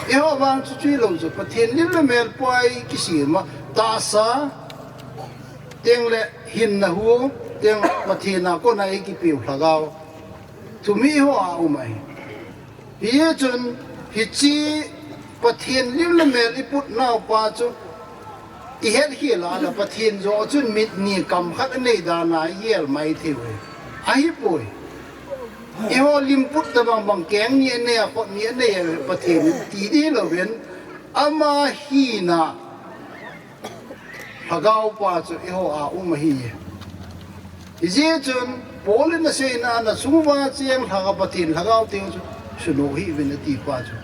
Eiho vang chu chu hilou chu Pathen lim le mel pu a ikisem a tahsa teng le hinna hu teng Pathen a kona ikipeu lhagao. Thum hi eiho a um ahi. Hichun, hiche Pathen lim le mel iput nau pa chu, ihet khel a le Pathen joh chun mit ni kam khat anei dan a ihel mai thei uve. Ahipoi. Eiho lim put tabang bang keng ni anei a, khut ni anei a, Pathen ti ding louvin, ama hina Lhagao pa chu eiho a um ahi. Hijeh chun, Paul in aseina a, na sung uva cheng lhagao Pathen lhagao teng chu, sunu hih uvin ati pa chu.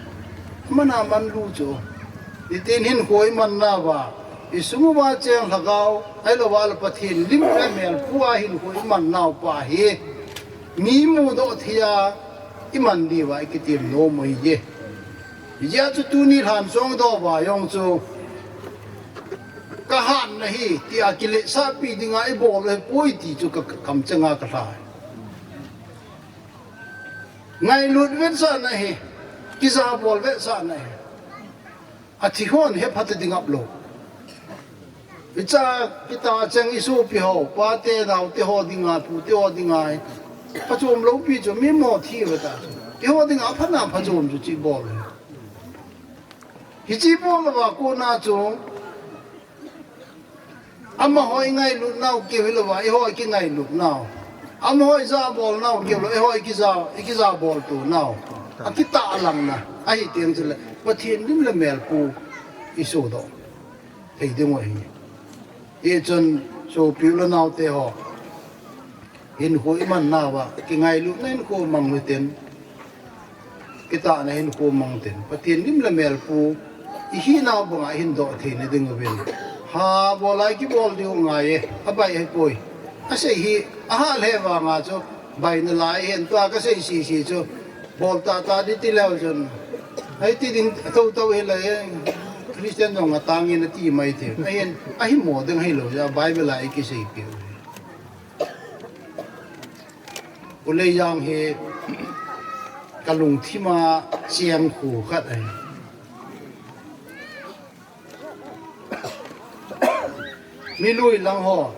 Aman aman lu chu. Hitin hinkho iman nauva, isung uva cheng lhagao, ahilouva le Pathen lim le mel pu a hinkho iman nau pa hi. Mi mudoh thei a, iman diuva ikitem nom u ahi. Hijeh a chu tuni lhan song doh uva jong chu, ka hatna hi, tia kiletsahpi dinga ibol u ahipoi ti chu ka, ka kamcheng a ka lhai. Ngailut vetsahna hi, kijabol vetsahna hi. Athi hon hepha ta ding aplou. Icha kita cheng isopi ho, pate naote ho dinga, pute ho dinga hi. Phachom loupi chu mi mo thi uva ta chu. Eiho dinga phatna phachom chu chi bol. Hichi bol uva kona chu. Amaho ingailut nau keu hilouva, eiho ikingailut nau. Amaho ijabol nau keu lou, eiho ikija, ikijabol to nau. Akitah langna, ahi teng chule, Pathen lim le mel pu isodoh thei diu ahi. Hichun, sopi u le naote ho. Hinkho iman nauva, kingailutna hinkho mang utin. Kitahna hinkho mang utin. Pathen lim le mel pu, ihinau banga ihin doh theina diuvin. Ha, bol a ikibol diu ngai e, abai ahipoi. Asei hi, ahah lheh vanga chu, baina lai hen tua kasei sese chu, bol tahtah ding ti leu chun. Hiti ding, tou tou hile, Christian jong atangin ati mai thei. Ahin, ahimo ding hilou jeh a, Bible a ikisei piu. U Leijang hi ka lungthim a cheng khu khat ahi. Mi lui lang ho,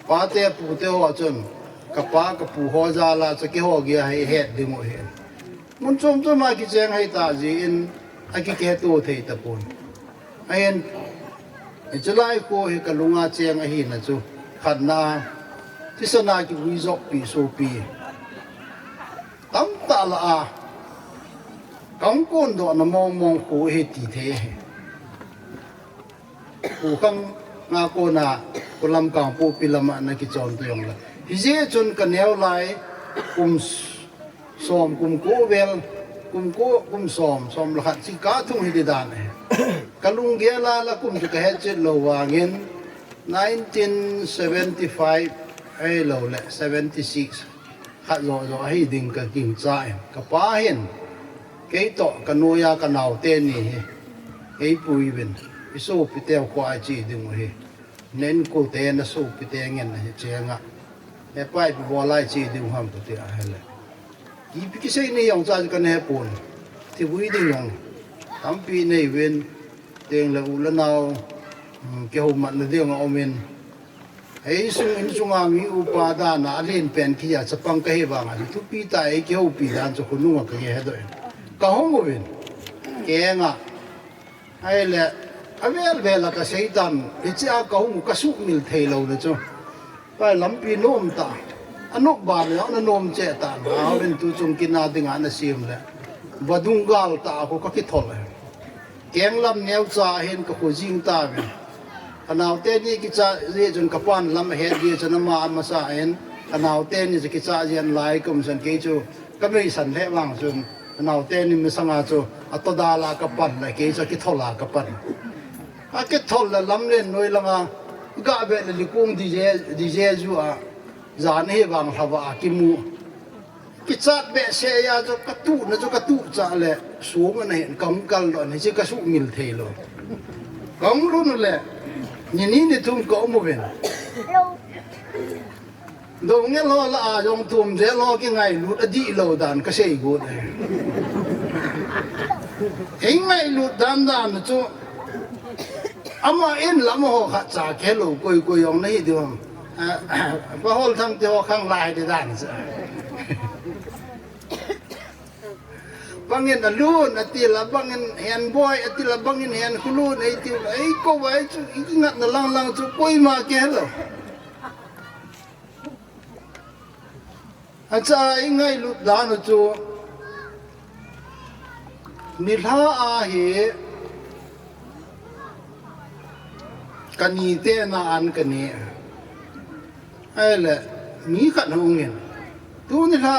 pate pute ho chun, ka pa ka pu ho jal a chu keiho gei a hi het diu ahi. Mun chom chom a kicheng hei ta jeh in, akikehto thei tapon. Ahin, hiche lai kho hi ka lunga cheng ahina chu, khatna, thisan a kivui joppi sopi. Tamtah lah a, kahung kondohna mong mong kho hi ti thei ahi. Kho khang nga kona, kho lam Kangpokpi lama ana kichon to jong le. Hijeh chun ka neo lai, kum s-, som kum ko vel, kum ko, kum som, som le khat chi ka thung hi di dan e. Ka lunggel a la kum chu ka hetchet lou vangin, nineteen seventy-five ahilou le, seventy-six. Khat jo jo ahi ding ka gingcha in. Ka pa hin, kei toh ka noiya ka naote ni hi, eipui uvin, i sopite kho a che diu ahi. Na inkote na sopite ngen ahi chenga. Hepa ipi bol a che diu ham kati ahile. Ipi kisei ni jong cha kana hepon. Thivui ding jong tampi nei uvin. Teng le u le nao, um, kihoumatna ding aum in. Ei sung in sunga mi upa dan a alen pen kia chapang kahi vang a, thupi tah a ei kihoupi dan chu khonung a ka kihedoh in. Ka hung uvin. Kenga. Ahile, avel vel a ka sei tan, hiche a ka hung u ka sumil thei lou le chu. Pai lampi nom tah. Anop ban le, ana nom cheh tah. Auvin tu chung kina dinga ana sem le. Vadung gal tah a kho ka kithol e. Keng lam neocha hin ka kho jing tauvin. Ka naote ni kicha jeh chun ka pan lam ahet jeh chun ama amasa in. Ka naote ni chu kicha jeh in lai kum san kei chu ka meisan lheh vang chun. Ka naote ni masanga chu ato dal a ka pan le kei chu akithol a ka pan. Akithol le lamlen noi langa Ga be le likung di je di je ju a, jan hi vang hlava a kimu. Kichat behseh a chu katuh na chu katuh chah le, sung ana hin kahung kal doh ni chu kasuh mil thei lou. Kahung lhun u le, ni ni ni thum ka um uvin. Dong nge lo la a jong thum je lo kingailut adih lou dan kasei got e. Ei ngailut dan dan chu, ama in lam ho khat cha ke lou koi koi jong nahi diu ham. A, pa hol thang te ho khang lai de dan sa. Bangin alun, atil a bangin hen boi, atil a bangin hen khulun, ei tiu, ei ko vai chu, i ngat na lang lang chu, koi ma ke lo. Acha i ngailut dan u chu, nilha a hi, kani te na an kani. Ai le, mi khat hung in. Tuni la,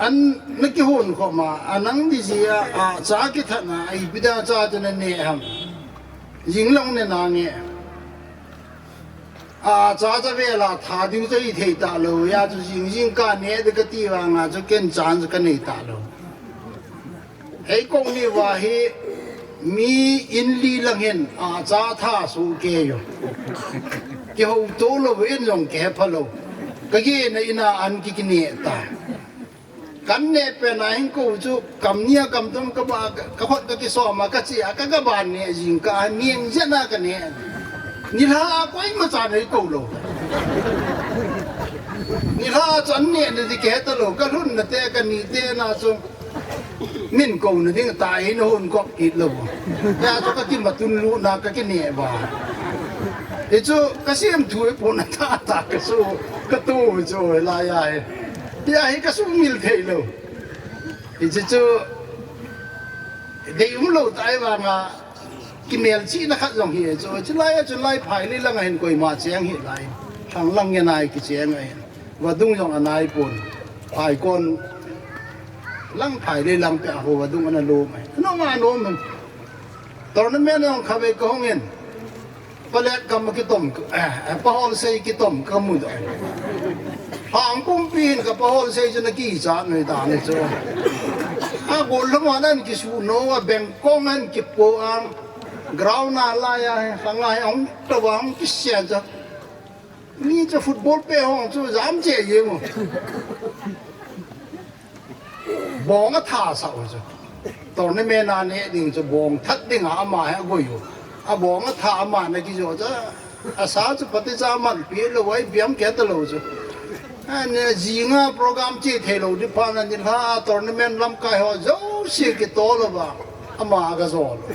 an na kihon khoma, a nang di ji a, a cha kithat na, ai pi da cha chu na ne ham. Jing long ne na nge. A cha cha ve la, tha diu cha i thei ta lo, ya chu jing jing ka ne de ka ti vang a chu ken chan chu ka nei ta lo. Ei kong ni va hi mi in li lang hin a cha tha su ke yo. Ki ho to lo in jong ke pha lo. Ka ge na ina an ki ki ne ta. Kan ne pe na hin ko chu kam nia kam tum ka ba ka khot ka ki so ma ka chi a ka ga ban ne jing ka nieng je na ka ne. Ni la koi ma cha nei ko lo. Ni la chan ne ne di ke ta lo ka lhun na te ka ni te na chu. Min ko na ding ta hi na hun kop kit lo. Ya chu ka ki matun lu na ka ki ne ba. Hi chu ka siam thu i pon ta ta ka su ka tu chu la ya hi. Ya hi ka su mil thei lo. Hi chu chu dei um lo tai vang a ki mel chi na khat jong hi chu. Chu lai chu lai phai le lang a hin koi ma cheng hi lai. Thang lang nge nai ki cheng a hin. Vadung jong anai pon. Phai kon lang phai le lang pe a ho vadung ana lo mai. No ma no man. Tournament jong kha ve ka hong in. Palet kam ki tom. Eh, pa hol sei ki tom ka mu do. Hang pum pin ka pa hol sei chu na ki cha noi da ne chu. A gol lo ma nan ki su no a beng kong an ki po ang. Ground na la ya he. Sang la he ong to wang ki sia cha. Mi chu football pe hong chu jam che ye mo. Bong a tha sa u chu. Tournament a ne ding chu bong that ding a ama he goi u. A bong a tha ama na ki jo cha. A sa chu pati cha man pi lo wai biam ke ta lo chu. A ne jinga program chi thei lo di pa na ni la tournament lam kai ho jo si ki to lo ba. Ama ga jo lo.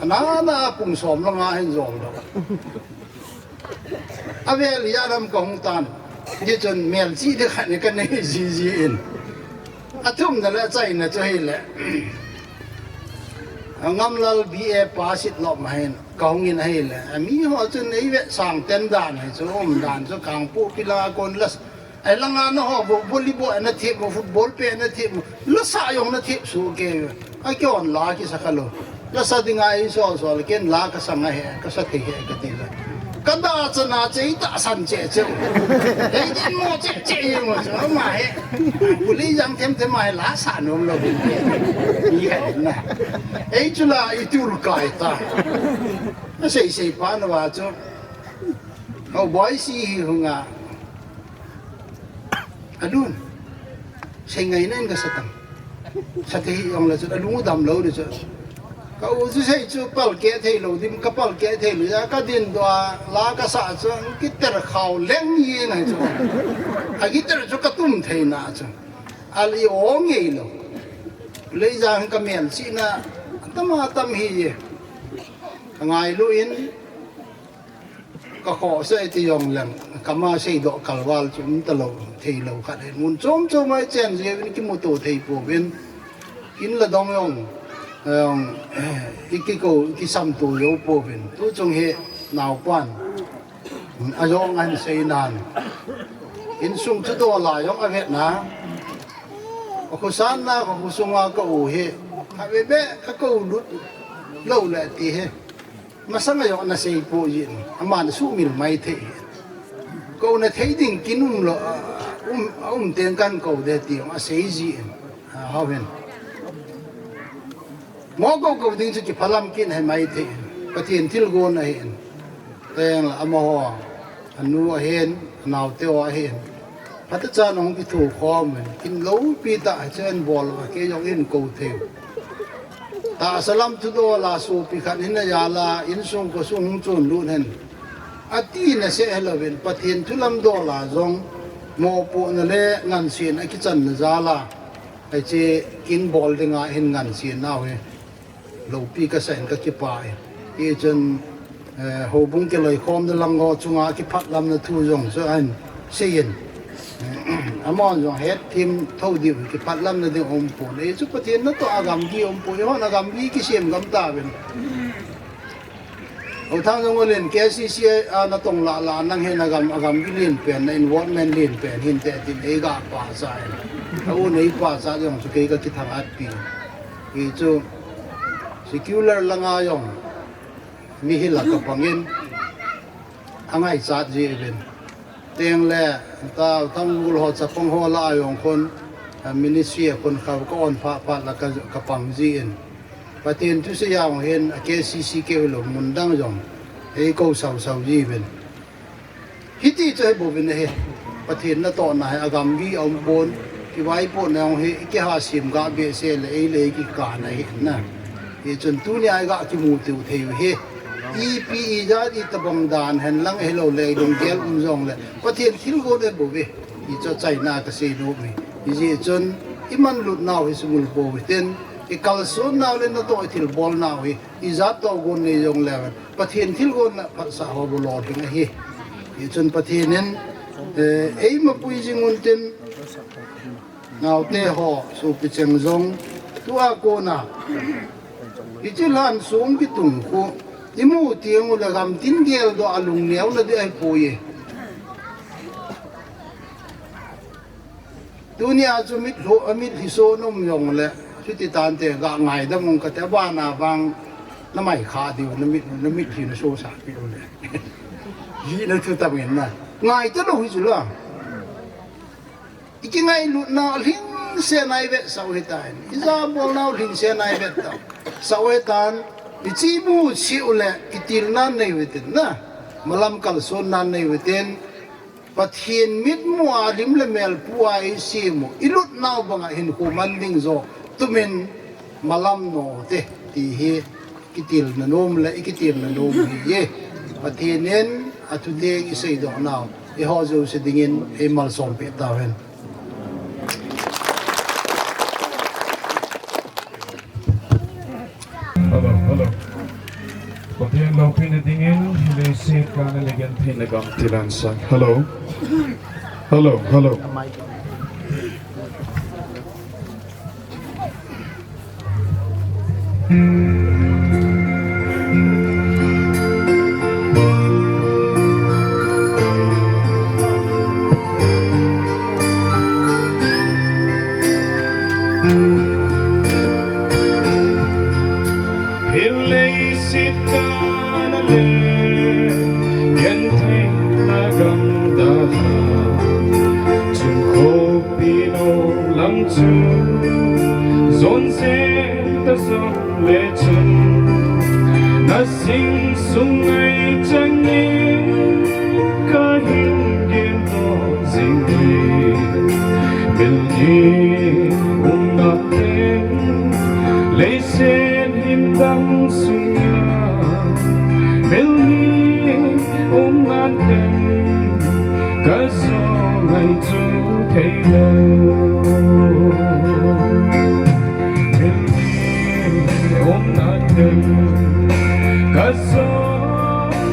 Ana na kum som lo nga hin jo lo. A vel ya lam ka hung tan. Di chun mel chi de khat ni ka nei ji ji in. A thum na le chai na chu hi le. A Ngamlal B A pass it lo ma hin ka hung in hi le. A mi ho chun ei ve sang ten dan hi chu um dan chu kang pu pi la kon las. Ai langa na ho vo volleyball na thip mo, football pe na thip mo, la sa jong na thip su ke. A ki on la ki sa kha lo. La sa ding ai so so le ken la ka sa nga he, ka sa thei he ka ti la. Ka da cha na che ta san che che. Ei din mo che che ye mo so ma he. Kuli jang them them ma he la sa nom lo. Ni ka na. Ei chu la i tur kai ta. Na sei sei pa na wa chu. Ho boy si hi hunga. Alun. Sei ngai nen ka satang. Sa te hi ong la chu alung dam lo de chu. Ka u chu sei chu pal ke thei lo dim ka pal ke thei lo ya ka din do a la ka sa chu ki ter khau leng yi ngai chu. A ki ter chu ka tum thei na chu. Al i ong ngei lo. Lei jang ka mel si na tam a tam hi ye. Ka ngai lo in Ka khoh seh ti jong leng, kama sei doh kalval chu um ta lo, thei lo khat hin. Mun chom chom ai chen je vin kimu to thei po vin. In la dong jong, jong, eh, i ki ko, i ki sam to jo po vin. Tu chung hi naupan. A jong an sei nan. In sung chu do la jong a vet na. A khu san na, a khu sung a ka u hi. A ve be, a ka u lut lo le ti hi. Masanga jong ana sei poi jin, aman sumil mai thei. Kou na thei ding kin um lou, um, um teng kan kou de ti jong asei jin. Hau hen. Mo kou kou ding chu kiphalam kin ahi mai thei. Pathen thilgon ahin. Teng la amaho, anu ahin, anaute ho ahin. Phatechan ahung kithukhom in, kin loupi tah hiche in bol uva, kei jong in kou thei. Tahsa lam thudol a sopi khat hin ajal a, insung khosung hung chonlut hen. Ati naseh hilouvin, Pathen thu lam dol a jong, mopohna le ngansena kichanna jal a, hiche kin bol dinga hin ngansena u hi. Loupi kasa in kakipah e. Hichun, eh, houbung kiloikhomna lang ho chunga kiphatlamna thu jong chu ahin seiyin. Amahon jong hetthem thou diu kiphatlamna ding umpon. Hichu Pathen natoh a gamgi umpon. Eihon a gamgi kisem gam tauvin. Hothang jong len K C C a natong lah lah nang hin a gam, a gamgi lenpen, na involvement lenpen hinte tin eiga pachat in. A u nei pachat jong chu kei kakithang atpi. Hichu secular langa jong mihil a kapangin angaichat jiuvin. Teng le, ta, tanggol ho, chapang ho lah a jong khun, a, ministry a khun kha, ka on phat phat la ka, kapang jin. Pathen thusei a jong hin, a K C C keu hilou, mun dang jong eikou sau sau jiuvin. Hiti chu ahi bouvin ahi. Pathen natohna hi a gamgi a umpon, kivaipohna jong hi, i kiha sem ga behseh le, ei le ei kikah na hi na. Hichun tunia i ga kimu tiu thei u hi. Ipi ijat itobang dan hen lang hilou le, ilunggel um jong le, Pathen thilgon ahi bouve. Hichu achaina kasei nom e. Hijeh chun, i manlut nau hi sumil pou hitin, i kalson nau le natoh i thilbol nau hi, ijat tohgon nei jong le, Pathen thilgon le phatsah ho bou lolhing ahi. Hichun Pathen in, eh, eimapui jing untin, naote ho, sopi cheng jong, tua kona. Hiche lhan sung kitung khu, imu teng ule gamtin geldoh a lungneo na ding ahipoi. Tunia chu mitlhi, mitlhi so nom jong le, chuti tante ga ngaidam ung kate, abana vang namai kha diu, namit, namitlhi na so sa pi u le. Hina thu tam ngen na. Ngai talou hi chu la. I kingailut nau lhingset nai vetsah u hitan. I jabol nau lhingset nai vetsah u hitan. I chimu chiu le, i tilna nei u hitin na. Malam kalsonna nei u hitin. Pathen mitmu a lim le mel pu a i simu, i lut nau banga hinkho man ding jo, tumin malam note, ti hi kitilna nom le, i kitilna nom hi e. Pathen in a thuteng i seidoh nau, eiho jouse dingin ei malsom peh tauhen. Hello, hello. Pathen loupina dingin, leiset kana le gentheina gam tilan sang. Hello. Hello, hello. Hil leiset kana le gentheina gam dalha, chun khopi nom lam chu jon jen ta jongle chun, na sing sung ngai changin kahin gen to jing hi. Mil ni umna teng, leiset hin dang sunga, mil ni umna teng, ka jo ngai chu thei lou. Mil ni umna teng, ka jo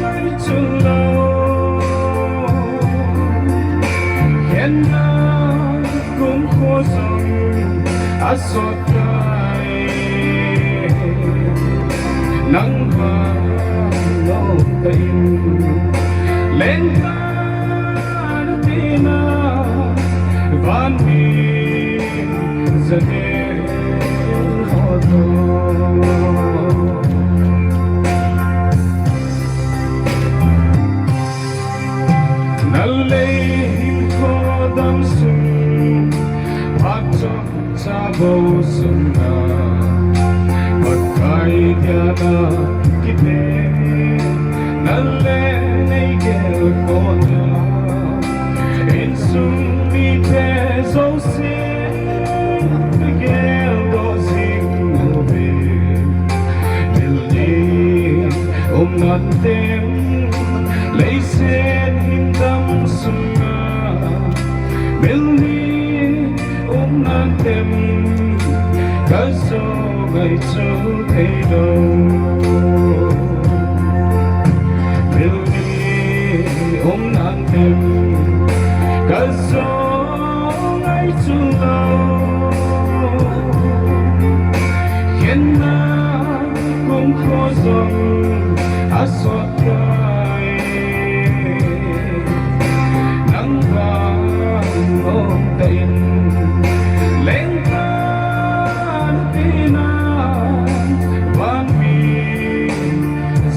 ngai chu lou. Khenna kum kho jong asot tai. Nangma lou tah in leng tan tina, van mi janen ho to. Kipe, nale nei gel kona, insung mite jouse, gel doh jing uve. Thil ni umna tem, leiset hin damsunga, thil ni umna tem, kajo ngai chu theilou. Thil ni umna tem, kajo ngai chu lou. Khenna kumkho jong asot tai. Nang vang nom tah in leng tan tina van mi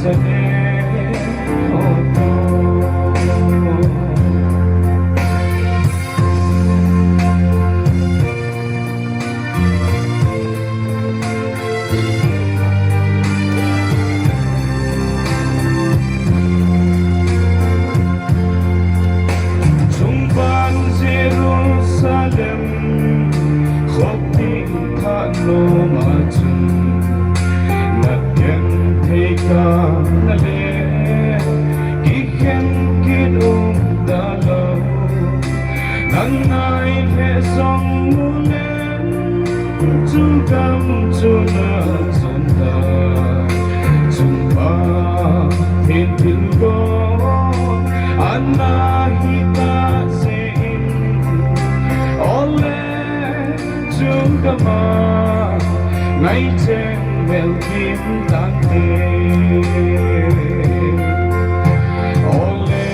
jane ho to. Chungpan Jerusalem khopin thanoma chun, natgen thei kana le, kikhen kit um talou. Nang nai le jong mu le, chu gam chu na chon ta, chun pa hin thil go ana hi ta jeh in, ole chu gam a ngai cheng mel kim tante. Ole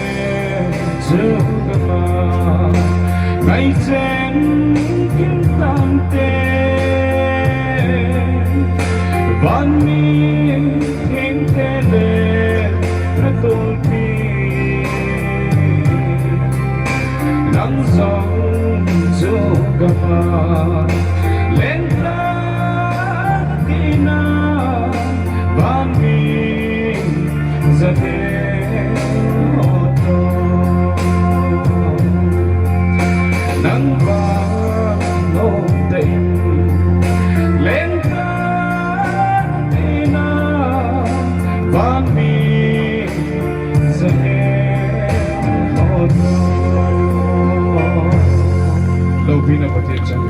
chu gam a ngai cheng kim tante. Van mi thengte le na tolpi, nang jong chu gam a leng tan tina van mi jate auto. Nang vang nom tah in leng tan tina van mi jate auto. Loupina Pathen chang.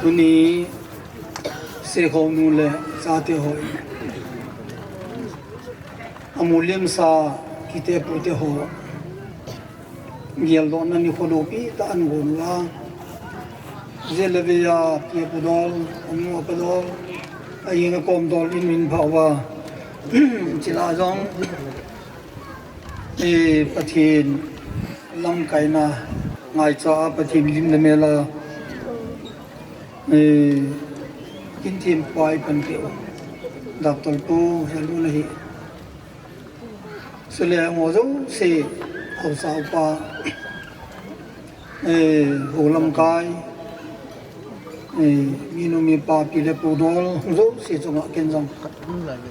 Tuni Sekhonu le chate ho, amu limsa kite pute ho, geldohna nikho loupi tah ana gon uva, jeh le vea kipudol, anu apadol, ahin akomdol in min pha uva, chule jong, eh, Pathen lamkaina ngaicha a, Pathen lim le mel a, eh, kin thempa i panpeh u, Doctor Pu Helun ahi. Chule amaho jouse, haosa upa, eh, hou lamkai, eh, minu mipa, pi le pu dol jouse chunga ken jong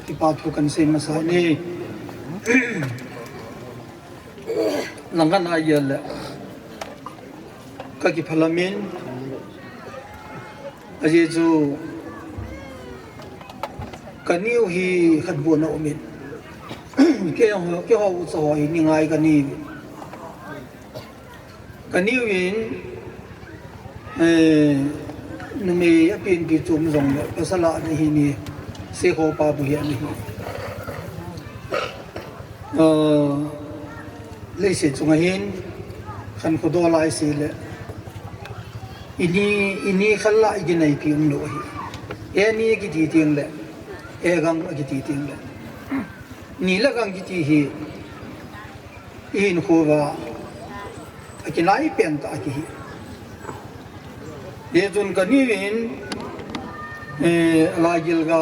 kipa thu kan sei masa e. Lang khat a ahile, ka kiphalam in, ajeh chu ka niu hi khat bon a um in, keiho, keiho ucha ho hi ni ngai ka ni. Ka niu in, eh, numei apenpi chu um jongle, pasal a ana hi ni, Sekhopa bu hi ana hi. Ah, leiset chunga hin, khankho dol a i sei le, i ni, i ni khat la i kinaipi umlou ahi. E ni kiti teng le, e gang akiti teng le, ni le gang kiti hi, i hinkho uva akinai pen tah a kihi. Hijeh chun ka niu in, eh, Laigil ga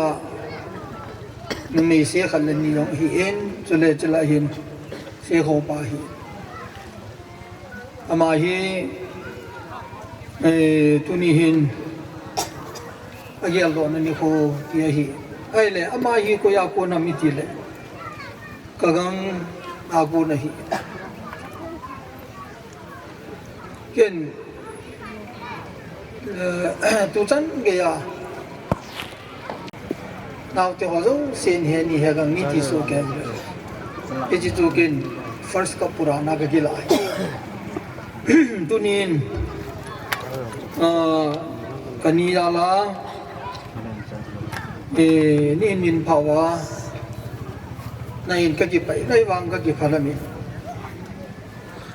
numei se khat le ni jong ahi in, chule chule hin Sekhopa hi. Ama hi Eh, tuni hin ageldohna nikho ti ahi. Ahile, ama hi koiya kon ham iti le, ka gam a kon ahi. Ken, eh, tuchan geiya naote ho jousen hi ni hi gang ni ti soh kei. Hiche chu ken first ka purana ka kilah. Tunin, ah, ka ni a la, eh, ni min pha uva, na in ka kipah, na in vang ka kipah lami.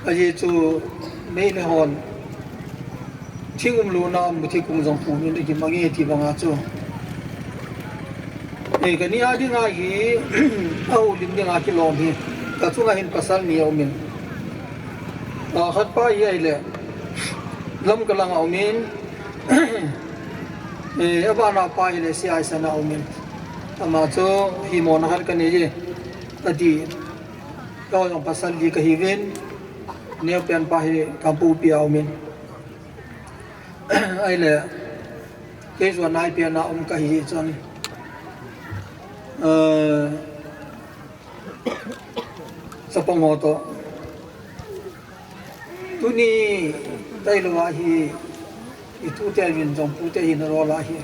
Ajeh chu Meitei hon thing umlouna a muthi kung jong pum in akimange ti banga chu. Eh, ka ni a dinga hi, a houlim dinga kilom hi, ka chunga hin pasal ni aumin. A khat pa hi ahile, Lamka langa aumin, eh, a bana pa ahile, Siaisana aumin. Ama chu himona khat ka nei e, ati. Kei jong pasal li ka hiuvin, neopen pa hi Kangpokpi a aumin. Ahile, kei jong naipen a um ka hi chun, eh, chapang ho toh. Tuni tailou a hi, i tute vin jong pute hi na rol a hi.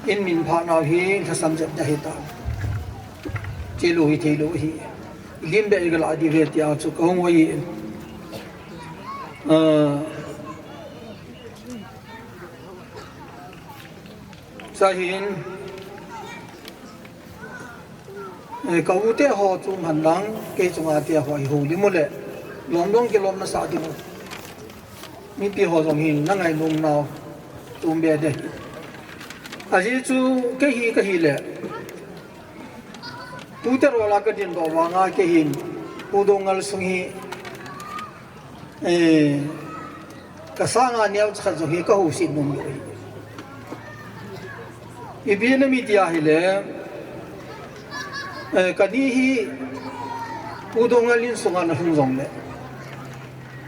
In min pha nau hi, lhasam jep da hi ta. Che lou hi thei lou hi. Lim be i ka la di ve tia chu ka hung oi. Ah, Sahin, eh, ka u te ho chung hen lang, kei chunga te ho hi houlim u le, lom dong kilom na sa ding u. Mipi ho jong hin na ngainom nau, tum be de. Ajeh chu kei hi ka hi le, tute rol a ka dindoh vanga kei hin, Pu Doungel sung hi, Eh, ka sanga neocha khat jong hi ka houset nom lou hi. Ipi na mi ti ahile, eh, ka ni hi Pu Doungel insunga na hung jong le,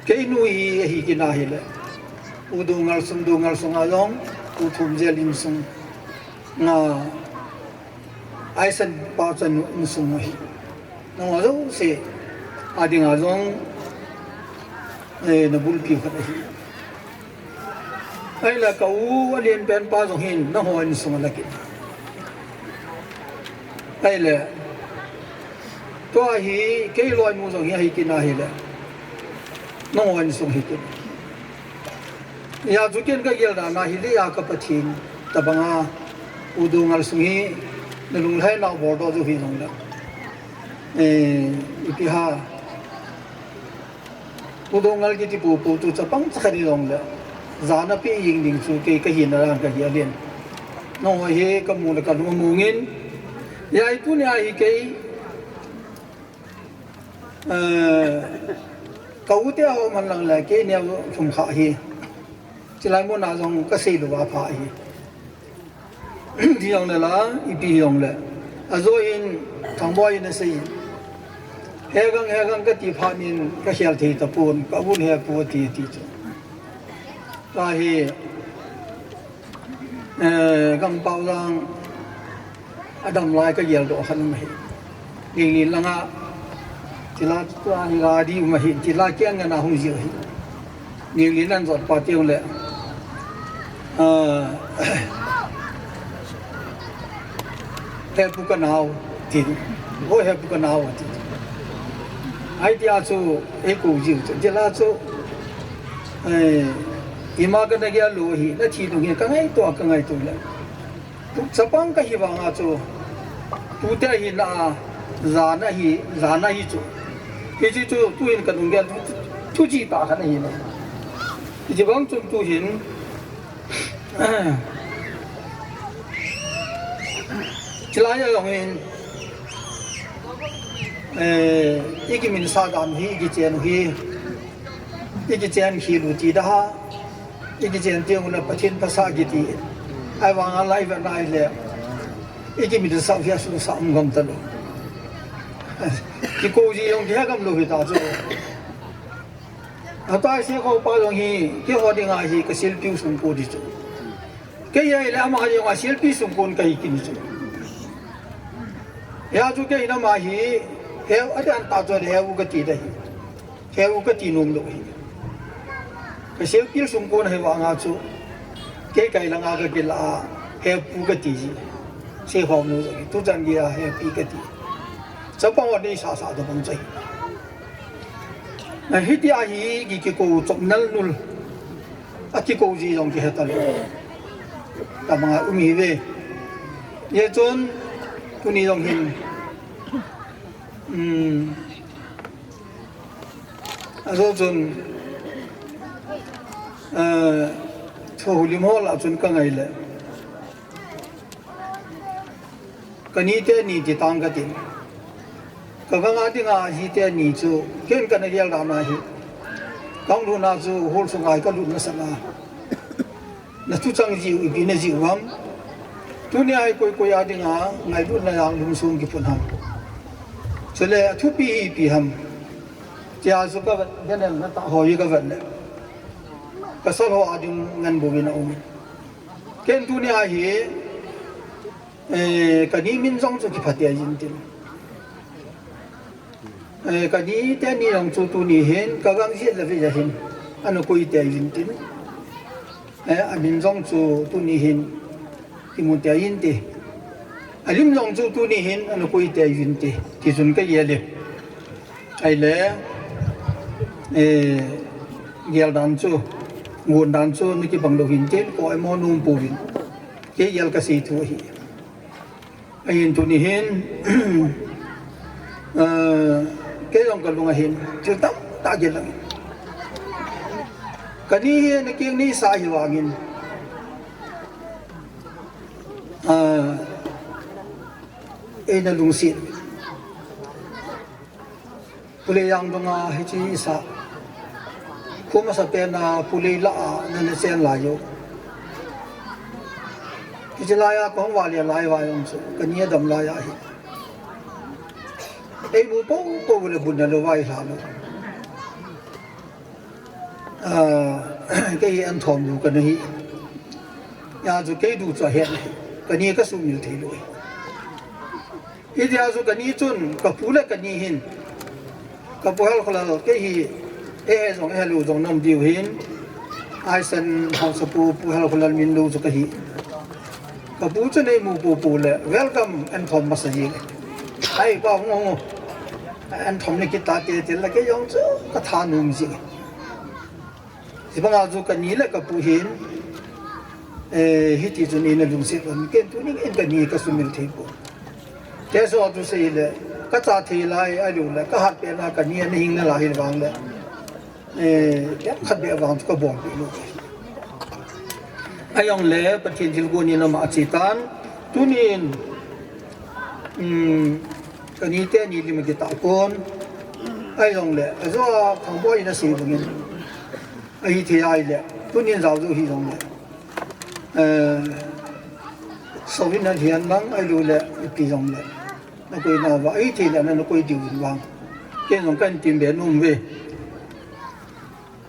kei nu hi ahi kit na hile, Pu Doungel sung, Doungel sunga jong, Pu Thumjel insung nga, Aisan pa chan insung ahi. Nangho jouse a dinga jong, eh, na bulpi khat ahi. Ahile ka u a lienpen pa jong hin nangho insung a la kit. Ahile, tua hi kei loinu jong hi ahi kit na hile, nangho insung hi kit. Hijeh chun ken ka gel dan a hi le a ka Pathen tabanga Pu Doungel sung hi na lunglhai nau bol doh jou hi jong le. Eh, ipi ham. Pu Doungel kiti pu pu tu chapang cha khat hi jong le. Jana pe jing ding chu kei ka hina dan ka hi a len. Nangho hi ka mu le ka lung a mong in. Hijeh chun tuni a hi kei Eh, ka u te a um hen lang le, kei neo lhum kha hi. Chilai mun a jong ka sei lou a pha hi. Ti jong le la, ipi jong le. Ajo in, Thangboi in asei. Hegang, hegang ka ti phat in ka khel thei tapon, ka un he pu ti, ti chu. Ka hi, Eh, Gangpao lang a dam lai ka gel doh khan um ahi. Ninglin langa, tila tua ni ga di um ahi, tila kiang ngana hung ji ahi. Ninglin an jot pa teu le. Ah, Hepu ka nau, ti. O Hepu ka nau, ti. Ai ti a chu, ei ko ji chu. Tila chu, eh, ima ka na gel lou hi, na thi lou hi, ka ngaito, ka ngaito le. Chapang ka hi vanga chu, tute hi na, jana hi, jana hi chu. Hiche chu, tuin ka nung gel, thu, thu, thu ji ta ka na hi na. Hiche bang chun tuhin, chilai a jong hin, eh, i kiminsa dan hi, i kichen hi, i kichen hi lu ti da ha. I kichen teng ule Pathen phasah kiti. Ahivanga lai vet na ahile, i kiminsa hi a sung sa um gam talou. Kiko ji jong kihe gam lou hi ta chu. Atai Sekhao pa jong hi, keiho dinga hi ka silpiu sungkon hi chu. Kei ahile ama jong a silpi sungkon kahi kit chu. Hia chu kei nama hi, heu, adan ta chu le heu kati ding ahi. Heu kati nom lou ahi. Ka silpi sungkon ahi vanga chu. Kei kai langa ka kila a, hepu kati ji. Sekhao nu jong hi, tuchan geiya hepi kati. Chapang ho deisah sah tabang chu ahi. Na hiti ahi, ki, kikou chom nal nul. Akikou ji jong kihe talou. Tabanga um hi ve. Hijeh chun, tuni jong hin. Um, ajou chun, eh, Thohlim ho lah chun ka ngai le. Ka ni teni ti tang ka tin. Ka ganga dinga hi teni chu, ken kana gel dan ahi. Kahung lhun a chu, hall sunga hi ka lut masat a. Na thuchang jiu, ipi na jiu ham. Tuni a hi koi koi a dinga, ngailutna jang lungsung kiphun ham. Chule, athupi hi ipi ham. Tia chu ka vet, ka nel na ta ho hi ka vet le. Ka sal ho a ding ngen bouvin aum. Ken tuni a hi, Eh, ka ni min jong chu kipha tei jin tin. Eh, ka ni teni jong chu tuni hin, ka gang jiet le ve ja hin, ana koi tei jin tin. Eh, a min jong chu tuni hin, kimu tei jin ti. A lim jong chu tuni hin, ana koi tei jin ti. Ti chun ka gel e. Ahile, eh, gel dan chu, ngun dan chu, na kibang lou hin tin, ko ai mo num pouvin. Kei gel ka sei thu ahi. Ahin tuni hin, eh, kei jong ka lung ahin, thil tamtah gel lang. Ka ni hi na keng ni sa hi vangin. Eh, ei na lungset. Pu Leijang dunga hiche isa. Khu masa pen a Pu Lei lah a nana chen lai u. Hiche lai a kahung vale lai va jong chu. Ka ni adam lai ahi. Ei mu popo le bun na lou vai hla lou. Ah, kei hi an thom lou ka na hi. Hia chu kei du chu ahet ahi. Ka ni ka sumil thei lou ahi. Hitia chu ka ni chun, ka pu le ka ni hin. Ka pu Helkholal, kei hi, eihe jong, eihe lou jong na um diu hin. Aisan Haosapu, Pu Helkholal min lou chu ka hi. Ka pu chu nei mu popo le, welcome, an thom masa ji le. Ai, pa hung hung. An thom ni kita te te la kei jong chu, ka thanom ji. Hibanga chu ka ni le ka pu hin, eh, hiti chun ina lungset lou, ken tuni in ka ni ka sumil thei poi. Keiso chu sei le, ka cha thei lai, ahilou le, ka hat pen a ka ni ana hing nalai hi vang le, eh, kei khat beh vang chu ka bol peh lou. Ahilou le, Pathen thilgon in ama ache tan, tunin, um, ka ni teni lim kitah pon, ahilou le, ajo a Phangboi na sei bangin, Ahithei ahile, tunin jao jou hi jong le. Eh, sovin na hian lang ahilou le, ipi jong le. Na koi na va, ahithei le na, na koi diu vin vang. Ken jong kan tin be nom ve.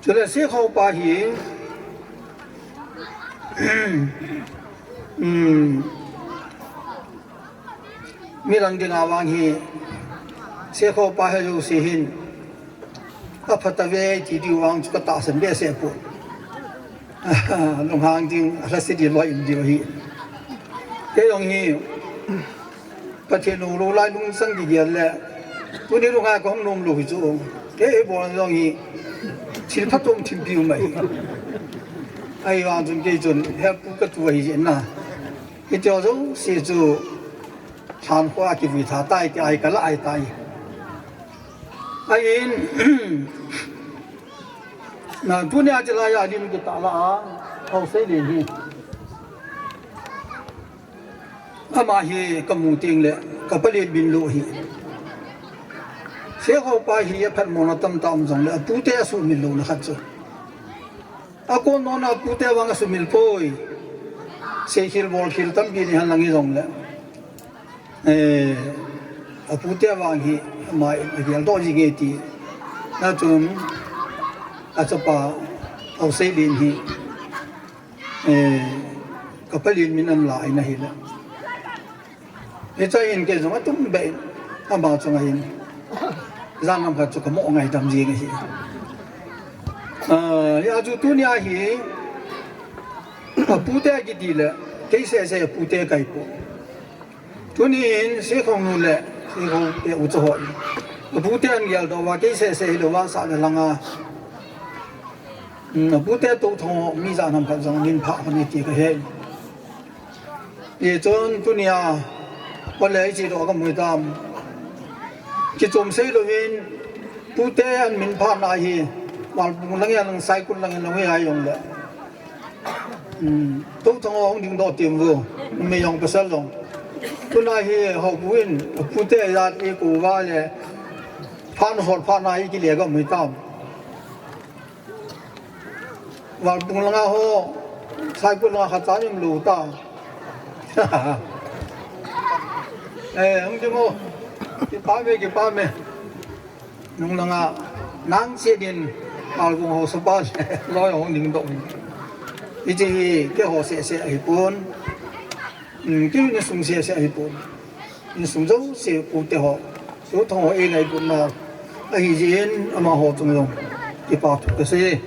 Chule Sekhao pa hi, um, Midang dinga vang hi, Sekhao pa hi jouse hin, apha tave ti diu vang chu ka tahsan behseh poi. Lunghang ding, alhase ding loi um diu ahi. Kei jong hi, Pathen lou lou lai lungsang kigel le, tuni lunga ka hung nom lou hi chu. Kei hi bol jong hi, thil phatong thim piu mai. Ahivang chun kei chun, hepu ka tu ahi jeh in na. Hiti ho jouse chu lhan kho a kivui tha tai ti ahi ka la ahi tai. Ahin, na tunia chilai a lim kitah la a, Haosei Len hi. Ama hi ka mu teng le, ka palen min lou hi. Sekhao pa hi aphatmona tamtah um jong le, apute asumil louna khat chu. Akon nona apute vang asumil poi. Seikhel bolkhel tampi nei hen lang hi jong le. Eh, apute vang hi ama agel doh ji nge ti. Na chun Achapa, Haoseilen hi, eh, ka palin min an la in ahile. Hiche hin kei jong atum beh in, ama chunga hin. Jan lam khat chu ka mo ngaidam jing ahi. Ah, hia chu tunia hi, apute kiti le, kei sese apute kahi poi. Tunin, Sekhongnu le, Sekhong te u chu hoi. Apute an geldoh uva, kei sese hilou va, sah le langa. Hmm, apute Touthang ho, mi jan ham khat jong min pha khat ni ti ka he. Hichun tunia, ole hiche doh ka mu tam. Kichom sei louvin, pute an min pha na hi, Valbung lang a lang, Saikul lang a lang hi a jong le. Hmm, Touthang ho hung dingdoh tim vo, mi jong pasal jong. Tuna hi, ho buin, pute jat i ku va le, phan hol phan na hi kile ka mu tam. Valbung langa ho, Saikul langa khat cha nim lou ta. Eh, hung ding o. Kipa me, kipa me. Nung langa, nang che din, Valbung ho sapa, loi hung dingdoh. Hiche hi, keiho sese ahi pon. Hmm, kei insung sese ahi pon. Insung jouse pute ho, Touthang ho eingailut nau ahi jeh in amaho chung jong kipa thu kasei.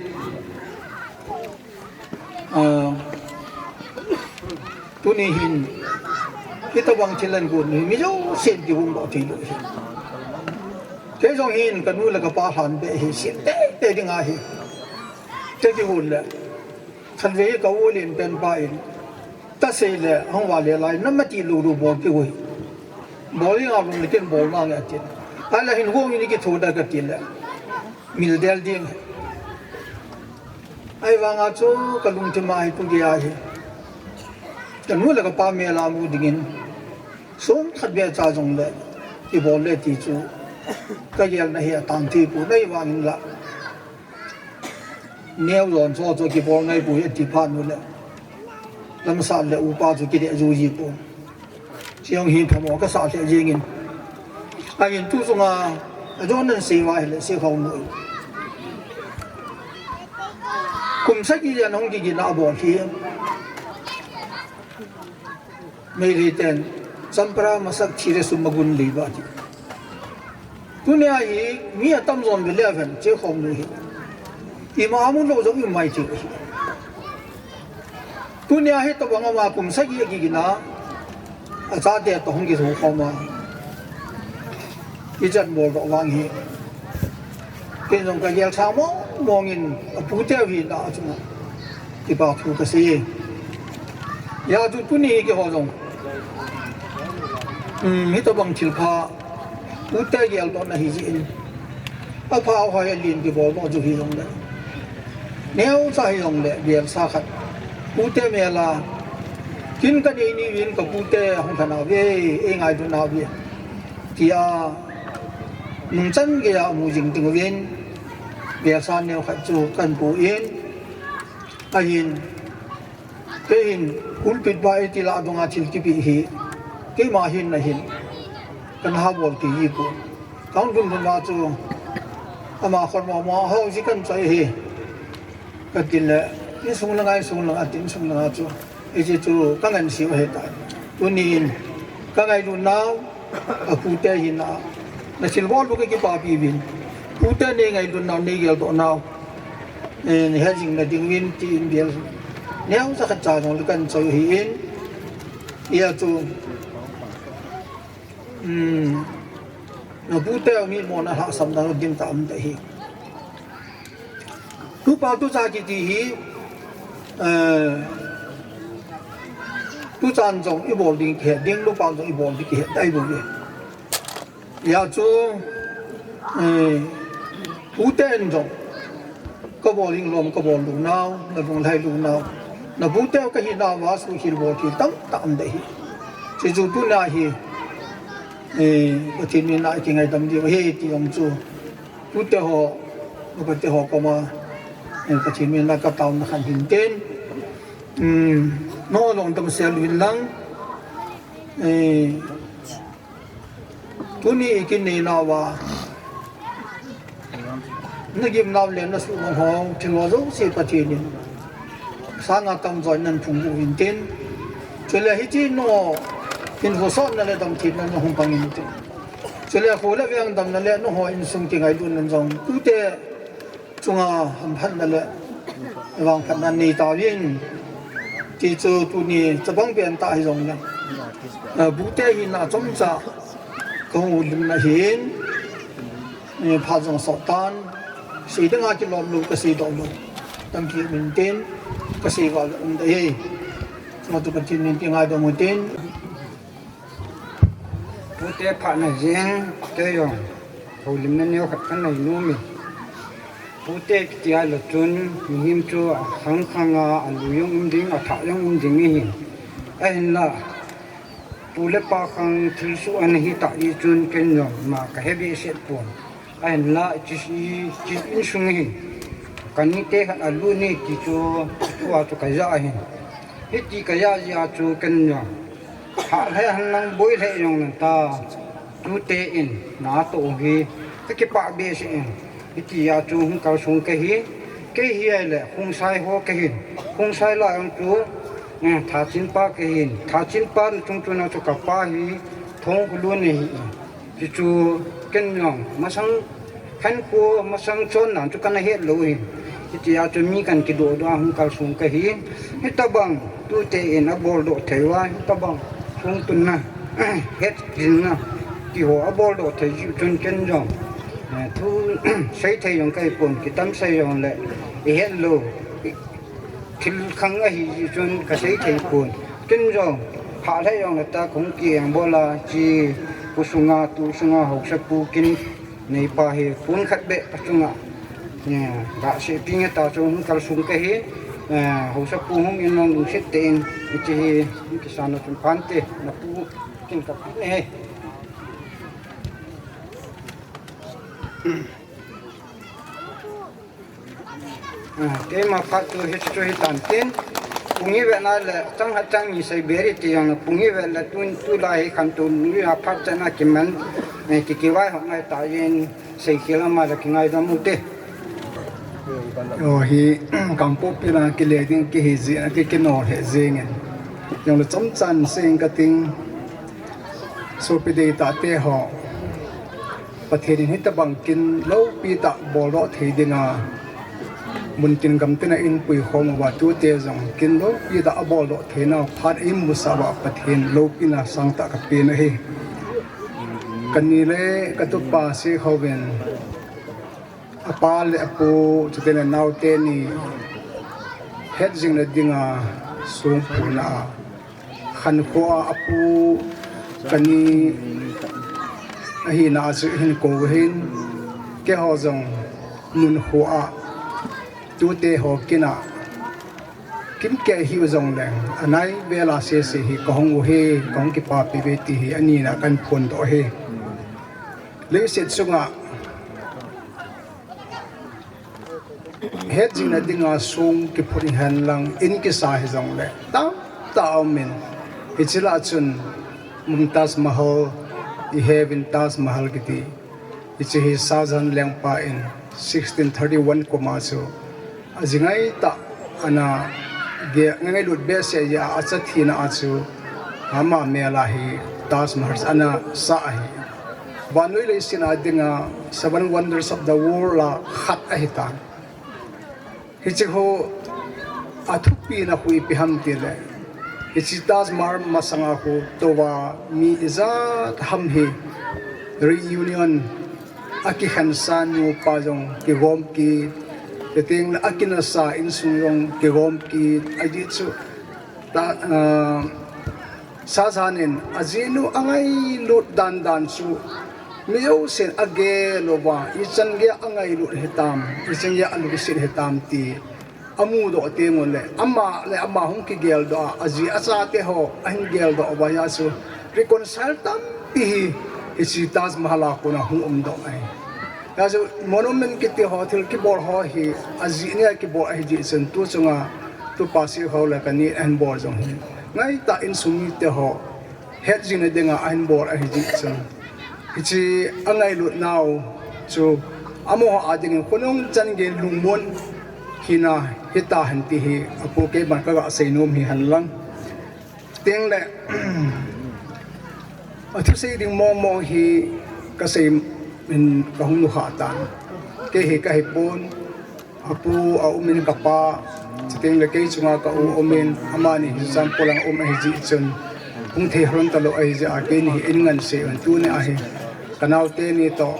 Ah, tuni hin, hitobang thil an gon hi mi jousen kihung doh thei lou hi. Kei jong hin kanu le kapa lhan beh hi, sim teitei ding ahi. Kei kihon le. Khatvei ka u len pen pa in, ta sei le, hung va le lai, na mati lou lou bol kihoi. Bol inga lung le ken bol nange atin. Ahile hin hung in kitho da kati le, mil del ding. Ahivanga chu ka lungthim a hi tu gei ahi. Kanu le kapa mel a mu dingin, sum khat beh cha jong le, kibol le ti chu, ka gelna hi atang thei poi, ahivangin la. Neo jon cho cho kibol ngai poi ati phat nu le. Lamsat le upa chu kideh jou ji poi. Chujong hin phamo kasah lheh jengin. Ahin tu chunga, ajon nan sei uva ahile Sekhongnu. Kum sagi jan hung kigin a abol hi. Meitei ten, champra masak thi le sum magun lei ba ti. Tunia hi, mi atam jon ve le aven, Sekhongnu hi. Ima amu lou jong imai thei hi. Tunia hitobang ama kum sagi akigin a, achate toh hung kithukhom a. Ichan bol doh vang hi. Ken jong ka gel sang mong mong in apute u hina chunga kipa thu kasei. Hia chu tuni hi keiho jong. Hmm, hitobang thil pha pute geldohna hi jeh in. Apha hoi alen kibol doh chu hi jong le. Neocha hi jong le, gelsa khat. Pute mel a. Kin ka nei ni uvin ka pute hung lhana uve, eingailut nauve. Tia, nungchan geiya amu jing ding uvin, gelsa neo khat chu kahin pu in, ahin, kei hin, pulpit ba iti lah dunga thil kipe hi, keima hin nahin, kana ha bol kei ji pon. Kahung lhun lhun a chu, ama khut mo mo, ho ji kan choi hi. Kati le, insung langa, insung langa, ati insung langa chu. Hiche chu ka ngansei u ahitai. Tunin, ka ngailut nau, apute hina. Na thilbol u ka kipapi uvin. Pute nei ngailut nau, nei geldoh nau. Eh, nei hejing na ding uvin tin bel. Neocha khat cha jong le kahin choi u ahin. Hia chu. Hmm. Na pute u mi mo na lhahsamna ding tah um ta hi. Tupa tucha kiti hi, eh, tuchan jong ibol ding kihe, ding tupa jong ibol ding kihe, tai bou ve. Hia chu, eh, pute in jong, kabol ding lom kabol lou nau, na lunglhai lou nau. Na pute u kahi nauva suhkhel bol thil tamtah um ding ahi. Hiche chu tuna hi, eh, Pathen min a kingaidam diu ahi ti jong chu. Tute ho, nupate ho koma, eh, Pathen min a ka taona khat hin tin. Hmm, nangho jong damsel uvin lang. Eh, tuni i kin nei nauva. Nagimnau le nasuhmang ho thil ho jouse Pathen in sanga tamjo in naphung boh uvin tin. Chule hiche nungho hin vosotna le damtheina nahung pang in tin. Chule kho le veng damna le nungho insung kingailutna jong tute chunga hamphatna le vangphatna nei tauvin. Tichu tuni chabang pen tah hijongle, eh, bute hina chomcha kahung limna hin, eh, phat jong sot tan, sei dinga kilom lou, kasei doh lou. Tampi min tin, kasei val um dei. Chuma chu Pathen min tin ngaidam un tin. Pute phatna jeng, kei jong houlimna neo khat kanei nom e. Pute kiti a le chun, mihem chu akhang khang a, alu jong um ding, athah jong um ding ahi. Ahinla, pu le pa khang thilsoh ana hi tah jeh chun ken jong ima kahe behseh pon. Ahinla, hiche, hiche insung hin, kanite khat alut e ti chu, tua chu kajah ahin. Hiti kajah jeh a chu ken jong, hah lheh hen lang boi lheh jong lanta, tute in natoh u hi kakipah behseh in. Hiti a chu hung kalsong kahi, kei hi ahile Khongsai ho kahin, Khongsai lah jong chu, eh, Thachinpa kahin, Thachinpa chung chuna chu kapa hi Thongkholun ahi in. Chuchu ken jong masang khankho, masang chondan chu kana het lou ahin. Hitia chu mi kana kidoh doh a hung kalsong kahi. Hitobang tute in abol doh thei uva, hitobang lungtunna, hetjinna, tiho abol doh thei jeh chun ken jong, eh, thu sei thei jong kahi pon, kitam sei jongle ihet lou thil khang ahi jeh chun kasei thei pon. Ken jong, hah lheh jongle ta kahung kieng bol a, hiche pu sunga, tu sunga, haosapu kin neipa hi pon khat beh kachunga, eh, gasei ping e ta chu hung kalsong kahi, eh, haosapu hung in jong lungset tah in, hiche hi, hung kisan a chun phante, napu kin kapu e. Ah, keima phat chu hiche chu hitan tin. Pung ivet na le, chang khat chang ni sei beri ti jong le, pung ivet le tun tulai hi khantou nui a phat chan a kiman, eh, ki kivaihop ngai tah jeh in, seikhel ama le kingaidam ute. O hi, Kangpokpi lang kile ding kihi jeh a, ki kinol he jeng in. Jongle chomchan sei inge kating. Sopi deitah te ho, Pathen in hitobang kin loupi tah boldoh thei dinga, muntin gamtin a eipui khom uva tute jong kin loupi tah aboldoh theinau phat eimusah uva Pathen loupina sangtah kapen ahi. Kani le katupa Sekhao vin, apa le apu, chuteng le naote ni hetjingna dinga songphona a, khankho a apu kani ahina a chu hin kou hin, keiho jong nunkho a tute ho kin a, kin kei hiu jongleng, anai vel a sese hi kahung u hi, kahung kipapi uve ti hi anina kahin phondoh ahi. Leiset chunga hetjingna dinga song kiphut hihen lang, in kisa hijongle tamtah aumin, hiche lah chun Mumtaz Mahal, iheuvin Taj Mahal kiti, hiche hi Shah Jahan lengpa in sixteen thirty-one kum a chu ajingai tah ana ge-, ngailut behseh jeh a achathina a chu ama mel a hi Taj Mahal ana sah ahi. Vannoi leiset a dinga Seven Wonders of the World a khat ahitan. Hiche khu athupina khu ipi ham tile, hiche Taj Mahal masanga khu touva mi ijat ham hi reunion, akikhensa nupa jong kigom kit, chuteng le akinasa insung jong kigom kit, ajeh chu ta, ah, Shah Jahan in ajinu angailut dandan chu mi jousen agel uva, ichan geiya angailut hitam, ichan geiya alungset hitam ti amudoh teng uleh, ama le ama hung kigeldoh a, aji achate ho ahin geldoh uva, hia chu reconcile tampi hi hiche Taj Mahal a kona hung umdoh ahi. Hia chu monument kiti ho, thil kibol ho hi ajeh nia kibol ahi jeh chun, tu chunga tupa Sekhao le kani ahin bol jong hi ngaitah insung mite ho hetjingna dinga ahin bol ahi jeh chun, hiche angailut nau chu Amaho a dingin khonung changei lungmon hina hitahen ti hi apu keiman kaga seinom hihen lang. Tengle, athusei ding mong mong hi kasei in kahung nukhah tan. Kei hi kahipon, apu aumin kapa, chutengle kei chunga ka u umin, amani hi Zampolang um ahijeh chun, hung thei lhon talou ahijeh a keini hi in nganse un, tunia hi kanaote ni toh,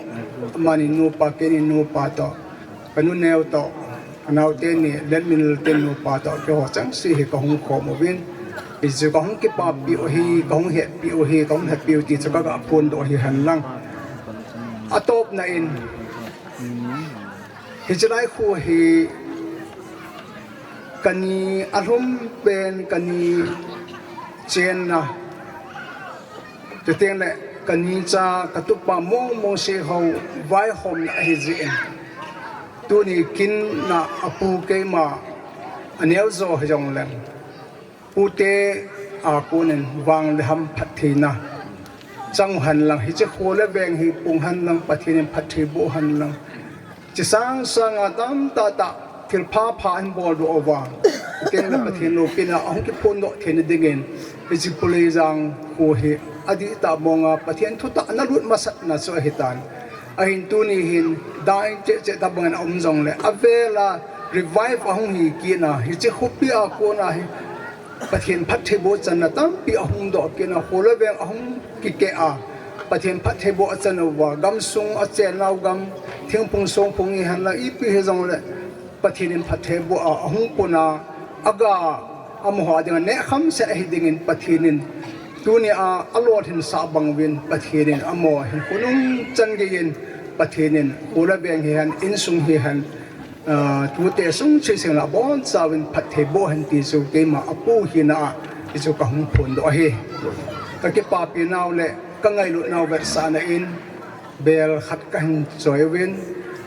amani nupa, keini nupa toh, kanuneo toh, kanaote ni, Letminlal te nupa toh, keiho chengse hi kahung khom uvin. Hichu kahung kipapi u hi, kahung hetpi u hi, kahung hetpi u ti chu kaga phondoh hihen lang. Atopna in, hiche lai kho hi kani alhum pen, kani chenna, chutengle kani cha katupa mong mong sehou vaihomna ahijeh in, tuni kin na apu keima aneo jo hijongleng, pute a konin vang le ham phattheina chang uhen lang, hiche kho le veng hi pung hen lang, Pathen in phatthei boh hen lang. Hiche sang sanga tamtah tah thilpha pha ahin boldoh uva, chutengle Pathen loupina ahung kiphondoh theina dingin, hiche Pulejang kho hi adihtah monga Pathen thutah ana lut masatna chu ahitan. Ahin tuni hin dai cheh cheh tobangin aum jongle, avela revive ahung hi kitna, hiche khopi a kona hi Pathen phattheiboh channa tampi ahung doh kitna, kho le veng ahung kikeh a, Pathen phattheiboh achan uva, gamsung achennau gam, thingphung songphung hihen lang ipi hijongle, Pathen in phattheiboh a ahung puna, aga, amaho a dinga neh khamset ahi dingin Pathen in tunia alolhinsah bang uvin Pathen in amaho hin khonung changei in Pathen in kho le veng hihen, insung hihen, ah, tute sung cheh seng la abonchauvin phattheiboh hen ti chu keima apu hina a hichu kahung phondoh ahi. Kakipapi nau le kangailutnau vetsahna in, bel khat kahin choi uvin,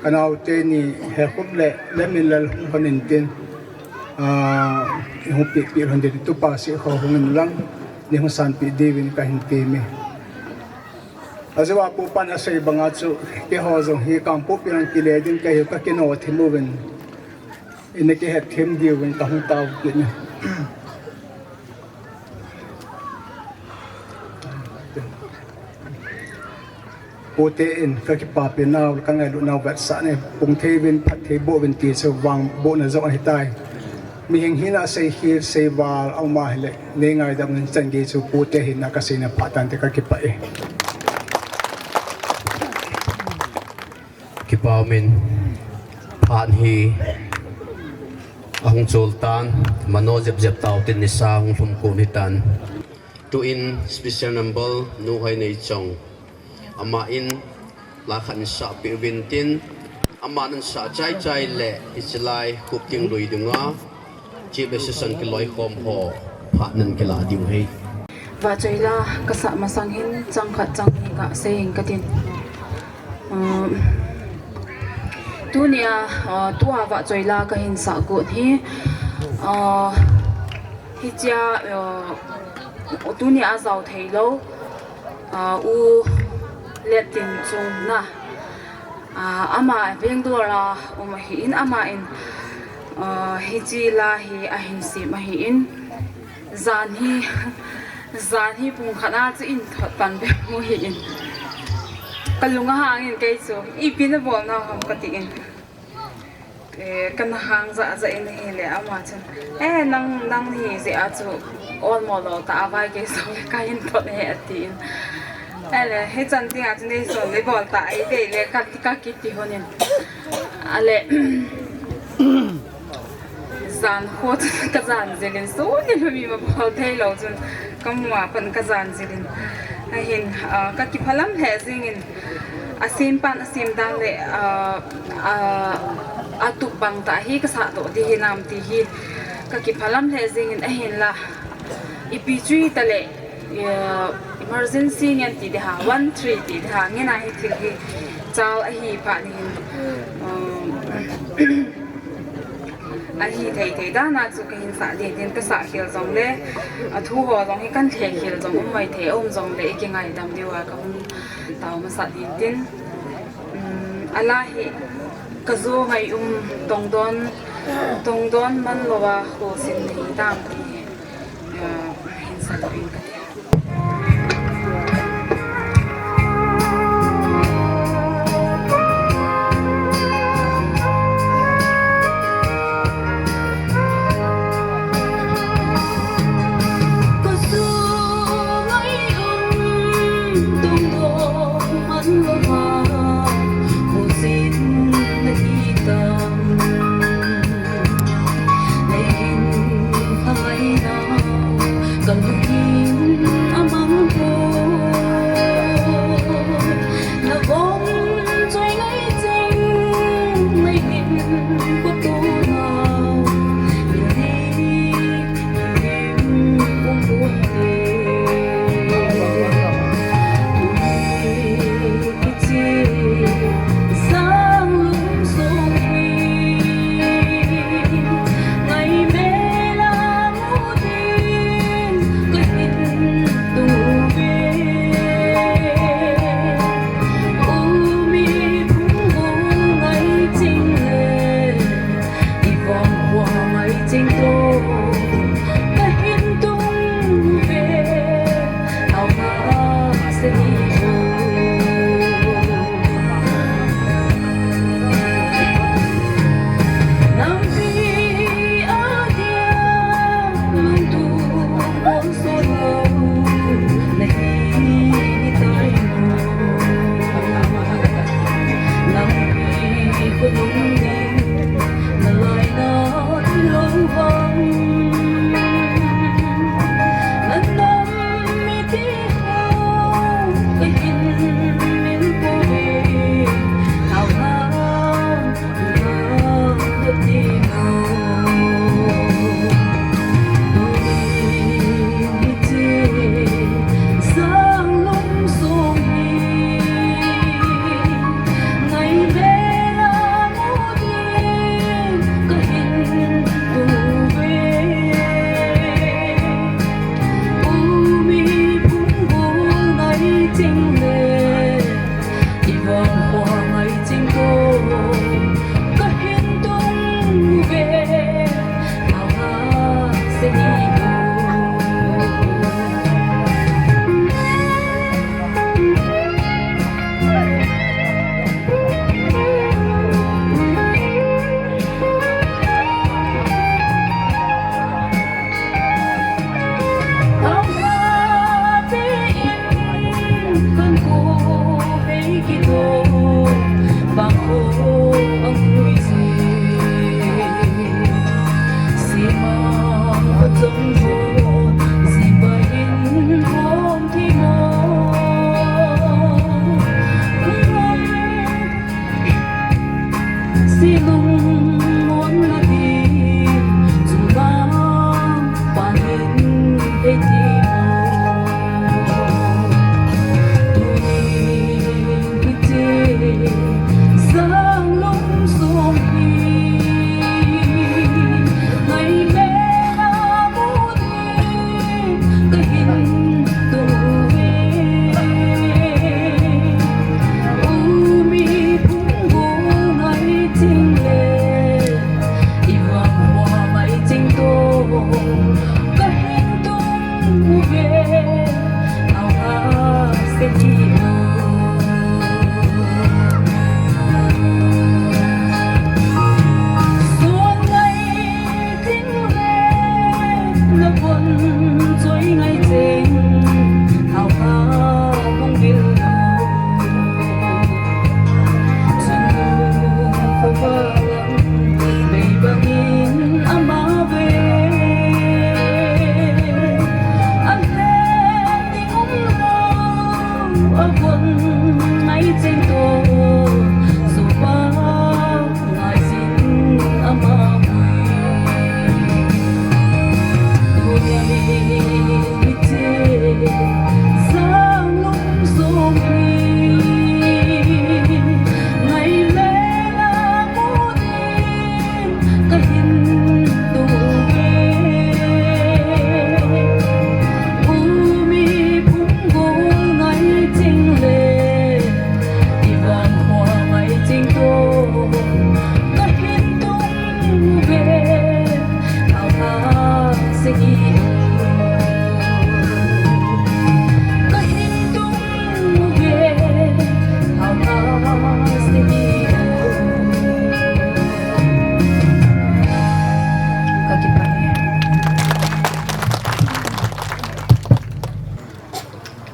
kanaote ni Hekhup le Letminlal hung lhon intin, ah, ihung pehpeh lhon ding tupa seh kho hungin lang, neihung sanpeh diuvin kahin temme. Ajeh a pupan asei banga chu, keiho jong hi Kangpokpi lang kile ding kahi, kakino thim uvin, ina kihet thim diuvin kahung tao kit e. Pute in kakipapi nau, kangailutnau vetsahna in, pung theiuvin, phattheiboh uvin ti chu vangbohna jong ahitai. Mihem hina seikhel seival aum ahile, neingaidam un, changei chu pute hina kaseina phat tante, kakipah e. Kipa umin, phat hi ahung chol tan, mano jep jep tautin, nisa hung lhum kon hitan. Tuin special number Nu Hoineichong, aman la khat in sahpeh uvin tin, aman asah chai chai le hiche lai Khupting lui dunga Chief Assistant kiloikhom ho phat nan kilah diu ahi. Vahchoi la kasah masang hin chang khat chang ni kasei inge katin. Um, tunia, uh, tua vahchoi la kahin sah got hi, uh, hichea, uh, tunia jao theilou, uh, U Lettinchung na, uh, ama Bangalore a um ahin, aman, uh, hiche la hi ahin sem ahin, jan hi, jan hi pung khat a chu in thot pan bep mu ahin. Kalung ahang in kei chu, ipi nabol nau ham katin. Eh, kana hang jah jah in ahile ama chun, eh, nang, nang hi jeh a chu olmo lou tah a vai kei jong le kahin thot e atin. Ahile, hichan dinga chu neisol le bol ta ahi dei le ka, kakiti lhonin. Ahile, jan kho chu kajan jilin, suni lhumi ma bol theilou chun, kamu a pat kajan jilin. Ahin, ah, kakiphalam lheh jengin, asem pan asem dan le, ah, ah, atup bang tah hi kasah doh ding hinam ti hi kakiphalam lheh jengin, ahinla ipi chu hita le, eh, emergency ngen ti ding ham, one three ti ding ham, ngen a hi thil hi chal ahi phat in, um, ahi thei thei dan a chu kahin sah ding tin, kasah khel jong le, athu ho jong hi kan lhe khel jong um mai thei, aum jong le ikingaidam diu a kahung tao masat ding tin. Um, Ala hi ka jo ngai um tongdon, tongdon man lou a ho sin ni tam ti, eh, hin san ping ka ti.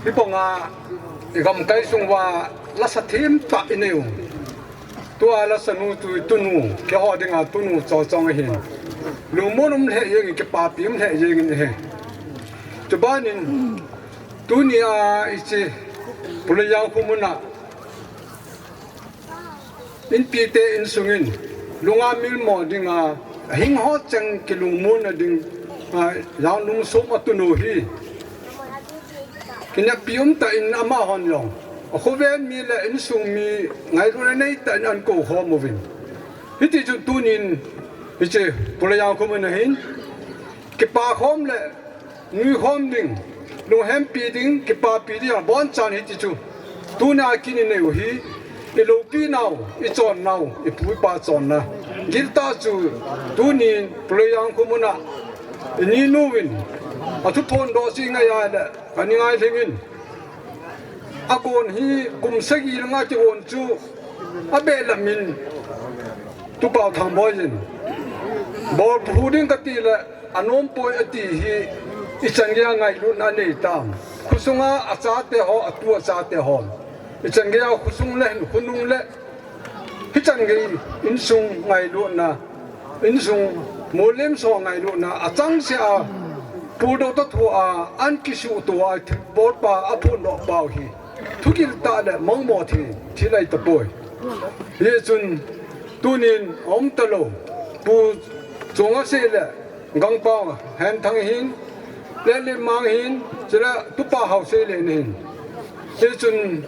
Hibanga i gamkai sung uva lasa themtah i nei u. Tua lasa nu chu i tunu, keiho dinga tunu chawchawng ahin. Lungmon um lheh jengin, kipapi um lheh jengin ahi. Chubanin, tunia hiche Pulejang khomun a, inpite insungin, lunga milmo dinga, ahing ho cheng kilungmon na ding, a, Jangnungsom a tunu hi. Kineppi umtah in amahon jong, akhovel mi le insung mi ngailutna neitah in ahin kou khom uvin. Hiti chun tunin, hiche Pulejang khomun a hin, kipa khom le nui khom ding, lunghempi ding, kipapi ding, abonchan hiti chu. Tuna kin i nei u hi, i loupinau, i chonnau, i pu i pa chonna. Giltah chu, tunin, Pulejang khomun a, i ninu in, athu phondoh chu i ngai a le, ka ni ngai lhingin. Agon hi kum sagi langa kigon chu abeh lamin Tupau Thangboi in bol phu ding kati le anom poi ati hi ichan geiya ngailutna anei tam. Khosunga achate ho, atu achate ho. Ichan geiya khosung le hin khonung le Hichan gei insung ngailutna, insung molem so ngailutna, achangseh a, puldoh ta thu a, an kisuhto a, thilbolpa aphondoh pau hi. Thugil tah le mangmo thi, thi lai tapoi. Hichun, tunin aum talou, Pu Chongasei le, Gangpao Henthang hin, Letletmang hin, chule Tupa Haosailien hin. Hichun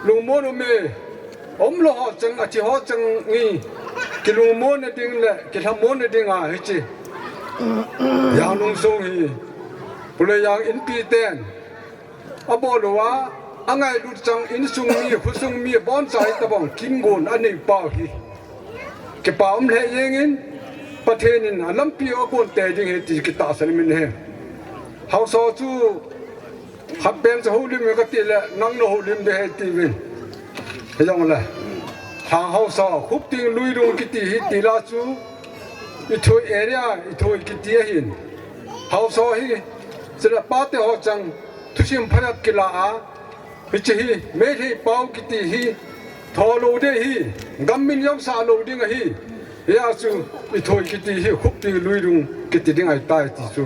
lungmon um e, umlou ho cheng, athi ho cheng hi, kilungmon na ding le, kilhamon na ding a hiche. Jangnungsom hi, Pulejang inpi ten, abol uva, angailut chang insung mi, khosung mi, abonchan hitabang, kingon anei pau hi. Kipa um lheh jengin, Pathen in alampi agon tei ding ahi ti kitahsan in ahi. Haosa chu khat pen chu houlim e kati le, nang na houlim ding ahi tiuvin. Hijongle, Lhang Haosa, Khupting Luidung kiti hi tila chu, Ithoi area, Ithoi kiti ahin. Haosa hi, chule pate ho chang, thusim phabep kila a, Hiche hi, Meitei pau kiti hi, tholou ding ahi, gam min jong sah lou ding ahi. Hia chu, Ithoi kiti hi, Khupting Luidung kiti ding ahitai ti chu.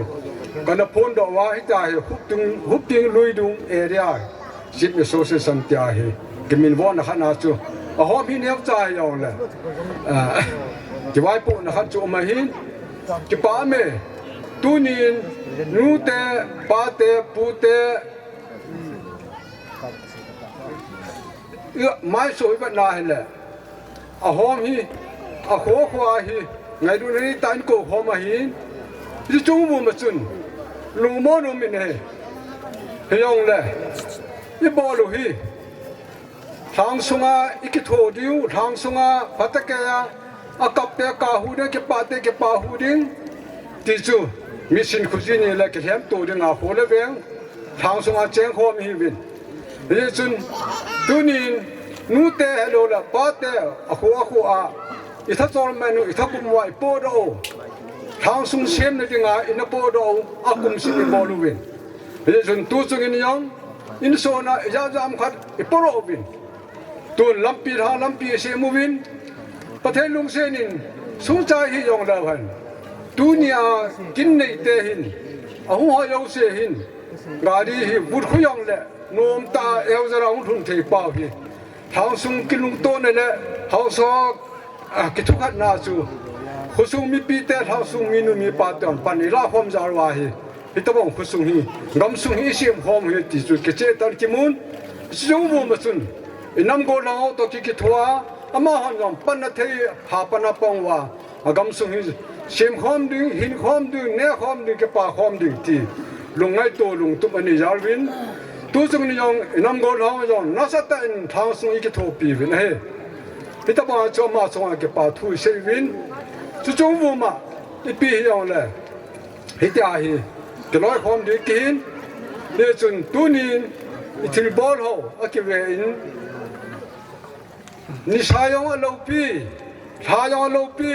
Kana phondoh uva hitia hi, Khupting, Khupting Luidung area, Chief Association tia hi, kiminvona khat na chu. Ahom hi neocha hijongle. Ah, kivaipohna khat chu um ahin. Kipa um e. Tunin, nute, pate, pute, Ih, maiso ivet na hile. Ahom hi, akho kho a hi, ngailutna neitah in kou khom ahin. Hiche chung vum a chun, lungmon um in ahi. Hijongle, ibol u hi. Lhang sunga ikitho diu, lhang sunga phatecha, akapte kahu ding, akipate kipahu ding. Ti chu, misin khujini le kilhemto dinga kho le veng. Lhang sunga chengkhom ihiuvin. Hichun, tunin, nute helou le, pate, akho, akho a, ithachol menu, ithagum uva, ipodoh u. Lhang sung semna dinga, ina podoh u, akum seh in ibol uvin. Hichun, tuchung in jong, insung a, ijat jat khat, ipodoh uvin. Tun lampi lha, lampi isem uvin. Pathen lungset in, sungchai hijongleu hen. Tunia kin neite hin, ahung hoi jouse hin. Gari hi vut khu jongle, nomtah a eujara hung lhung thei pau hi. Lhang sung kilungtona le, haosa, a, kithukhatna chu. Khosung mipite, lhang sung minu mipate hon pan ilahkhom jal uva hi. Hitabang khosung hi, gamsung hi isemkhom u hi ti chu kicheh tah in kimun, hiche chung vum a chun, inam gollhang ho toh ki, kithoa, amahon jong panna thei, ha panna pang uva, agamsung hi, semkhom ding, hinkhom ding, nekhom ding, kipakhom ding ti, lungngaito lungtup anei jal uvin, tuchung ni jong, inam gollhang ho jong, nasatah in lhang sung ikithopi uvin ahi. Hitabang chu ama chunga kipa thu isei uvin, chuche chung vum a, ipi hijongle, Hitia hi kiloikhom ding kihin, hichun tunin i thilbol ho akiven, nisa jong aloupi, lha jong aloupi,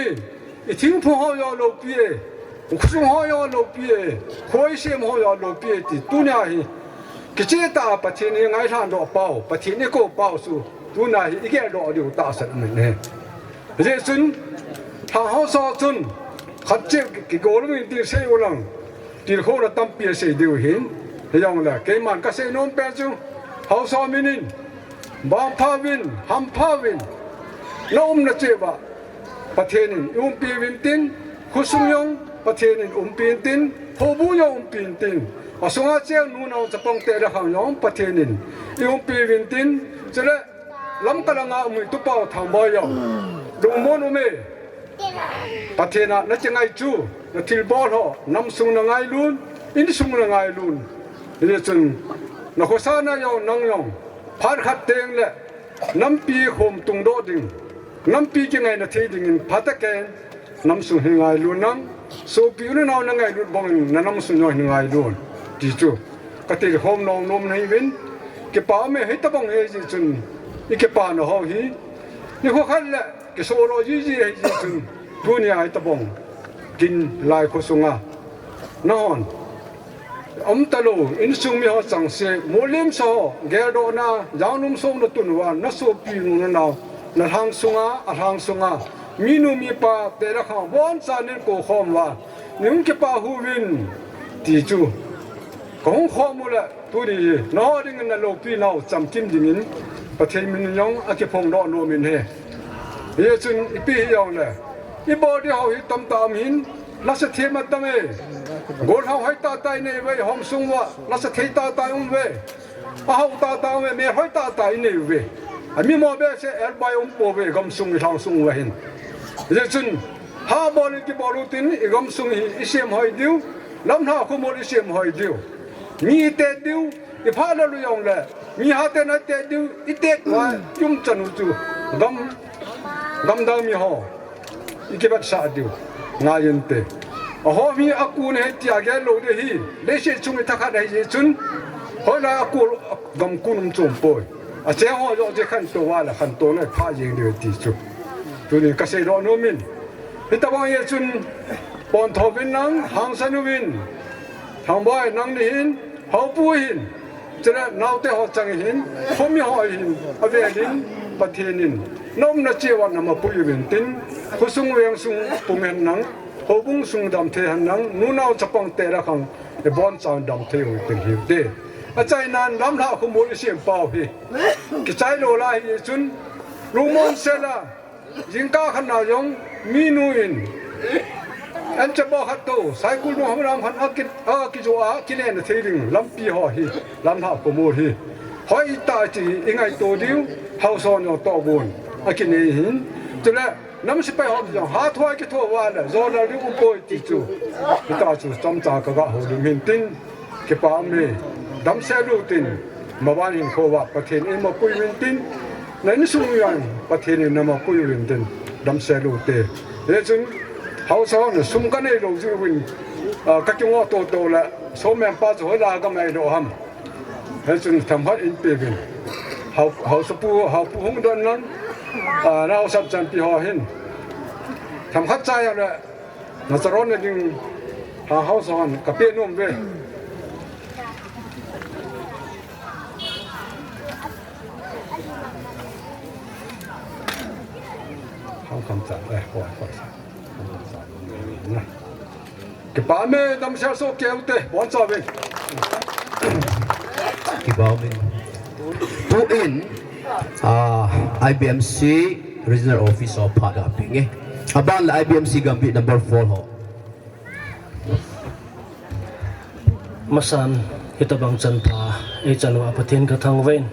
i thingphung ho jong aloupi e, khosung ho jong aloupi e, khosung ho jong aloupi e ti tunia hi kicheh tah a Pathen i ngailhah doh pau, Pathen i kou pau chu tunia hi i geldoh diu tahsan ahi. Hijeh chun, lha ho so chun, khat cheh kigol uvin tin sei ulang, tilkhouna tampi asei diu hin, hijongle, keiman kasei nom pen chu, haosa minin, vangpha uvin, hampha uvin, na umna cheh uva, Pathen in i umpi uvin tin, khosung jong Pathen in umpi in tin, houbung jong umpi in tin, asunga cheng nunao chapang tehlekhang jong Pathen in i umpi uvin tin, chule, Lamka langa um Tupa Thangboi jong, lungmon um e. Pathen a na kingai chu, na thilbol ho, namsung na ngailun, insung na ngailun. Hichun, na khosung a jong nang jong, phat khat teng le, nampi khom tungdoh ding, nampi kingaina thei dingin phatah a kei, namsung hi ngailun nang, sopi u le nao na ngailut bangin na namsung jong hi ngailun, ti chu katilkhom nom nom ahi uvin, kipa um e. Hitabang ahi jeh chun, i kipana ho hi, nikho khat le kisoh lou jiji ahi jeh chun, tunia hitabang, kin lai khosunga, nahon, umtalou, insung mi ho chengse, mulim so, geldohna, jangnom so na tun uva, na sopi nu na nao, na lhang sunga, alhang sunga, minu mipa, tehlekhang, boncha nin koukhom uva, nei hung kipa hih uvin, ti chu. Kahung khom u le, tuni, nangho dingin na loupi nau, chamkim dingin, Pathen min in jong akiphongdoh nom in ahi. Hichun, ipi hijongle, i bol ding ho hi tamtah um hin, lasa them atam e. Gollhang hoi tahtah i nei uve, hom sung uva, lasa thei tahtah um uve. Ahao tahtah um uve, mel hoi tahtah i nei uve. Ami mo behseh, elbai um pouve, gamsung i lhangsung uva hin. Hijeh chun, ha bol in kibol u tin, i gamsung hi i semhoi diu, lamlhah khomol i semhoi diu. Mi i tet diu, i phah lou jongle, mi hate na tet diu, i tet uva, i umchan u chu, gam, gamdang mi ho i kivetsah diu, ngai inte. Ahom hi akun ahi tia gel lou ding ahi, leiset chung i thakhat ahi jeh chun, hoilai a kul, gam kun um chom poi. Acheng ho joh chu khantou uva le khantouna phah jeng diu ti chu. Tuni kaseidoh nom in. Hitabang ahi jeh chun, pontho uvin nang, hangsan uvin. Thangboi nang nahin, Haopu hin, chule naote ho chang hin, khomi ho hin, avel in, Pathen in, na umna cheh uva na mapui uvin tin, khosung vengsung pung hen lang, houbung sung damthei hen lang, nunao chapang tehlekhang, i boncha damthei u tin hiu te. Achaina in lamlhah khomol i sem pau hi. Kichai lou lai ahi jeh chun, lungmon sela, jingkah khat na jong, minu in, ancha bou khat tou, cycle nu hung lam khat a ki, a kijoh a, kinehna thei ding, lampi ho hi, lamlhah khomol hi. Hoitah a chi, i ngaito diu, haosa ho toh gon, akinei hin. Chule, nam sepai ho jong, hatho a kitho uva le, jona diu um poi ti chu. Hitia chu, chomcha kaga houlim hin tin. Kipa um e, damsel u tin, maban hinkho uva Pathen in eimapui uvin tin, na insung uva Pathen in namapui uvin tin, damsel u te. Hichun, haosa hon sum kanei lou jeh uvin, ah, kakingoh toto le, somian pa chu hoilai a gamei lou ham. Hichun themkhat in pe uvin. Hao, haosapu, Haopu hung don lang, ah, na haosa chanpi ho hin. Themkhat chai le, na charon na ding, ha haosa hon, kapeh nom uve. Hao kham cha, eh, hoi, hoi. Na. Kipa um e, damsel soh kei u te, boncha uvin. Kipa um e. Tuin, ah, I B M C Regional Office ho phat ga peng e. Aban le I B M C Gambih number four ho. Masan, hitabang chanpha eichan uva Pathen kathangvah in.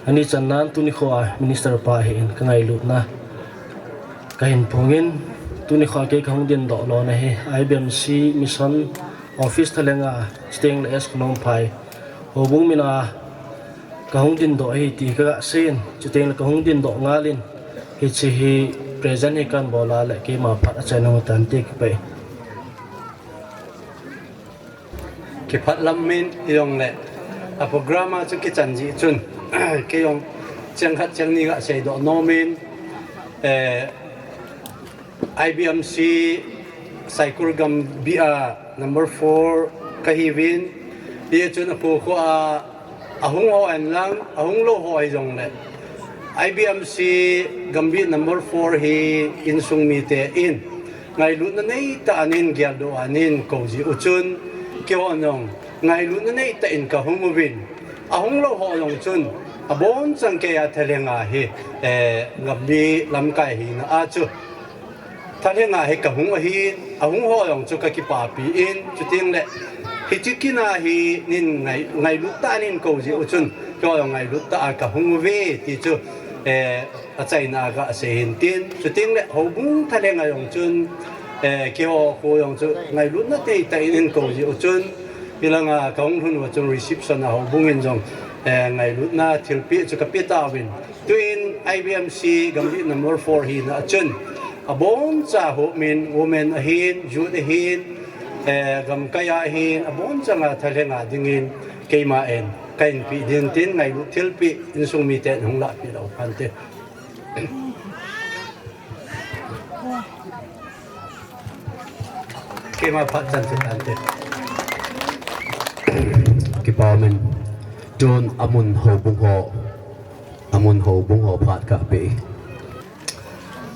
Ani channan tuni khoa Minister pa hin kangailutna kahin phong in, tuni khoa kei kahung dindoh lona hi I B M C Mission Office thalenga, chuteng le S Khonomphai houbung mina kahung dindoh ahi ti kaga seiyin, chuteng le kahung dindoh ngal in, hiche hi present hi kahin bol a le keima phat achaina hung tante, kipah e. Kiphat lam min, hijongle a program a chu kichan jeh chun, kei jong cheng khat cheng ni gasei doh nom in, eh, I B M C Saikur Gambih a number four kahiuvin, hichun akho kho a ahung ho hen lang, ahung lou ho hijongle, I B M C Gambih number four hi insung mite in ngailutna neitah a neigel doh a neikou jeh u chun, keihon jong ngailutna neitah in kahung uvin, ahung lou ho jong chun abonchan kei a thalheng a hi, eh, Gambih lamkai hina a chu thalheng a hi kahung ahin, ahung ho jong chu kakipapi in, chutengle hiche kin a hi nei ngai, ngailut tah a neikou jeh u chun, keiho jong ngailut tah a kahung uve ti chu, eh, achaina a gasei hin tin, chutengle houbung thalheng a jong chun, eh, keiho kho jong chu ngailutna neitah in neikou jeh u chun, hilang a kahung lhun uva chun reception a houbung in jong, eh, ngailutna thilpeh chu kape tauvin. Tuin I B M C Gambih number four hina a chun, aboncha ho min, women ahin, youth ahin, eh, gamkai a ahin, abonchan a thalheng a dingin, keima in kahin pe ding tin, ngailut thilpeh insung miten hung lahpeh lou phante. Keima phat chan chu tante. Kipa umin, tun amun houbung ho, amun houbung ho phat kapeh.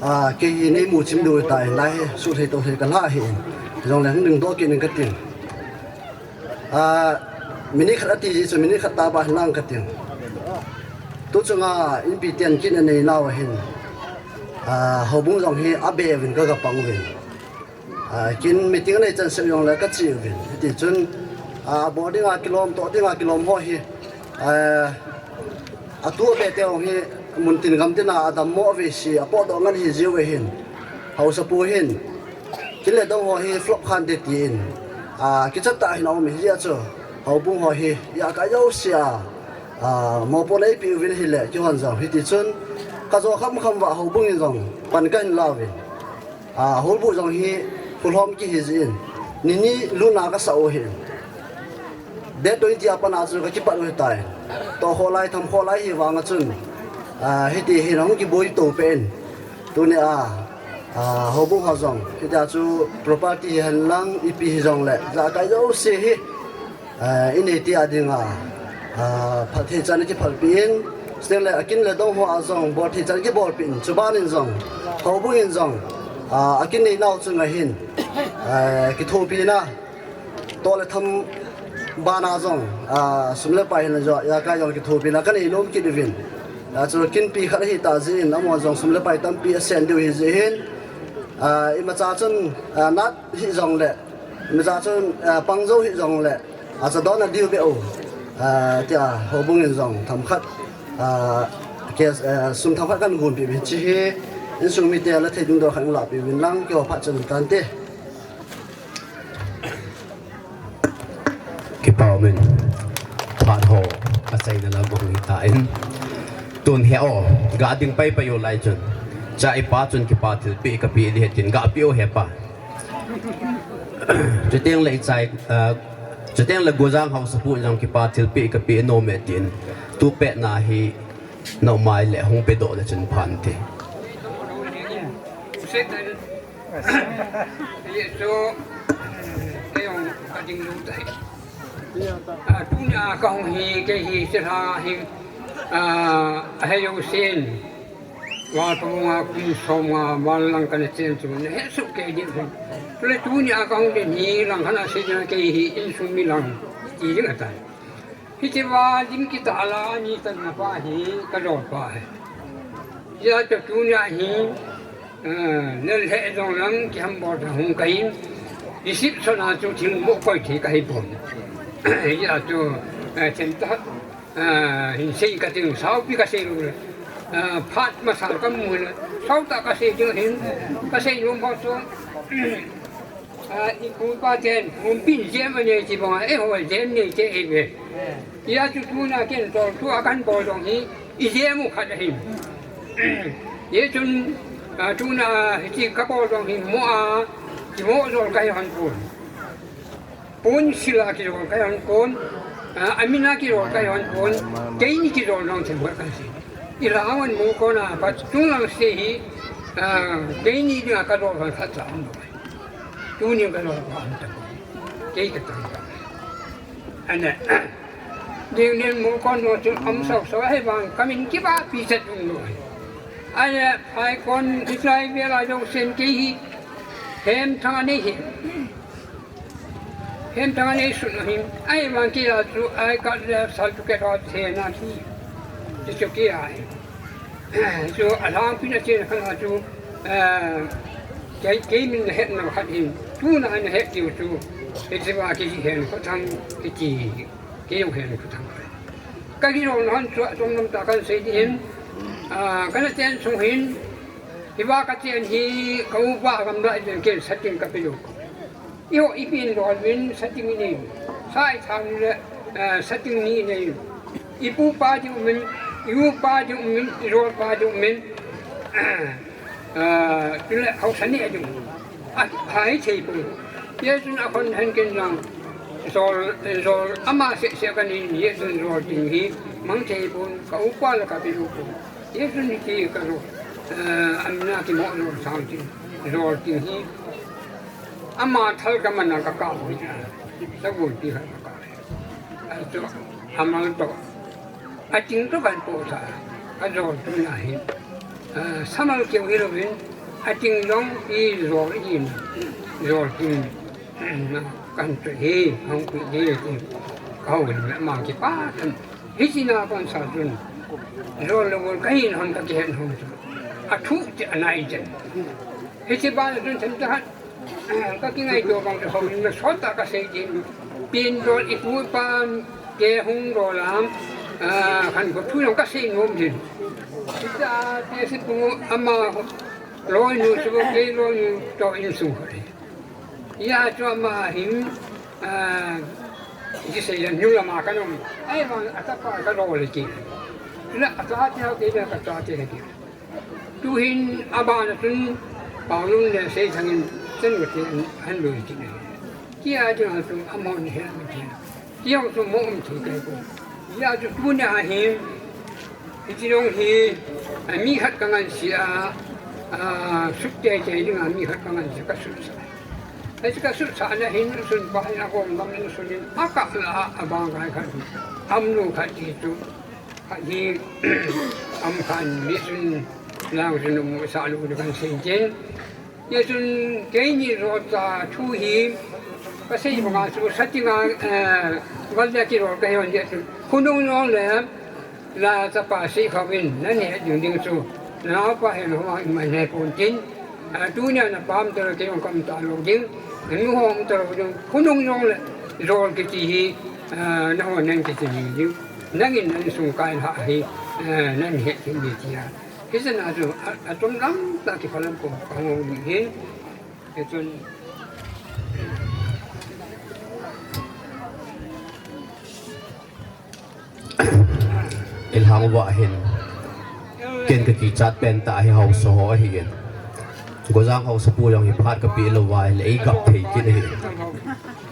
Ah, kei hi neimu chim diu tai, lai hi suhthei tohthei kalha ahin. Jongle hung dingdoh kit ning katin. Ah, minute khat ati jeh chun minute khat tah beh hinlang katin. Tuchunga inpi ten kin anei nau ahin, ah, houbung jong hi abe uvin ka, kapang uvin. Ah, kin meeting anei chan seh jongle kache uvin. Hiti chun, ah, bol dinga kilom, toh dinga kilom ho hi, ah, atu abe te jong hi muntin gamtin a adammo uve, si apohdoh ngen ahi jiu ahin. Haosapu hin, kin le dong ho hi flop khante tin, ah, kichat tah hin aum ahi jeh chun, houbung ho hi, ijakai jouse a, ah, mopohna eipeh uvin ahile, keihon jong hiti chun, kajo khamkham uva houbung in jong pan kahin la uvin. Ah, holbu jong hi, pulhom kihi jeh in, ni ni lutna kasah u ahin. Date twenty a pat a chu kakipat u ahitai. Tohkhoh lai, thamkhoh lai hi vang a chun, ah, hiti hin hung kiboi to peh in. Tuni a, ah, houbung ho jong, hitia chu property hihen lang, ipi hijongle, ijakai jouse hi, ah, inei ti a dinga, ah, phatthei chan kiphalpeh in, chutengle akin le dong ho a jong, bolthei chan kibolpeh in, chuban in jong, houbung in jong, ah, akin nei nau chunga hin, ah, kithopina, toh le tham bana jong, ah, sum le pai hin jong, ijakai jong kithopina kanei nom kit uvin. Ah, chu kinpi khat ahitah jeh in, amahon jong sum le pai tampi asen diu ahi jeh hin, ah, imacha chun, ah, nat hijongle, imacha chun, ah, pang jou hijongle, ah, chadon a diu beh u, ah, tia houbung in jong themkhat, ah, ke, ah, sum themkhat kahin gonpeh uvin, hiche hi insung mite lah thei dingdoh khat in lahpeh uvin lang, keiho phat chan tante. Kipa umin, phat ho achaina lam ahung hitan. Tun he o, ga ding paipai u lai chun, cha ipa chun kipa thilpeh kapeh ding ahi tin, gapeh u hepa. Chutengle ichai, ah, chutengle Gojang Haosapu in jong kipa thilpeh kapeh nom e tin, tupet na hi naumai le hung pedoh le chun phante. Hijeh chun, kei jong kading lou tai. Ah, tunia kahung hi, kei hi, chilhah hi, ah, ahei jousen. Val pabunga kum somnga val lang kana chen chu, nahet soh kei ding hin. Chule tunia kahung den hi, langkhat a seiding kei hi, insung mi lang, ti ding ahitai. Hitia ding kitah a, ni tanna pa hi, kadol pa hi. Hijeh chun tunia hi, eh, nalheh jong lang kihambol thei hung kahin, reception a chu thil mo koi thei kahipon. Hijeh chun, eh, themcha, eh, hin sei kating, saupi kasei lou le, eh, phat masa kamu le, sautah kasei ding hin, kasei nom phat chu, ah, ipu ipa ten, pumpi in jem anei ti banga, eiho jem nei te eive. Hijeh chun tuna ken tolthu a kahin bol jong hi, ijem u khat ahin. Hijeh chun, ah, tuna hiche kabol jong hi mo a, kimo jol kahi hon pon. Pon sila kijol kahi pon, ah, amin a kijol kahi pon, keini kijol nong thim khat kahi. Ila awan mu kona pat tung lang se hi, ah, keini dinga kajol khat cha um. Tunin kajol khat cha. Kei katang ka. Ane, ding ding mu kon no chu am sau sau hi bang kamin kiba pi chat um lo. Ane, ai kon hitlai bela jong sen kei hi, hem thang ane hi. Hem thang ane sun hin, ai mang ki la chu, ai ka le sal tu ke ro the na ki. Ti chu ki ai. Chu a lang pin a chen khan a chu, eh, kei, kei min het na khat hin. Tu na na het diu chu. He ti ba ki hen ko thang ki ti. Kei jong hen ko thang. Ka ki jong han chu a tong nam ta kan sei di hin. Ah, ka na chen sung hin. Hi ba ka chen hi ka u ba gam la chen ken sa tin ka pi lo. Iho, ipi in jol uvin, sating ni. Sa i thang le, eh, sating ni nei. Ipu pa ding umin, iu pa ding umin, ijol pa ding umin. Eh, tule hausa ni ding. A, hai thei pon. Jesun akhon hen ken jong. Jol, jol ama se se ka ni, Jesun jol ding hi. Mang thei pon, ka u pa la ka pi lo pon. Jesun ni ki ka lo. Eh, amna ki mo lo sang ding. Jol ding hi. Ama thal ka man a ka kap hi. Sa gun pi khat ka kap. A chu amal to. A ting to kan po sa. Ka jol tu na hi. A, samal keu hi lo vin. A ting jong i jol in. Jol in. Kan tu hi. Hong pi hi. Ka ho ni ma ki pa kan. Hi chi na kan sa jun. Jol lo ka hin hon ka ki hen hon. A thu ti a nai jen. Hi chi ba jun them ta hat. Ka kingaito bang te hou in na sot ta ka sei din. Pin dol i pu pan ke hung dol am. Ah, kan ko thu jong ka sei nom din. Ita te si pu ama loi nu su ke loi nu to in su. Ya chu ama hin, ah, ji sei yan nu la ma ka nom. Ai bang a ta pa ka dol ki. Na a ta te ke na ka ta te ke. Tuhin abana chun Paulun le Seithangin Senwati an, an lui kit ahi. Kei a dinga chu amahon help um thei. Kei jong chu mo um thei kai ko. Hijeh a chu tunia hi, hiche jong hi, a, mi khat ka ngansi a, a, sut teitei dinga mi khat ka ngansi ka sutsah. Hiche ka sutsahna hin sun pa hin agom lam in sun in a kah la a, abang kai khat. Amnu khat hi chu. Khat hi, am khan mi sun lang sun mu sa lu de kan sei chen. Ye sun keini ro ta thu hi, ka sei banga chu sating a, eh, val le ki ro ka he on ye sun. Khonung jong le, la ta pa sei kha vin, na ne ding ding chu. Na pa he lo ma ma ne pon tin. A, tunia na pam ta lo, kei jong kam ta lo ding. Nu hom ta lo ding. Khonung jong le, jol kiti hi, a, na hon nang kiti hi ding. Nangin nang sung kai ha hi, a, nang he kiti hi tia. Hiche na chu, a, a tum lam ta ki phalam ko, ka hong ni hin. Hichun. I lhang uva hin, ken ka kichat pen tah hi haosa ho ahi in. Gojang haosapu jong hi phat ka peh lou va ahile ei gap thei kit ahi.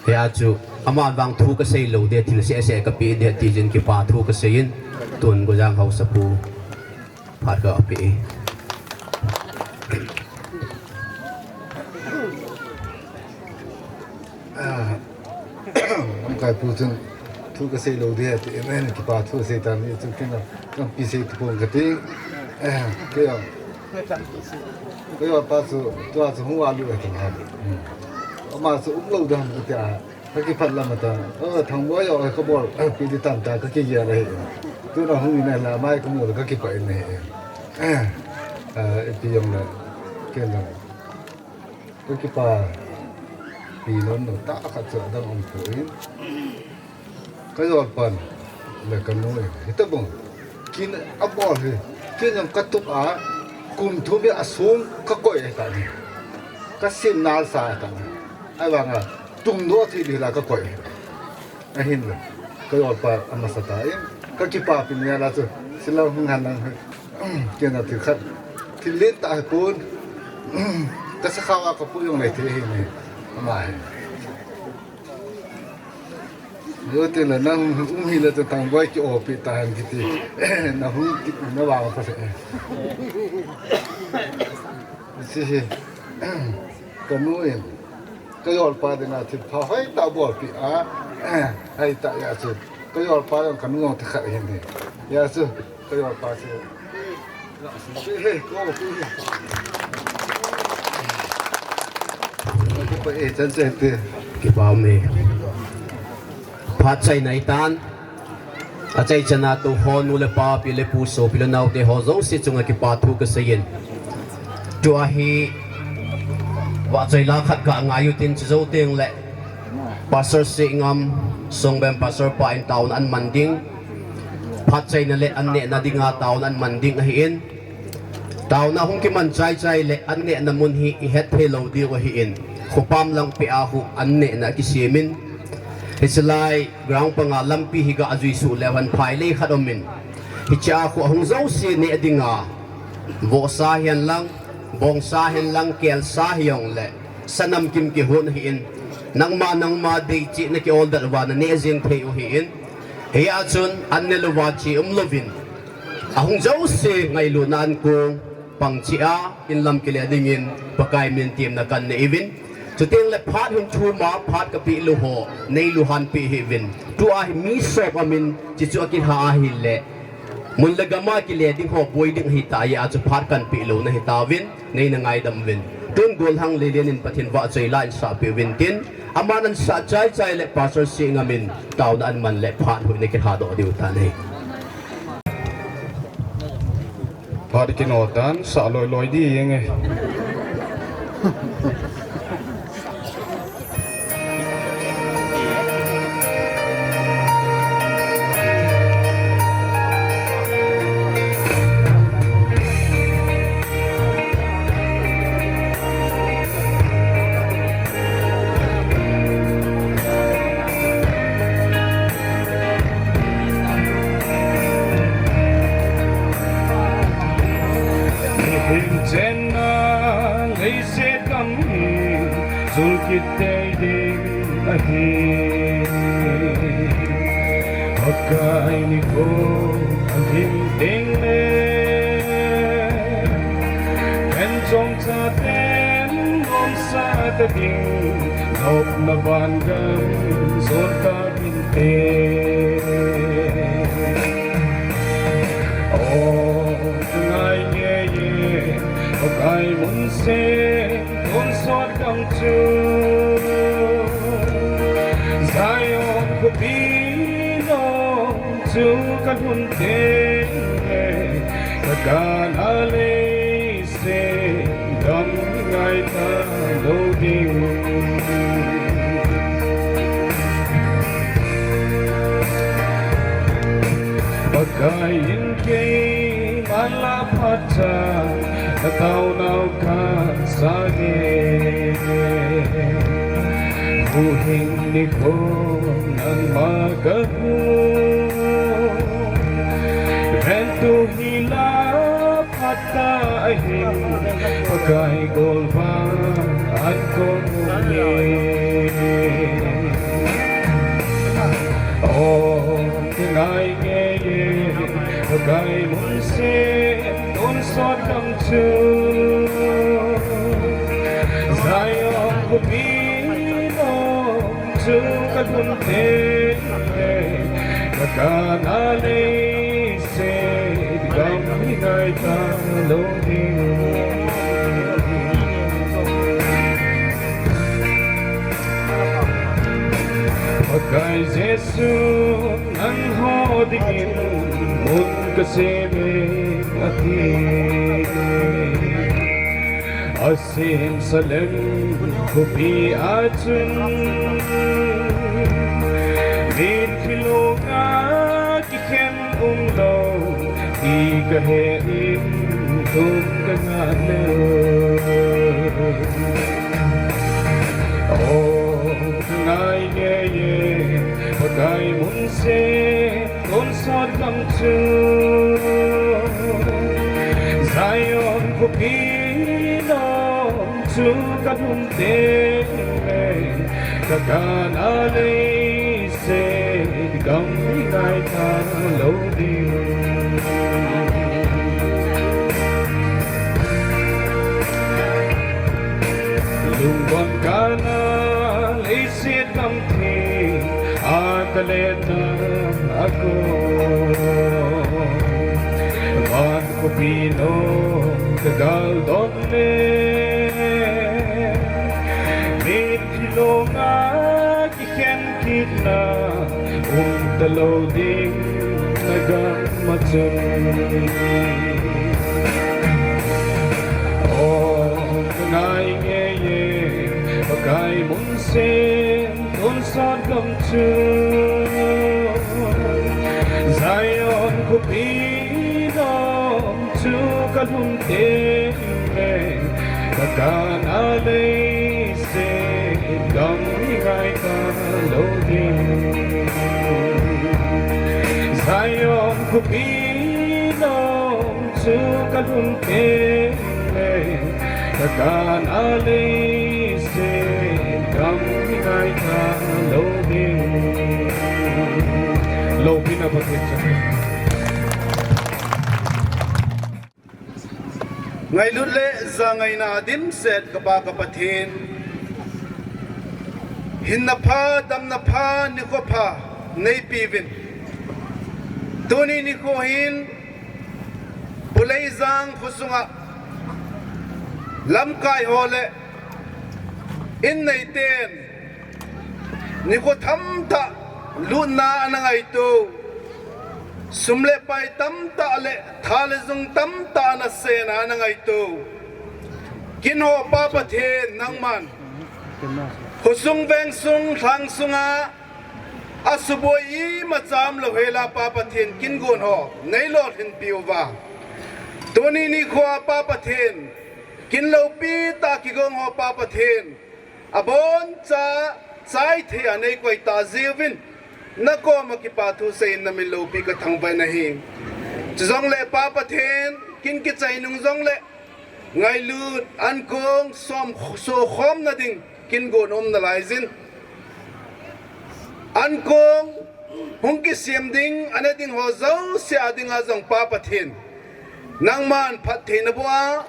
Hia chu, ama vang thu ka sei lou ding, thil seh seh ka peh ding, ti jin kipa thu ka sei in, tun Gojang haosapu. Phat ka pe. Ah, lamkai pu chun thu ka sei lou ding, ti, amen, kipa thu sei tan, ni chu kin lampi sei tu pon ka ti. Eh, kei a. Kei a pa chu, tua chu hung a lu e tu ha. Hmm. Ama chu um lou dam ka ti a. Ka kiphat lam ata, "Oh, Thangboi, oh, ka bol, eh, pi di tam ta, ka kigel ahi. Tuna hung in a la mai ka mu le ka kipah in ahi." Eh, eh, ipi jong le, ken jong. Ka kipapi nom nom tah khat chu adang um poi. Ka jolpan le ka nu in, hitabang. Kin a bol hi, kin jong ka tup a, kum thum hi a sung ka koi ahi ta ni. Ka sim nal sa ahi ta ni. Ahivang a, tum doh thei ding la ka koi. Ahin le, ka jolpa amasa ta in, ka kipapi nia la chu, sila hung han lang, kei na thil khat, thil len ta hi pon, ka sakha a ka pu jong lei thei hi ni, ama hi. Yo te la na hung um hi la te Thangboi ki opi ta han kiti. Na hung ki na wa pa se. Si hi. Ka nu in. Ka yol pa de na thil pha hoi ta bol pi a. Hai ta ya chu. Ka yol pa de ka nu te kha hin ni. Ya chu. Ka yol pa chu. Kipa e chan chen te. Kipa me. Phat chai nai tan. Achai chana tu ho nu le pa pi le pu sopi le nau te ho jouse chunga kipa thu kasei in. Tua hi vahchoi la khat ka ngai u tin chu jou teng le Pastor Singam, Songbem Pastor pa in taona an man ding. Phat chaina le an nehna dinga taona an man ding ahi in. Taona hung kiman chai chai le an nehna mun hi i het thei lo diu ahi in. Khopam lang pe a hu an nehna kisem in. Hichelai ground panga lampi hi ga ajui su le han phai le khat om in. Hiche a khu ahung jouse neh dinga. Vohsa hihen lang, bongsa hihen lang, kelsa hiong le. Sanam kim kihon ahi in. Nangma, nangma dei chi na ki order uva na neh jing thei u ahi in. Hia chun an ne lou va chi um louvin. Ahung jouse ngailutna an kong pang chi a in lam kile dingin Pakai min tiamna kan nei uvin. Chuteng le phat hin thum a phat ka pe lou ho, nei lou han pe hih uvin. Tua hi mi som a min chi chu a kilha ahi le. Mun le gam a kile ding ho boi ding ahi ta a chu phat kan pe louna hi tauvin, nei na ngaidam uvin. Tun golhang Lelen in Pathen vahchoi la in sah pe uvin tin, aman an sah chai chai le Pastor Singam in taona an man le phat hui na kilha doh diu ta nei. Phat kino tan sah loi loi di yeng e. Mihem chenna leiset gam hi jul kit tei ding ahi. Pakai nikho ahung ding le, ken chomcha ten nomsa ta ding, nopna van gam jon ta ding te. O, ngai nge ye, Pakai mun se, tonsot gam chu. Zion khopi nom chu ka lhun teng le, ka gan a lei se gam ngai ta lou ding. Pakai in keiman la phat cha, ka taonau ka sah e. Huhhing nikho nangma ka hung. Ven tu hi la phat ta ahin, Pakai golvang an kong um e. O, ka ngai nge ye, Pakai mun se, tonsot gam chu. Zion khopi nom chu ka lhun teng le, ka gan a lei se gam hi ngai ta lou ding. Pakai Jesu nangho dingin mun ka sem e ati. Jerusalem khopi a chun mitlhi longa kikhen umlou ti ka he in, tum ka ngah leh. O, ka ngai nge ye, Pakai mun se tonsot gam chu. Zion khopi nom chu ka lhun teng le, ka gan a lei se Lungdon kana leiset gamthip a kaletna a kon, van khopi nom kagaldon le, mitlhi longa kikhen kitna umta lou ding na gam a chun. O, kangai ngei e, Pakai mun sen tonsot gam chu, Zion khopi nom chu kalhun teng le, ka Kanaan leiset gam hi ngai talou ding. Zion khopi nom chu kalhun teng le, ka Kanaan leiset gam hi ngai talou ding. Loupina Pathen chang. Ngailut le jangaina dimset ka Pa ka Pathen, hinna pha, damna pha, nikho pha neipeuvin, tuni nikho hin Puleijang khosunga lamkai ho le inneiten nikho tamtah lutna ana ngaito, sum le pai tamtah le tha le jung tamtah ana sena ana ngaito, kin ho Pa Pathen nangman khosung vengsung lhangsunga asuboi imacha umlou hela Pa Pathen kin gon ho neilolhinpiuva, tuni nikhoa Pa Pathen kin loupi tah kigong ho Pa Pathen, aboncha chai thei a neikoi tah jiuvin, nakoma kipa thu seiyin namin loupi kathangvah in ahi. Chujongle Pa Pathen, kin kichai nung jongle ngailut ankong som sokhomna ding kin gon um nalaijin, ankong hung kisem ding, ana ding ho jouse a dinga jong Pa Pathen, nangman phattheina boh a,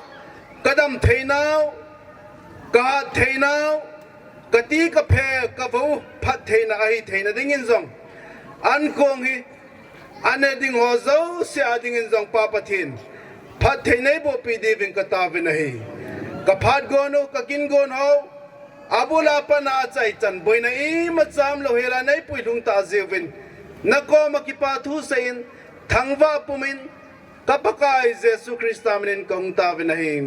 kadam theinau, kahat theinau, kati kaphe kavou phattheina ahi theina dingin jong, ankong hi ana ding ho jouse a dingin jong Pa Pathen, phatthei neibohpi diuvin kataovin ahi. Kaphat gon u, kakin gon ho, abul a pat a achaichan boina imacha umlou hela neipuilhung tah jiuvin, nakoma kipa thu seiyin, thangvah pumin, ka Pakai Jesu Christa minin kahung taovin ahi.